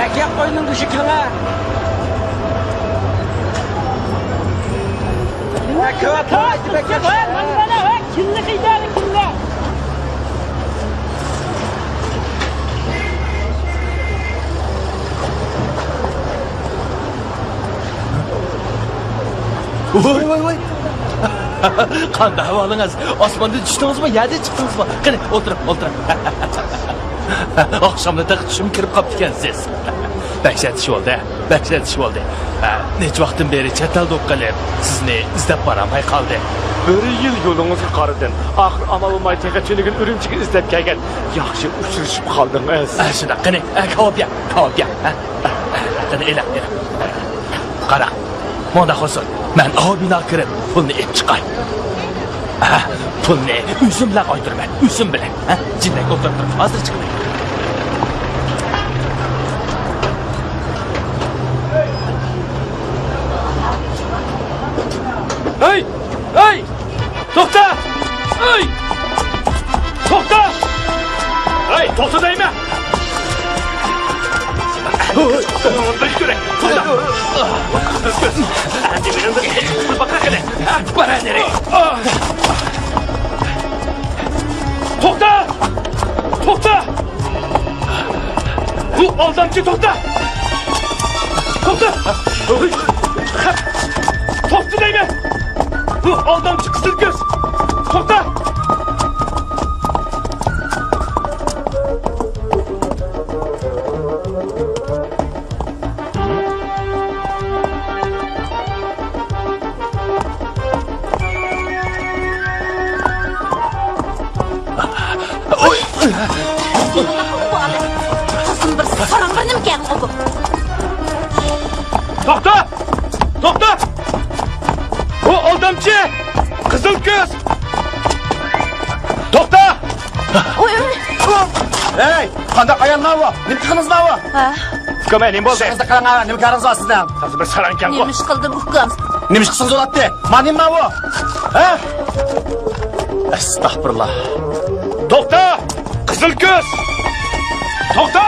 ئەكەپ قوينىڭ گۆشى كىرىڭە. ئەكەپ قوي، مانا، مانا، كىرلىك ئىدارە كىرلىك. ۋوي، ۋوي، ۋوي. قانداق ئەھۋالىڭىز؟ ئاسماندىن چۈشتىڭىزمۇ، يەردىن چىقتىڭىزمۇ؟ قېنى، ئولتۇرۇڭ، ئولتۇرۇڭ. ئاخشاملا تېخى چۈشۈم كىرىپ قاپتىكەنسىز. دەھشەت ئىش بولدى، دەھشەت ئىش بولدى. ھە، نەچچە ۋاقىتتىن بېرى چەت ئەلدە بولۇپ قېلىپ، سىزنى ئىزدەپ بارالماي قالدىم. بىر يىل يولىڭىزغا قارىدىم. ئاخىر ئامال بولماي تېخى تۈنۈگۈن ئۈرۈمچىگە ئىزدەپ كەلگەن. ياخشى ئۇچرىشىپ قالدىڭىز. ھە، شۇنداق. قېنى، ھە، كاۋاپ يەڭ، كاۋاپ يەڭ. ھە، ھە، ھە، قېنى، ئېلىڭ، ئېلىڭ. قارا، مۇنداق بولسۇن، مەن ئاۋۇ بىناغا كىرىپ، پۇلنى ئېلىپ چىقاي. ھە، پۇلنى ئۆزۈم بىلەن قايتۇرىمەن، ئۆزۈم بىلەن. ھە، جىمدەك ئولتۇرۇپ تۇرۇڭ، ھازىر چىقىمەن. ھەي! ھەي! توختا! ئەي! توختا! ئەي، توختا دەيمەن! بىر كۆرەي، توختا! ئەمدى مېنىڭدىن ھېچ قىسمى باققا قېنى! بارا نېرى! توختا! توختا! بۇ ئالدامچى، توختا! توختا! توختا دەيمەن! بۇ ئالدامچى قىزىل كۆز! توختا! قىزىم بىر ساراڭ بىر نېمە گەپ بۇ. توختا! توختا! بۇ ئالدامچى! قىزىل كۆز! توختا! ھەي، قانداق ئايال ماۋۇ؟ نېمە قىلدىڭىز ماۋۇ؟ ھە؟ ئۇكام، نېمە بولدى؟ شۇڭىزدا قاراڭ، نېمە كارىڭىز بار سىزنىڭ؟ ھازىر بىر ساراڭ ئىكەنغۇ. نېمە ئىش قىلدىم، ئۇكام؟ نېمە ئىش قىلسىڭىز بولاتتى؟ ما نېمە ماۋۇ؟ ھە؟ ئەستەغپۇرۇللا. توختا! قىزىل كۆز! توختا!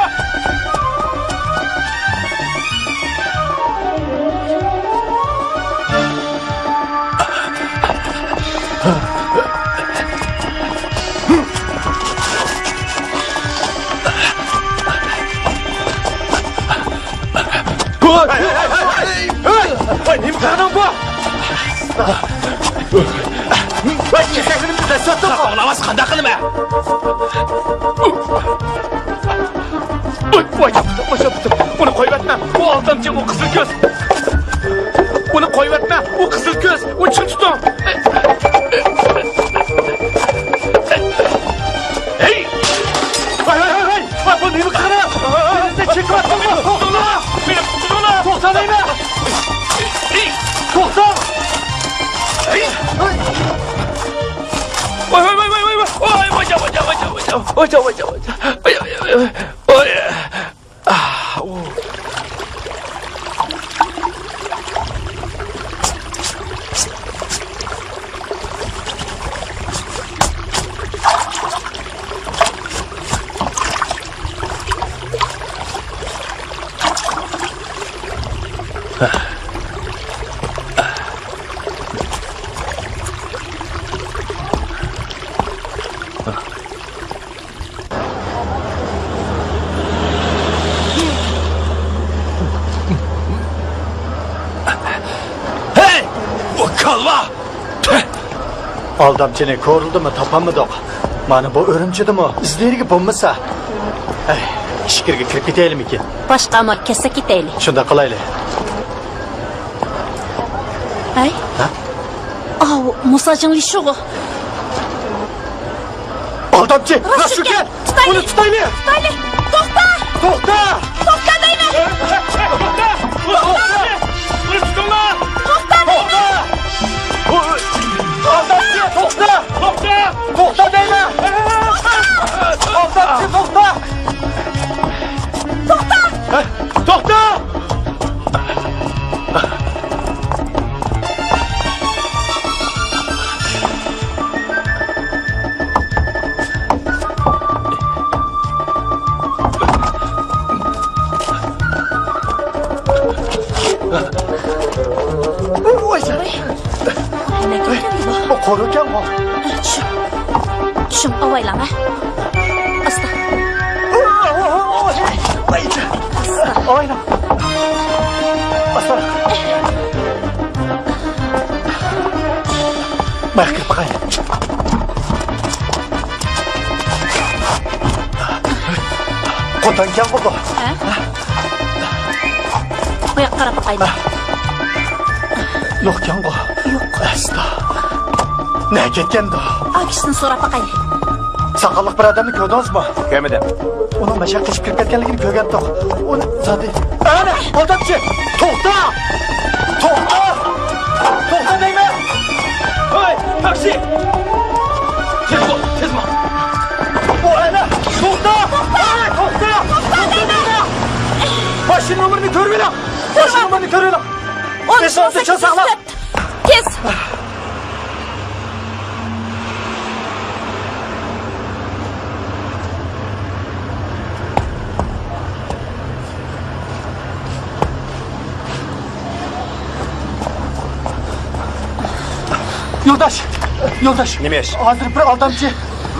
ۋاي، ۋاي، ۋاي، ۋاي، ۋاي، نېمە قىلدىڭ بۇ؟ ۋاي، كېسەكلىرىمنى دەسسەتتىڭ. ئاڭلىماس، قانداق قىلىمەن؟ ۋاي، ۋاي، ياپتىم، ۋاي، ياپتىم. ئۇنى قويۇۋەتمە. ئۇ ئالدامچى، ئۇ قىزىل كۆز. ئۇنى قويۇۋەتمە. ئۇ قىزىل كۆز. ئۇنى چىڭ تۇتۇڭ. ھەي! ۋاي، ۋاي، ۋاي، ۋاي! ۋاي، بۇ نېمە قىلغىنى؟ بىزنى چېكىۋاتقانمۇ؟ توختاڭلار! مېنى قۇتۇلدۇرۇڭلار! توختاڭ دەيمەن! توختاڭ! ۋاي، ۋاي، ۋاي، ۋاي! ۋاي، ۋاي، ۋاي، ۋاي! ۋاي، ۋاي، ۋاي! ئالدامچىنى كورلىدىمۇ تاپالمىدۇق. مانا بۇ ئۈرۈمچىدىمۇ ئىزلىرىگە بولمىسا. ئەي، ئىچكىرىگە كىرىپ كېتەيلىمىكىن؟ باشقا ئامال كەتسەك كېتەيلى. شۇنداق قىلايلى. ھەي؟ ھە؟ ئاۋۇ، موساجىڭلى شۇغۇ. ئالدامچى! راشۇكەن! راشۇكەن! تۇتايلى! ئۇنى تۇتايلى! تۇتايلى! توختا! توختا! توختا دەيمەن! توختا! توختا! ئۇنى تۇتۇڭلار! توختا دەيمەن! توختا! ئالدامچى! توختا! توختا! توختا دەيمەن! ئالدامچى! توختا! توختا! توختا! ۋاي. نېمە كەتكەندى بۇ؟ بۇ قورۇكەنغۇ. چۈشۈڭ. چۈشۈڭ، ئاۋايلاڭ، ھە؟ ئاستا. ئاۋايلاڭ. ئاستا. مەن كىرىپ باقاي. قوتانكەنغۇ بۇ. ھە؟ بۇياققا قاراپ باقايلى. يوقكەنغۇ. يوق. ئەستا. نەگە كەتكەندۇ؟ ئاكىشىدىن سوراپ باقايلى. ساقاللىق بىر ئادەمنى كۆردىڭىزمۇ؟ كۆرمىدىم. ئۇنىڭ مەشەق قېچىپ كىرىپ كەتكەنلىكىنى كۆرگەنتۇق. ئۇنى زادى. ئەنە، ئالدامچى! توختا! توختا! توختا دەيمەن! ھەي، تاكسى! تېز بول، تېز بول! ئۇ ئەنە! توختا! ھەي، توختا! توختا دەيمەن! ماشىنا نومۇرىنى كۆرۈۋېلىڭ! ماشىنا نومۇرىنى كۆرۈۋېلىڭ! ئون ئۈچ، ئون سەككىز يۈز تۆت. تېز! يولداش! يولداش! نېمە ئىش؟ ھازىر بىر ئالدامچى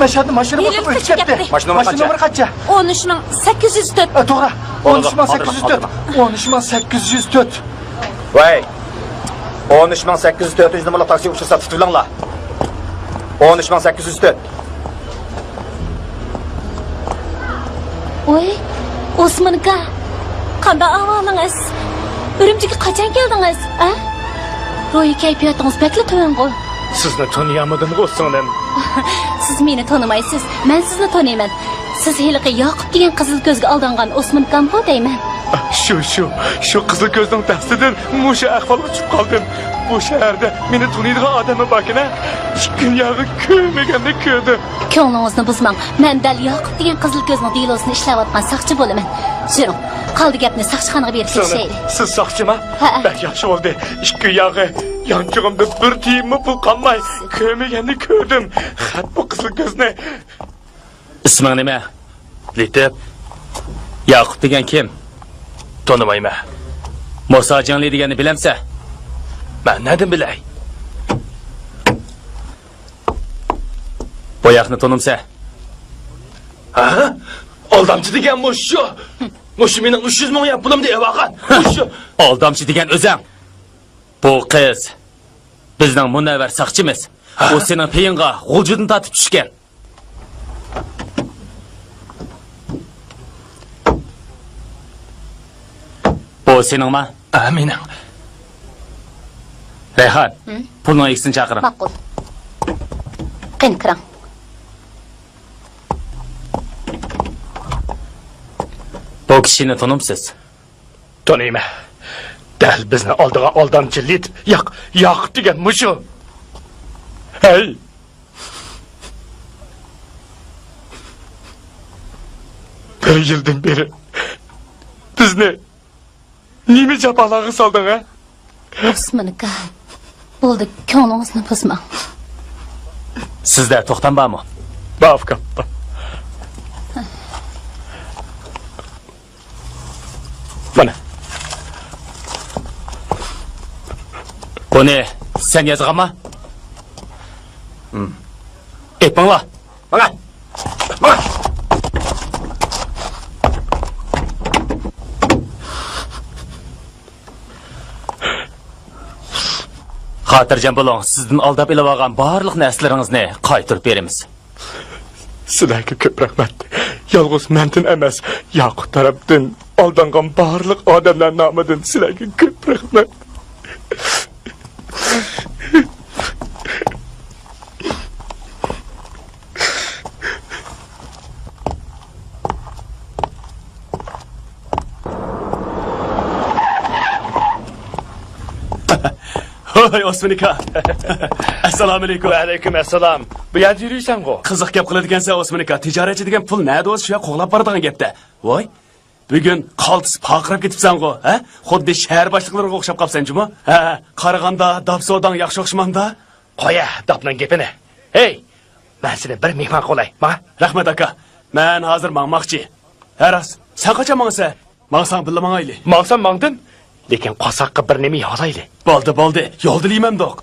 مەشھەدنى ماشىنا بوسۇپ ئۆتۈپ كەتتى. ماشىنا نومۇرى قانچە؟ ماشىنا نومۇرى قانچە؟ ئون ئۈچ مىڭ سەككىز يۈز تۆت. ئە، توغرا. ئون ئۈچ مىڭ سەككىز يۈز تۆت. ئون ئۈچ مىڭ سەككىز يۈز تۆت. ۋەي! ئون ئۈچ مىڭ سەككىز يۈز تۆتىنچى نومۇرلۇق تاكسى ئۇچرىسا تۇتۇۋېلىڭلار. ئون ئۈچ مىڭ سەككىز يۈز تۆت. ۋوي، ئوسمانكا، قانداق ئەھۋالىڭىز؟ ئۈرۈمچىگە قاچان كەلدىڭىز، ھە؟ روھىي كەيپىياتىڭىز بەكلا تۆۋەنغۇ. سىزنى تونۇيالمىدىمغۇ، سىڭلىم؟ سىز مېنى تونۇمايسىز، مەن سىزنى تونۇيمەن. سىز ھېلىقى ياقۇپ دېگەن قىزىل كۆزگە ئالدانغان ئوسمانكامغۇ دەيمەن. شۇ، شۇ، شۇ قىزىل كۆزنىڭ دەستىدىن مۇشۇ ئەھۋالغا چۈشۈپ قالدىم. بۇ شەھەردە مېنى تونۇيدىغان ئادەممۇ باركەن-ە؟ ئىككى كۈن ياغى كۆرمىگەننى كۆردۈم. كۆڭلىڭىزنى بۇزماڭ. مەن دەل ياقۇپ دېگەن قىزىل كۆزنىڭ دېلوسىنى ئىشلەۋاتقان ساقچى بولىمەن. يۈرۈڭ، قالدى گەپنى ساقچىخانىغا بېرىپ سىڭلىم، كېلىشەيلى. سىز ساقچىما؟ ھەئە. بەك ياخشى بولدى. ئىككى كۈن ياغى يانچۇقۇمدا بىر تىيىنمۇ پۇل قالماي كۆرمىگەننى كۆردۈم. خەت بۇ قىزىل كۆزنى. ئىسمىڭ نېمە؟ لېتىپ. ياقۇپ دېگەن كىم؟ تونۇمايمەن. موسا جېڭلى دېگەننى بىلەمسە؟ مەن نەدىن بىلەي؟ بوياقنى تونۇمسە؟ ھە؟ ئالدامچى دېگەن مۇشۇ. مۇشۇ مېنىڭ ئۈچ يۈز مىڭ يۈەن پۇلۇمنى ئېلىۋالغان. مۇشۇ. ئالدامچى دېگەن ئۆزەڭ. بۇ قىز بىزنىڭ مۇنەۋۋەر ساقچىمىز. ھە؟ ئۇ سېنىڭ پېيىڭغا غۇلجىدىن تارتىپ چۈشكەن. بۇ سېنىڭما؟ ھە، مېنىڭ. رەيھان، ھە؟ پۇلنىڭ ئىگىسىنى چاقىرىڭ. ماقۇل. قېنى، كىرىڭ. بۇ كىشىنى تونۇمسىز؟ تونۇيمەن. دەل بىزنى ئالدىغان ئالدامچى لېتىپ، ياق، ياقۇپ دېگەن مۇشۇ. ھەي! بىر يىلدىن بېرى بىزنى نېمە جاپالارغا سالدىڭ، ھە؟ ئوسمانكا، بولدى، كۆڭلىڭىزنى بۇزماڭ. سىزدە توختام بارمۇ؟ بار، ئۇكام، بار. مانا. بۇنى سەن يازغانما؟ ھىم. ئېپىڭلار. ماڭا. ماڭا. خاتىرجەم بولۇڭ، سىزدىن ئالداپ ئېلىۋالغان بارلىق نەرسىلىرىڭىزنى قايتۇرۇپ بېرىمىز. سىلەرگە كۆپ رەھمەت. يالغۇز مەندىن ئەمەس، ياقۇپ تەرەپتىن ئالدانغان بارلىق ئادەملەر نامىدىن سىلەرگە كۆپ رەھمەت. ھوي، ئوسمان ئاكا. ئەسسالامۇئەلەيكۇم. ۋەئەلەيكۇم ئەسسالام. بۇ يەردە يۈرۈيسەنغۇ؟ قىزىق گەپ قىلىدىكەنسەن، ئوسمان ئاكا. تىجارەتچى دېگەن پۇل نەدە بولسا شۇ يەر قوغلاپ بارىدىغان گەپتە. ۋاي، بۈگۈن قالتىس پارقىراپ كېتىپسەنغۇ، ھە؟ خۇددى شەھەر باشلىقلىرىغا ئوخشاپ قاپسەن جۇمۇ. ھە، قارىغاندا داپ سوداڭ ياخشى ئوخشىمامدا؟ قويە، داپنىڭ گېپىنى. ھەي، مەن سېنى بىر مېھمان قىلاي، ماڭا. رەھمەت، ئاكا. مەن ھازىر ماڭماقچى. ھە راست، سەن قاچان ماڭىسەن؟ ماڭساڭ بىللە ماڭايلى. ماڭسام ماڭدىن، لېكىن قورساققا بىر نېمە يەۋالايلى. بولدى، بولدى. يولدا يېمەمدۇق.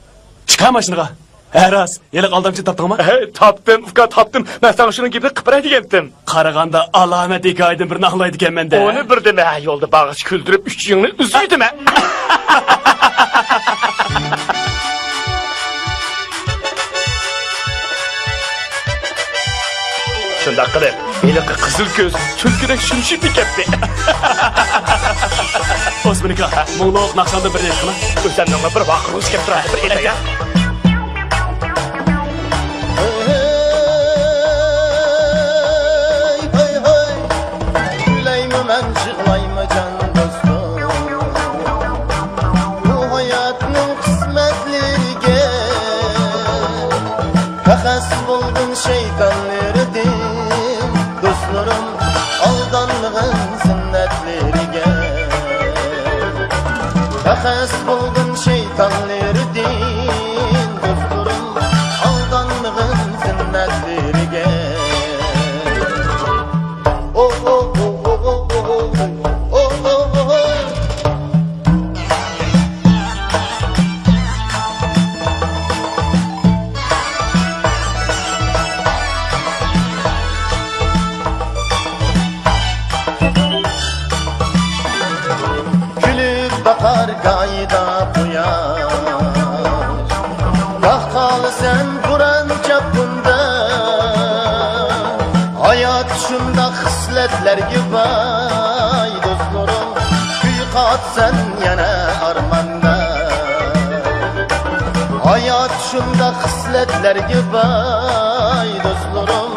چىقار ماشىنىغا. ھە راست، ھېلىقى ئالدامچىنى تاپتىڭمۇ؟ ھەي، تاپتىم، ئۇكا، تاپتىم. مەن ساڭا شۇنىڭ گېپىنى قىلىپ بېرەي دېگەنتىم. قارىغاندا ئالامەت ھېكايىدىن بىرنى ئاڭلايدىكەنمەن-دە. ئۇنى بىر دېمە، يولدا بارغىچە كۈلدۈرۈپ ئۈچ يىڭنە ئۈزۈۋېتىمەن. شۇنداق قىلىپ، ھېلىقى قىزىل كۆز تۈلكىدەك شۈمشۈيۈپ كەتتى. ئوسمان ئاكا، مۇڭلۇق ناخشاڭدىن بىرنى ئېيتقىنا. ئۆزۈمنىڭمۇ بىر ۋارقىرىغۇسى كەپ تۇراتتى، بىر ئېيتاي. ھەي، ھەي، ھەي، ھەي. كۈلەيمۇ مەن، يىغلايمۇ جان دوستۇم، بۇ ھاياتنىڭ قىسمەتلىرىگە. پەخەس بولغىن شەيتانلىرىدىن، دوستلىرىم، ئالدانمىغىن زىننەتلىرىگە. پەخەس بولغىن شەيتانلىرىدىن، دوستلىرىم، ئالدانمىغىن زىننەتلىرىگە. كۈلۈپ باقار گاھىدا قۇياش، گاھ قالىسەن بوران چاپقۇندا. ھايات شۇنداق خىسلەتلەرگە باي، دوستلىرىم، كۈي قاتسەن يەنە ئارماندا. ھايات شۇنداق خىسلەتلەرگە باي، دوستلىرىم،